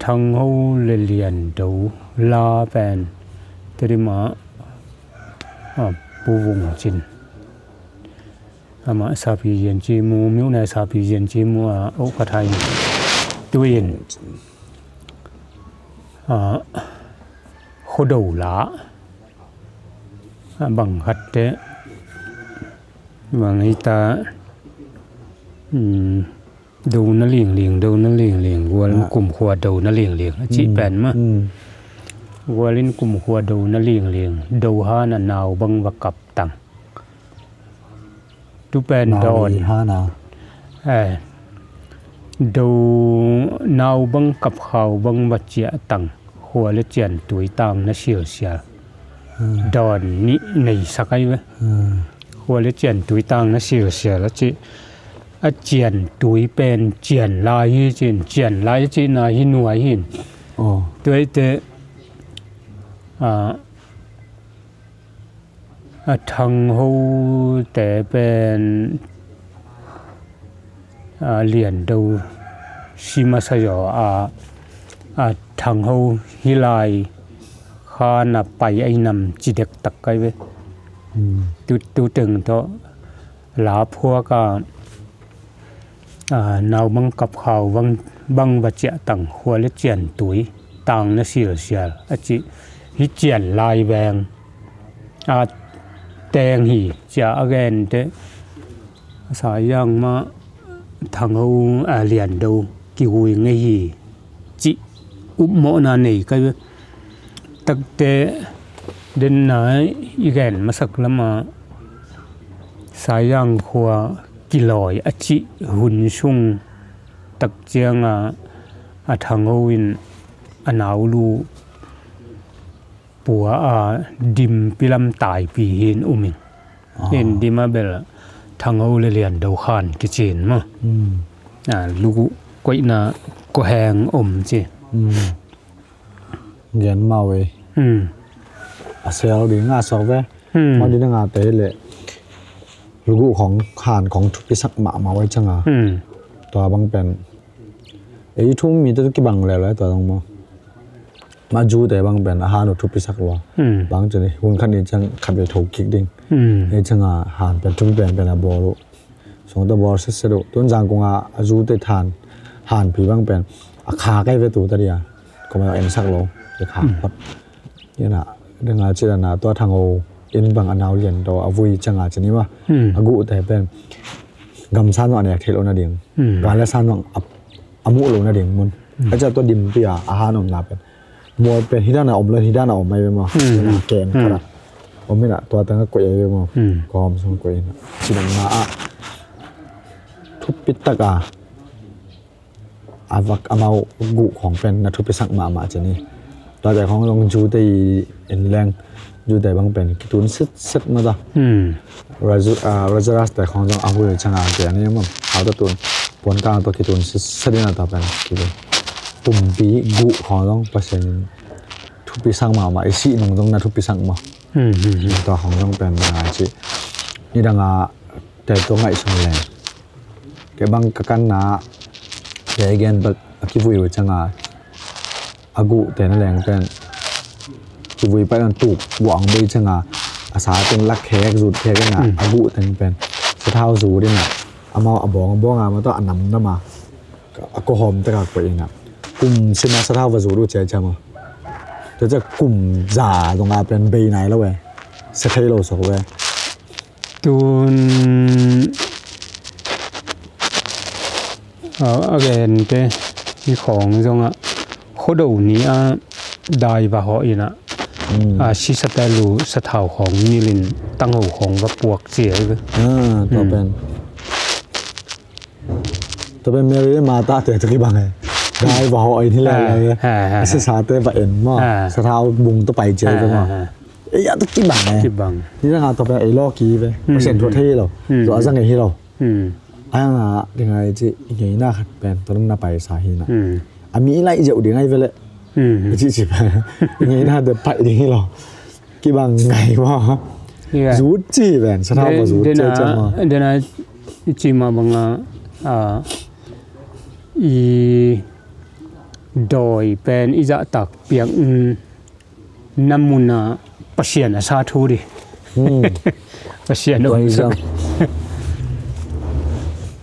thangho le lian do la pen Tedim ah Pu Vung Cin amah sapi zian ci mu miuh ne sapi zian ci mu a oh ka thai tu in khuado la bang khat te bang hita do na lingling do na lingling gual kumkhua do na lingling a cih pen mah gual in kumkhua do na lingling do hana nau bang va kap tang. Tu pen dawn hana do nau bang kap khau bang va ciah tang khua le cian tui tang na silsial. Dawn nih nei sak ai ve. Khua le cian tui tang na silsial a cih a cian tui pen cian lai hi cin cian lai a cihna hi nuai hin. Tuaite a thangho te pen lian do si masa zaw a thangho hi lai khan a pai a i nam ci dektak kai ve. Tu teng tawh la phuak a nau bang kap khau bang va ciah tang khua le cian tui tang na silsial a cih hi cian lai veng a teng hi cia a gen te Saizang mah thangho a lian do kigui ngei hi cih upmawhna nei kai ve. Takte denna i gen masak lama Saizang khua kilawi a cih hun sung tak cianga a Thangho in a nau lu pua a Dimpi lam taipi hin um in. Ah. In Dim a bel Thangho le Liando khan kicin maw. Hmm. A, luguh koihna koheng om ci. Hmm. Gen mau ei. Hmm. A sel ding a suak ve. Hmm. Mau ding a ngate le. Luguh khong han khong thupisak mahmah ei cianga. Hmm. Tua bang pen. Ei thu mite kibang leuleu tua dong maw. Ma zute bang pen a han uh thupisak lua. Hmm. Bang cun hun khat ni ciang khat vei tho kik ding. Hmm. Ei cianga han pen thu pen pen a bawl uh. Song ta bawl setset uh. Tun zangkung a zute than hanpi bang pen a kha kai ve tu ta dia. Ko ma en sak lo. Ka kha phot. Ina, danga ci dana tua Thangho in bang a nau lian do a vui cianga ci ni ma. Hmm. A guh te pen gamsa nuah nek theih lo na ding. Hmm. Gal le sa nuah a, a muh lo na ding mun. Hmm. A cia tua Dimpi a, a han omna pen. Mual pen hidana om lo, hidana om mai ve ma. Hmm. Ina ken kara. Om ina tua tanga koih ai ve ma. Hmm. Ko om sung koih ina. Ci dana a. Thupi tak a. A vak amau guh khong pen na thupisak mahmah ci ni. Tuate khong zong zute i en leng zute bang pen kitun sitset mata. Hmm. Razu-, ah, Rajaraj te khong zong a hui cianga ke ani mah. Hau ta tun puan kang tua kitun sitset ina tua pen kitun. Pumpi guh khong zong Pasian in thupisak mahmah i sih nung zong na thupisak mah. Hmm, hmm, hmm. Tua khong zong pen bang a ci. Ni danga te tua ngaihsun leng. Kei bang ka kanna, kei gen bek a kivui uh cianga, a guh te na leng pen. Kivui pai an tuk buang bei cianga, a sa teng lak khek, zut khek ina, hmm, a guh teng pen. Sathau zut ina, amau a bawng, a bawng a ma tawh a nam nam a. A kohawm tek a koih ina. Kum sina sathau va zut uh cia cia ma. Tua cia kum za zong a pen bei nai lo e. Sia thei lo sok ve. Tun, a, a gente i khong zongah khuado ni a dai va hawh inah, mm, a sisate lu sathau khong nilin tangho khong va puak cia i ve. Ah, tua, mm, pen. Tua pen Mary le Martha te tua kibang e. Dai va hawh in hi lai lai e. Ah, ah, ah. A sisate va en maw. Ah. Sathau bung tua pai cia i ve maw. Ah, ah, ah. Ei, a tu kibang e. Kibang. Ni dang a tua pen ei law ki ve. Hmm. Pasian thu thei lo. Hmm. Tua a zang ei hi lo. Hmm. A yang a ding a i ci i ngeina khat pen tua na paisa hi na. Hmm. A mi i laih zeuh ding a i ve le. Hmm. I ci ci pen. I ngeina te paih ding hi lo. Kibang ngai maw. Yeah. Zut ci pen. Sathau pen zut ci ci maw. Den a i ci ma bang a, a, i dawi pen i zahtak piak, mm, na munah Pasian a sa thu dih. Hmm. Pasian a sa.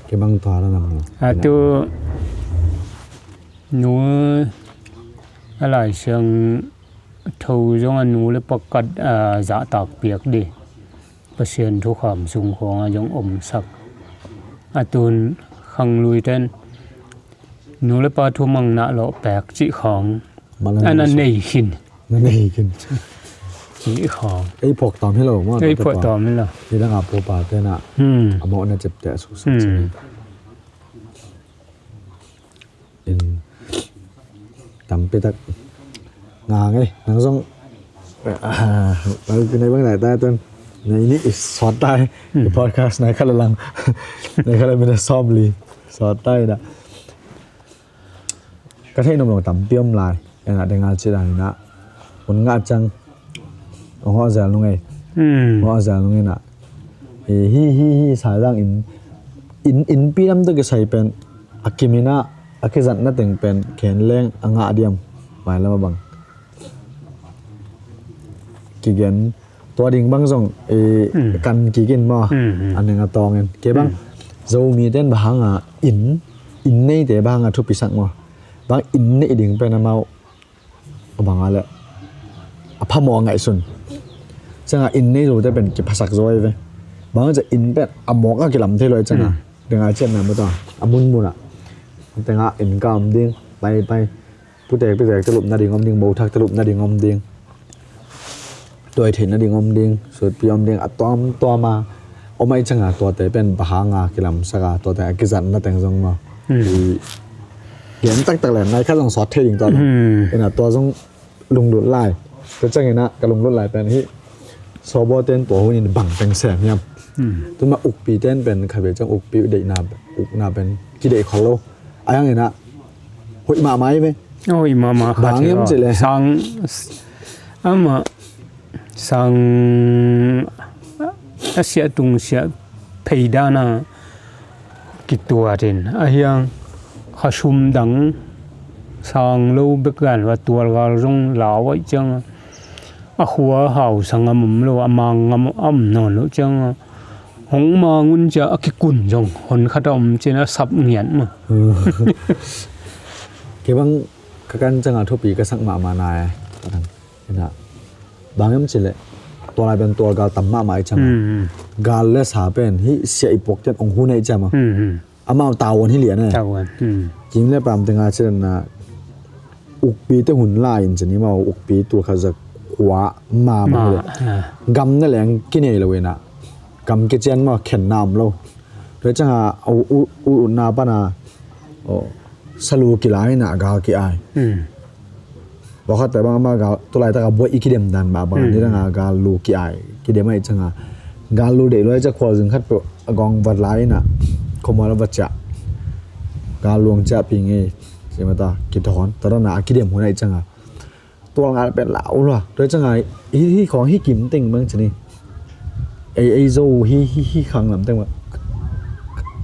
Kei bang tua la na mu. A tu nu a Lai Siangtho zong a nu le pa khat a zahtak piak dih. Pasian thukham sung khawng a zong omsak. A tun khanglui ten nu le pa thu mang na lawh pek cih khawng. Mala a na nei khin. Na nei khin. Cih khawng. Ei phawk tawm hi lo maw. Ei phawk tawm hi lo. Hi dang a pu pa te na. Hmm. A mawh na cep te a suk suk cih. Hmm. In tampi tak. Nga ngei nang zong. Ah, nai bang nai tai tun. Nai ni i sawt tai. Hmm. I podcast nai khala lang. Nai khala mina sawm li. Sawt tai na. Ka theih nop lo tampi om lai. Ena deng a ci dan ina. Un ngah ciang. Ong hawh zel nung ei. Hmm. Hawh zel nung ina. Hi, hi, hi, hi, sa dang in. In, innpi lam tawh kisai pen. A kim ina, a kizatna teng pen. Khen leng, a ngah diam. Mai lam a bang. Kigen. Tua ding bang zong, eh, hmm, kan kik in maw. Hmm, hmm. A neng a tawng in. Kei bang, hmm, Zomi ten bang hang a in, in neite bang hang a thupisak maw. Bang in neih ding pen amau, a bang a le, a phamawh a ngaihsun. Ciang a in nei zote pen kiphasak zaw i ve. Bang a cia in pen a mawk a kilam thei lo i ciang a. Hmm. Deng a cian na mu ta, a munmun a. Teng a in ka om ding, pai, pai. Putek, putek te lupna ding om ding, mothak te lupna ding om ding. Tuai theihna ding om ding, sutpi om ding, a tuamtuam a. Om ahi cianga tuate pen bang hanga kilamsaka tuate a kizatna teng zong maw. Hmm. I gen taktak le nai khat zong sawt thei ding tua. Hmm. Ina tua zong lunglut lai. Tua ciangina ka lunglut lai pen hi. Sawbaw ten tua hunin bang teng sem hiam. Hmm. Tuma ukpi ten pen khabe ciang ukpi deihna ukna pen kideih khol lo. Ayang ina hoih mahmah hi ve. Hoih mahmah kha. Bang hiam cih leh sang ama sang a siah tung siah phei dana kituatin a hiang khasum dang sang lo bek gan va tual gal zong lau aih ciang a khua hau sang a mum lo a mang a mum nawn lo ciang a hong mangun cia a kikun zong hon khat a om cin a sap ngiat ma. Kei bang ka kan canga thupi ka sak mahmah nai. Ina bang em cileh tualai ben tual gal tam mahmah i canga. Gal le sa pen hi sia i puak ten ong hun ei cama. Amau tawon hi lian e. Kim le pam tenga cilena ukpi te hun lai in cini mau ukpi tul khat zak kua ma ma hi le. Gam na leng kinei lo ina gam kician ma khen na om lo. Tua canga u u u na pana salu kilai ina gal ki ai. Bawkhatte bang ama gal tulaitaka buai i kidem dan mah bang ni danga gal lu ki ai kidem ai canga gal lu deih luai ca khualzing khat peuh a gawng vat lai ina khomala vat ciah gal luang ciah pi ngei cimata kidhon tadana a kidem hun ai canga tual ngal pen lau lua tua canga hi hi khawng hi kim teng bang cini ei ei zo hi hi hi khang lam teng bang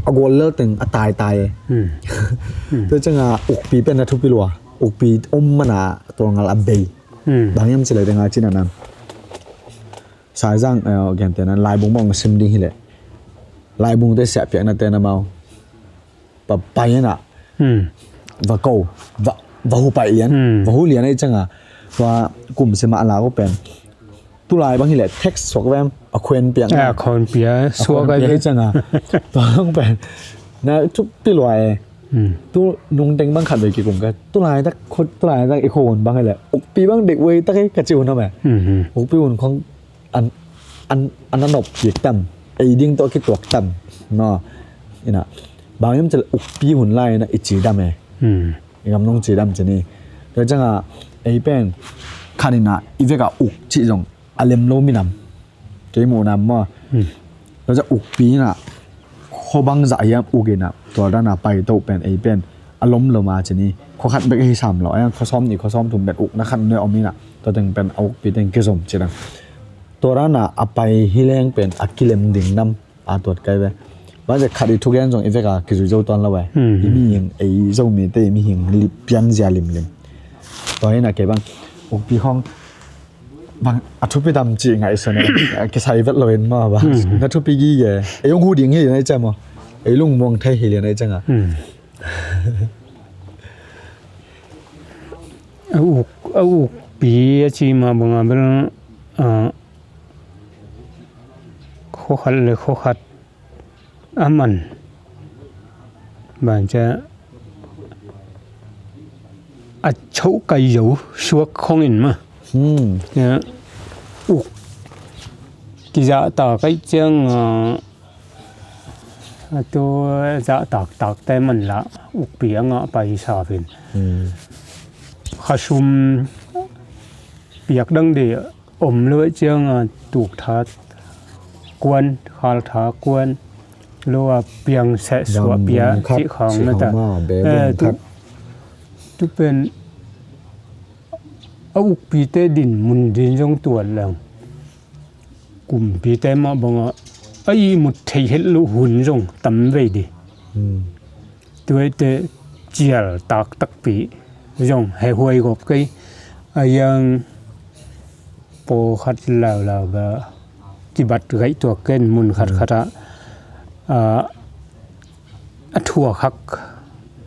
a gol lel teng a tai tai e. Tua canga ukpi pen a thupi lua ukpi om mana tual ngal a bei. Bang hiam cilai tenga cina nan saizang gente nan laibung bang sim ding hileh laibung te siah piakna te na mau papai na va ko va hu pai lian va hu lian ai canga tua kum sima la ko pen tulai bang hileh text suak vem a khuen piak a khuen piak suak ai canga tua bang pen na thupi lua e. Tu nungteng bang khat ve kikum ka tulai tak khut tulai tak i khon bang hileh ukpi bang dek wei tak ka ci hun na me ukpi hun khong an an an anop kik tam ei ding to kituak tam no ina bang yam cel ukpi hun lai na i ci dam e. I gam nong ci dam cini tua canga ei pen khanina i veka uk ci zong a lem lo minam kei muhnam maw. Tua ca ukpi ina khuabang zah hiam uk ina tual dana pai to pen ei pen a lom loma cini khuakhat bek hi sam lo a khuasawm ni khuasawm thum pen ukna khat ne om ina tua teng pen a ukpi teng kizom cidang tua dana a pai hi leng pen a kilem ding nam a tuat kai ve. Bang ze khat i thugen zong i veka kizui zo tuan lo e. I mihing ei zo mite i mihing lip pian zia limlim tua ina kei bang ukpi khong bang a thupi tam ci ngaihsun e. Kisai vet loin ma bang na thupi gige ei ong hu ding hi lian ai cama ei lung muang thei hi lian ai canga. A uk a ukpi a ci ma banga bel khuakhat le khuakhat a man bang ca a choh kai zo suak khongin ma uk kizahta kai ciang a tu zahtak takte manlah ukpi a ngah pai savin khasum piak dang de om lo cianga tuktha kuan khaltha kuan lo a piang seh suah pia cih khang na ta. Tu pen a ukpite din mun din zong tuat leng kumpite mah banga a ihmut theih het loh hun zong tam vei di. Tuaite cial taktakpi zong hehuai gop kei a yang pawlkhat laulau ba kibat gaih tuak ken mun khatkhat ah a thuak hak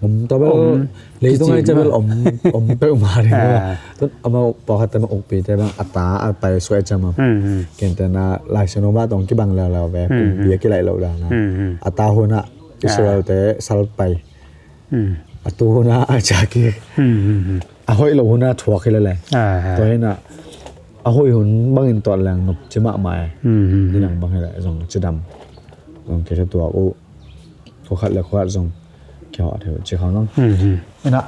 om ta bel leitung ai ca bel om om peuhmah ding a. Tun amau pawlkhatte mah ukpite bang a ta a pai suai cama kentena laisianoma tong kibang leuleu ve kumpi a kilaih loh dana a ta hunah Israelte sal pai a tu hunah a caki a hoih loh hunah thuak hi lele. Tua hinah a hoih hun bangin tuat leng nop ci mahmah e. Ninang bang hileh zong cidam zong kei tuak uh. Khua khat le khua khat zong kei hawh thei uh ci khawng zong. Ina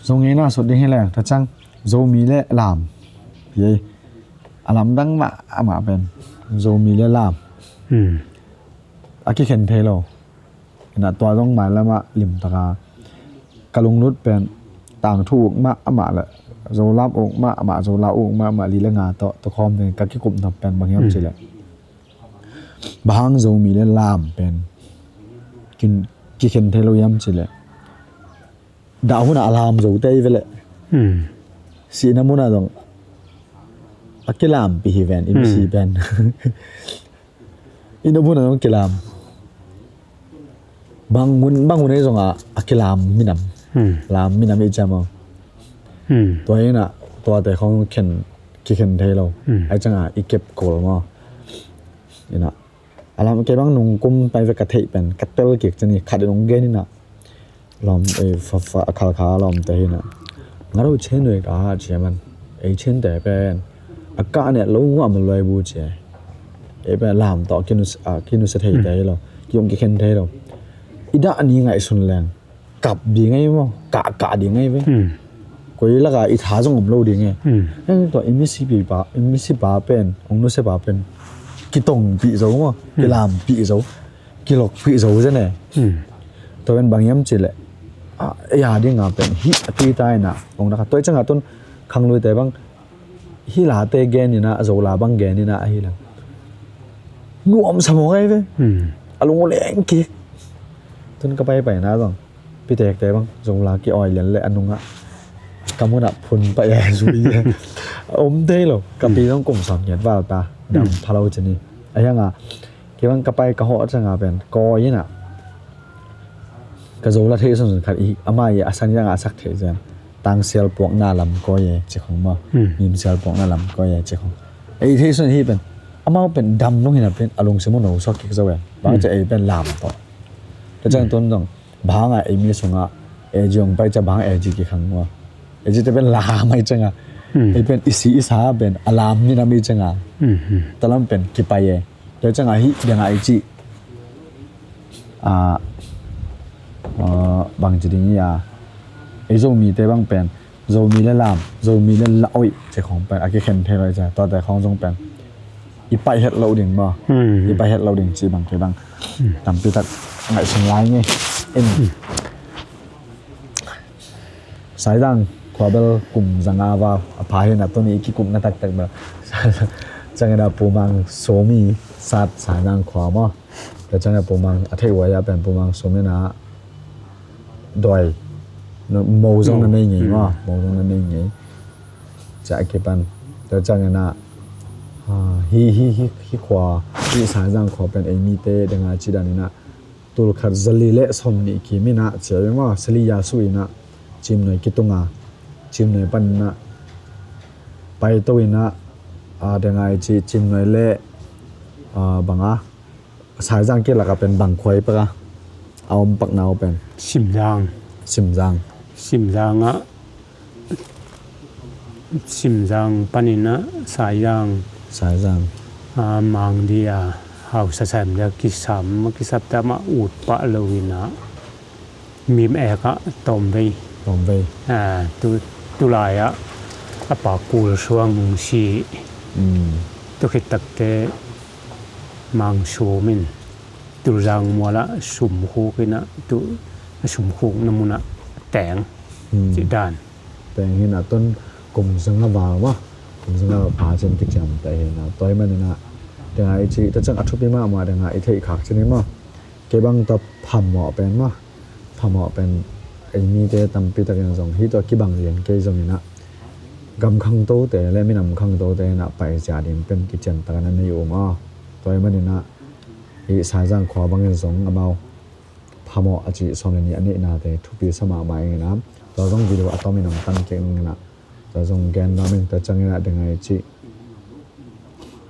zong ngeina sut ding hi leng ta ciang Zomi le Lam hi ei. A lamdang mah amah pen Zomi le Lam a kikhen thei lo. Ina tua zong mailamah limtaka ka lunglut pen tangthu uk mah amah le Zolam uk mah amah, Zola uk mah amah, li le nga tawh tukhawm ding ka kikupna pen bang hiam cileh, bang hang Zomi le Lam pen kikhen thei lo hiam cileh, dah hunah a lam zo tei veleh sihna munah zong a kilampi hi ven i misi pen. I nop hunah zong kilam. Bang hun bang hun ei zongah a kilam minam, lam minam i ciam aw. Tua inah tuate khong khen kikhen thei lo. Ai ciangah i kep kol maw? Inah a lam kei bang nungkum pai ve ka theih pen ka tel kik cini khat in hong gen inah lawm ei fafa a khalkha lawmte hinah nga do chen ve ka ha cia man ei chente pen a kah neh lo ngam luai bu cia. Ei pen lam tawh kinusia theite hi lo, kiong kikhen thei lo. I dah ni ngaihsun leng kap ding ei maw, kah kah ding ei ve. Koi laka i tha zong om lo ding ei. Heng tua i misipa, i misipa pen, hong nusiapa pen kitongpih zo maw, kilampih zo, kilokpih zo zen ei. Tua pen bang hiam cileh, ei a dinga pen hih a tui ta inah hong na kha. Tua i ciangah tun khangluite bang hih late gen inah, Zola bang gen inah ahi lang nuamsa mawk ei ve. A lung uh leng kik. Tun ka paipaina zong pitekte bang Zola ki-awi lian le a nungah ka munah phun paih a zui a om thei lo. Ka pi zong kum sawm ngiat val ta, dam pha lo cini. A hianga kei bang ka pai ka hawh cianga pen kawi inah ka Zola theih sunsun khat i ama i a san i dangah a sak theih cian tangsial puakna lam kawi e ci khong maw? Mimsial puakna lam kawi e ci khong. Ei theih sun hi pen amau pen dam nung hinah pen a lungsim uh no suak kik zo e. Bang ci ei pen lam tawh. Ka ciang tun zong bang a ei mi sungah ei ziong pai cia bang ei zi kikhang maw? Ei zi te pen lam ai cianga ei pen i si i sa pen a lam minam i cianga talam pen kipai e. Tua ciangah hih dengah i cih bangci ding i a ei Zomite bang pen Zomi le Lam, Zomi le La oih ci khong pen a kikhen thei lo i cia. Tuate khong zong pen i paih het loh ding maw? I paih het loh ding ci bang kei bang tampitak ngaihsun lai ngei. Saizang khua bel kum zanga val a pha hinah tuni i kikupna taktak bel ciangin a Pu Mang Somi sat Saizang khua maw? Tua ciangin a Pu Mang a theih uai a pen Pu Mang Somi na doi mo zong na nei ngei maw? Mo zong na nei ngei. Cia a kipan tua ciangin a hi hi hi hi khua hi Saizang khua pen ei mite dengah ci daninah tulkhat zali le sawmnih kim inah cia i maw, sali yasu inah Cimnuai kitunga, Cimnuai paninah paito inah a dengai ci Cimnuai le banga Saizang kilaka pen bang khuai paka a om pakna uh pen Simzang. Simzang. Simzang ah Simzang paninah Saizang. Saizang. Mangdi a hausa sam dia kisam kisap ta mah ut pah lo inah mim ek ah tawmvei. Tawmvei. Tulai ah a pa Kul Suang nung si. Tukhit takte Mang Suam in Tulzang mual ah sumkhuk inah tu a sumkhukna munah teng. Cih dan. Teng hinah tun kum zanga val maw? Kum zanga val pha cin kiciamteh hinah tua hi maninah dengah i cih ta ciang a thupi mahmah dengah i theih khak cin hi maw? Kei bang ta phamawh pen maw? Phamawh pen ei mite tampi takin zong hi tua kibang lian kei zonginah gam khangtote le minam khangtote inah paizia ding pen kician takin a nei uh maw? Tua hi maninah hih Saizang khua bangin zong amau phamawh a cih sawm le nih a neihnate thupi sa mahmah inginah tua zong video a tawmin hong tan kik inginah tua zong gen nuam in tua cianginah dengah i cih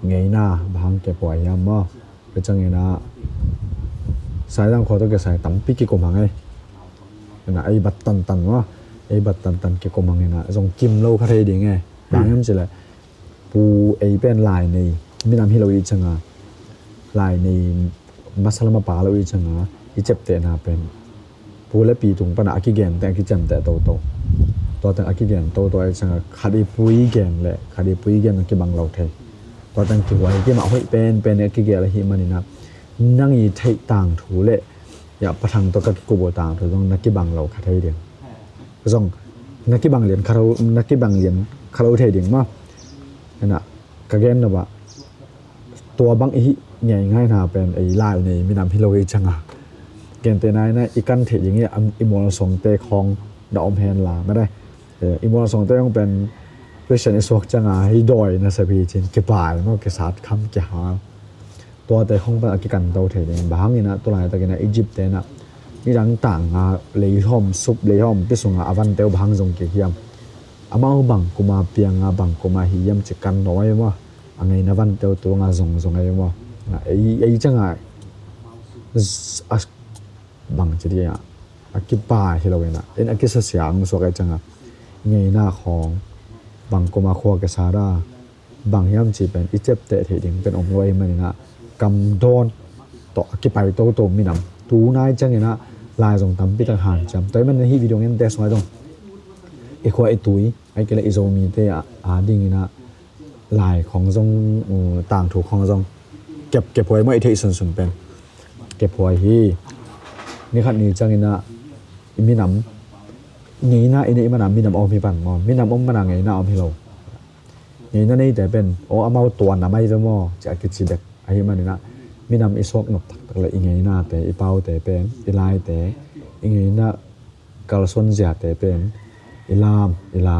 ngeina bang hang kepua hiam maw? Tua cianginah Saizang khua tawh kisai tampi kikum hang ei. Inah ei bat tantan maw? Ei bat tantan kikum hanginah zong kim lo kha thei ding ei. Bang hiam cileh pu ei pen lai nei minam hi lo i cianga lai nei masa lam a pa lo i canga i ciaptehna pen pu le pi tung pana a kigen teng a kiciamteh toto. Tua teng a kigen toto i canga khat i pu i gen le khat i pu i gen a kibang lo thei. Tua teng kihuai kimah hoih penpen a kigel ahi manina nang i theih tangthu le ia Pa Thang tawh ka kikup uh tangthu zong na kibang lo kha thei ding. Zong na kibang lian kha lo, na kibang lian kha lo thei ding maw. Ena ka gen na bah tua bang i hih ngeingaina pen ei lai nei minam hi lo i canga. Gentehna ina i kan theih ding i mualsongte khawng na om hen la mede. I mualsongte hong pen Christian i suak canga hi dawi na sabi cin kipai maw kisat kham kihal. Tuate khawng pen a kikan to thei ding bang hangina tulai takina Egypt tena midang tanga leihawm sup leihawm pi sunga a vanteu bang hang zong kik hiam. Amau bang kuma pianga bang kuma hi hiam ci kan nawi maw. A ngeina vanteu tunga zongzong ei maw. Ei canga bang ci dia a kipa hi lo ina in a kisasiang suak ei canga ngeina khawng bang kuma khua kisa da bang hiam ci pen i ciapteh theih ding pen om lo ei manina kam dawn tawh a kipai toto minam tunai cangina lai zong tampi tak hanciam. Tua i manina hih video ngente sungai zong i khua i tui ai kila i Zomite a dingina lai khawng zong tangthu khawng zong kep kephuai maw i theih sunsun pen kephuai hi. Nikhat ni cangina i minam ngeina i neih mana minam a om hi pan maw minam om mana ngeina a om hi lo. Ngeina neite pen aw amau tuan a mai ve maw ci a kici dek ahi manina minam i suak nop taktak le i ngeinate i paute pen i laite i ngeina kalsuan ziate pen i lam i la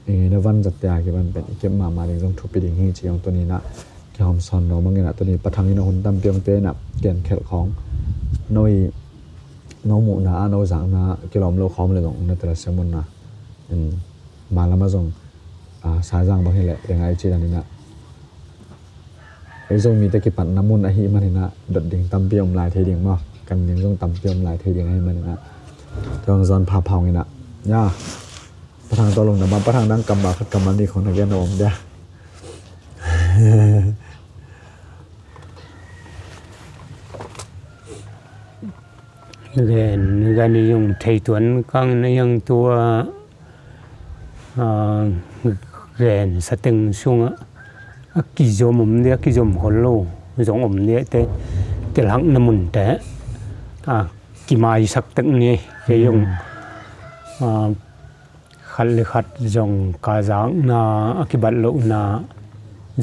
i ngeina vanzatte a kiban pen i kep mahmah ding zong thupi ding hi ci hong tunina kihawmsawn no mangina tuni Pa Thang ina hun tampi hong pena kenkhelh khawng no i no muhna a no zakna kilawm lo khawm le zong na tela semonna malama zong saizang bang hileh lengai ci danina ei Zomite kipatna mun ahi manina dot ding tampi om lai thei ding maw kan ding zong tampi om lai thei ding ahi manina tuang zon phaphaung ina ya Pa Thang tawh lungdam a Pa Thang nang kammal khat kammal ni khong na gen om dia. Gen gen i zong thei tuan kang na yang tua gen sateng sungah a kizom om dia kizom khol lo zong om dia te telhak na munte a kimaisak tek ni kei zong khat le khat zong kazakna a kibat lohna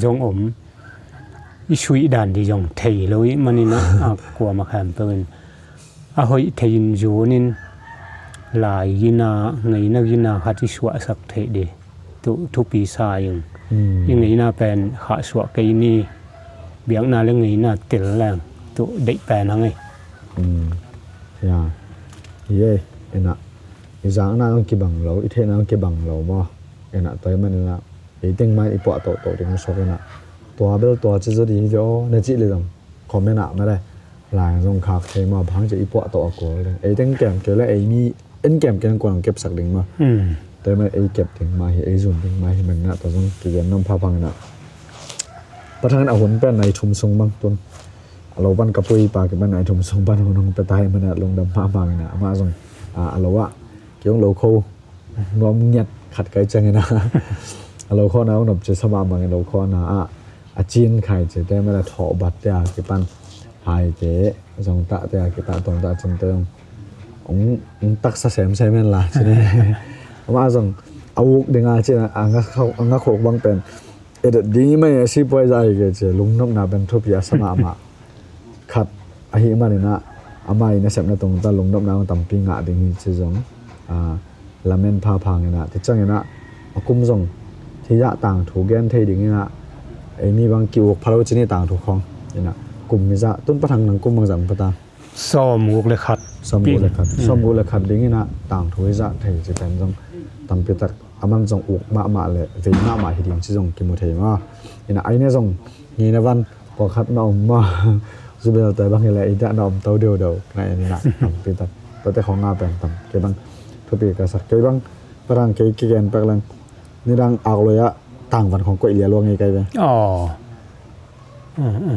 zong om i suih dan di zong thei lo i manina a kuama khempeuh in a hoih thei in zunin lai gina ngeina gina khat i suahsak theih di tuh thupi sa in i ngeina pen khah suah kei ni biakna le ngeina tel leng tuh deih pen a ngei. Ya hi e ena i zakna ang kibang lo i theihna ang kibang lo maw. Ena toi manina ei teng mai i puah tohtoh ding suak ena tua bel tua ci zaw di hi ve aw na cih le zong comment ah mare lai zong khak thei maw bang ci i puah toh a kual ding ei teng kem kei le ei mi en kem kem kual ang kepsak ding maw. Toi man ei kep ding mah hi ei zun ding mah hi manina tua zong kigen nom phapang ena Pa Thang in a hun pen nai thum sung bang tun a lo pan ka pui pa ki pan nai thum sung pan hun hong pia ta hi manina lungdam phapang ena amah zong a lo ah ki hong lo kho nuam ngiat khat kai ciangin a lo khawhna hong nop ci sa mahmah in lo khawhna ah a cin khai ci te mela thawh bat te a kipan hai te zong tah te a kitah tong tah cin te hong taksa semsem en la ci ne. Amah zong a uk ding a ci a ngakhok bang pen edit ding i mai a sipuai zah hi ke ci lungnopna pen thupi a sa mahmah khat ahi maninah amah i nasepna tungta lungnopna hong tampi ngah ding hi ci zong lamen phaphanginah ti cianginah a kum zong thizah tangthu gen thei dinginah eimi bang ki-uk phalo cini tangthu khawng inah kum mizah tun pathang nang kum bangzah ung pata sawm guk le khat sawm guk le khat sawm guk le khat dinginah tangthu hizah thei ci pen zong tampitak a man zong uk mahmah le vei mahmah hi ding ci zong kimu thei ma. Inah aine zong ngeina van pawlkhat na om ma. Zubel te bang hileh i dah na om to deudeu na en inah tampitak tate khong nga pen tam kei bang thupi ka sak kei bang parang kei kigen pek leng nidang akloi ah tangvan khong koih lia luang ngei kai ve.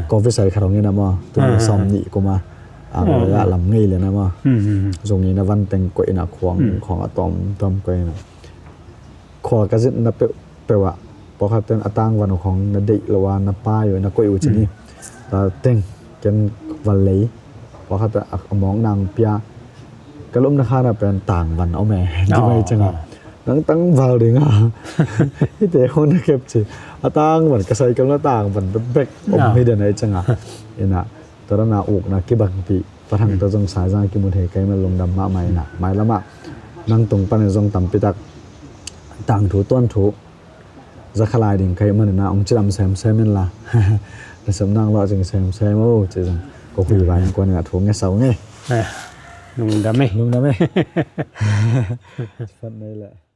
Covid sai khat hong in a maw, tung sawm nih kum a, ang lawya lam ngei lian a maw. Zung in a van teng koih in a, khuang khawng a tawm tawm koih in a. Khua ka zin na peuhpeuh ah, pawlkhat ten a tangvan uh khawng na deih lo a, na pai uh, na koih uh ci ni. Ta teng ken val lei, pawlkhat ten a mawk nang pia. Ka lupna khan a pen tangvan om e, di mai ciang a, nang tangval ding a, hite khawng na kep ci. A tangvan, ka cycle na tangvan bekbek om hi den a, i ciang a. In a, tua dan a ukna kibangpih Pa Thang tawh zong Saizang kimu thei ka hih man, lungdam mahmah in a. Mailam ah nang tung panin zong tampi tak tangthu tuanthu za kha lai ding ka hih manin a, hong cidam semsem in la, na sep nang lawh cing semsem o, ci zong ko hui vai in kuan in a thu nge sau nge. Lungdam e. Lungdam e. Fat nei leh.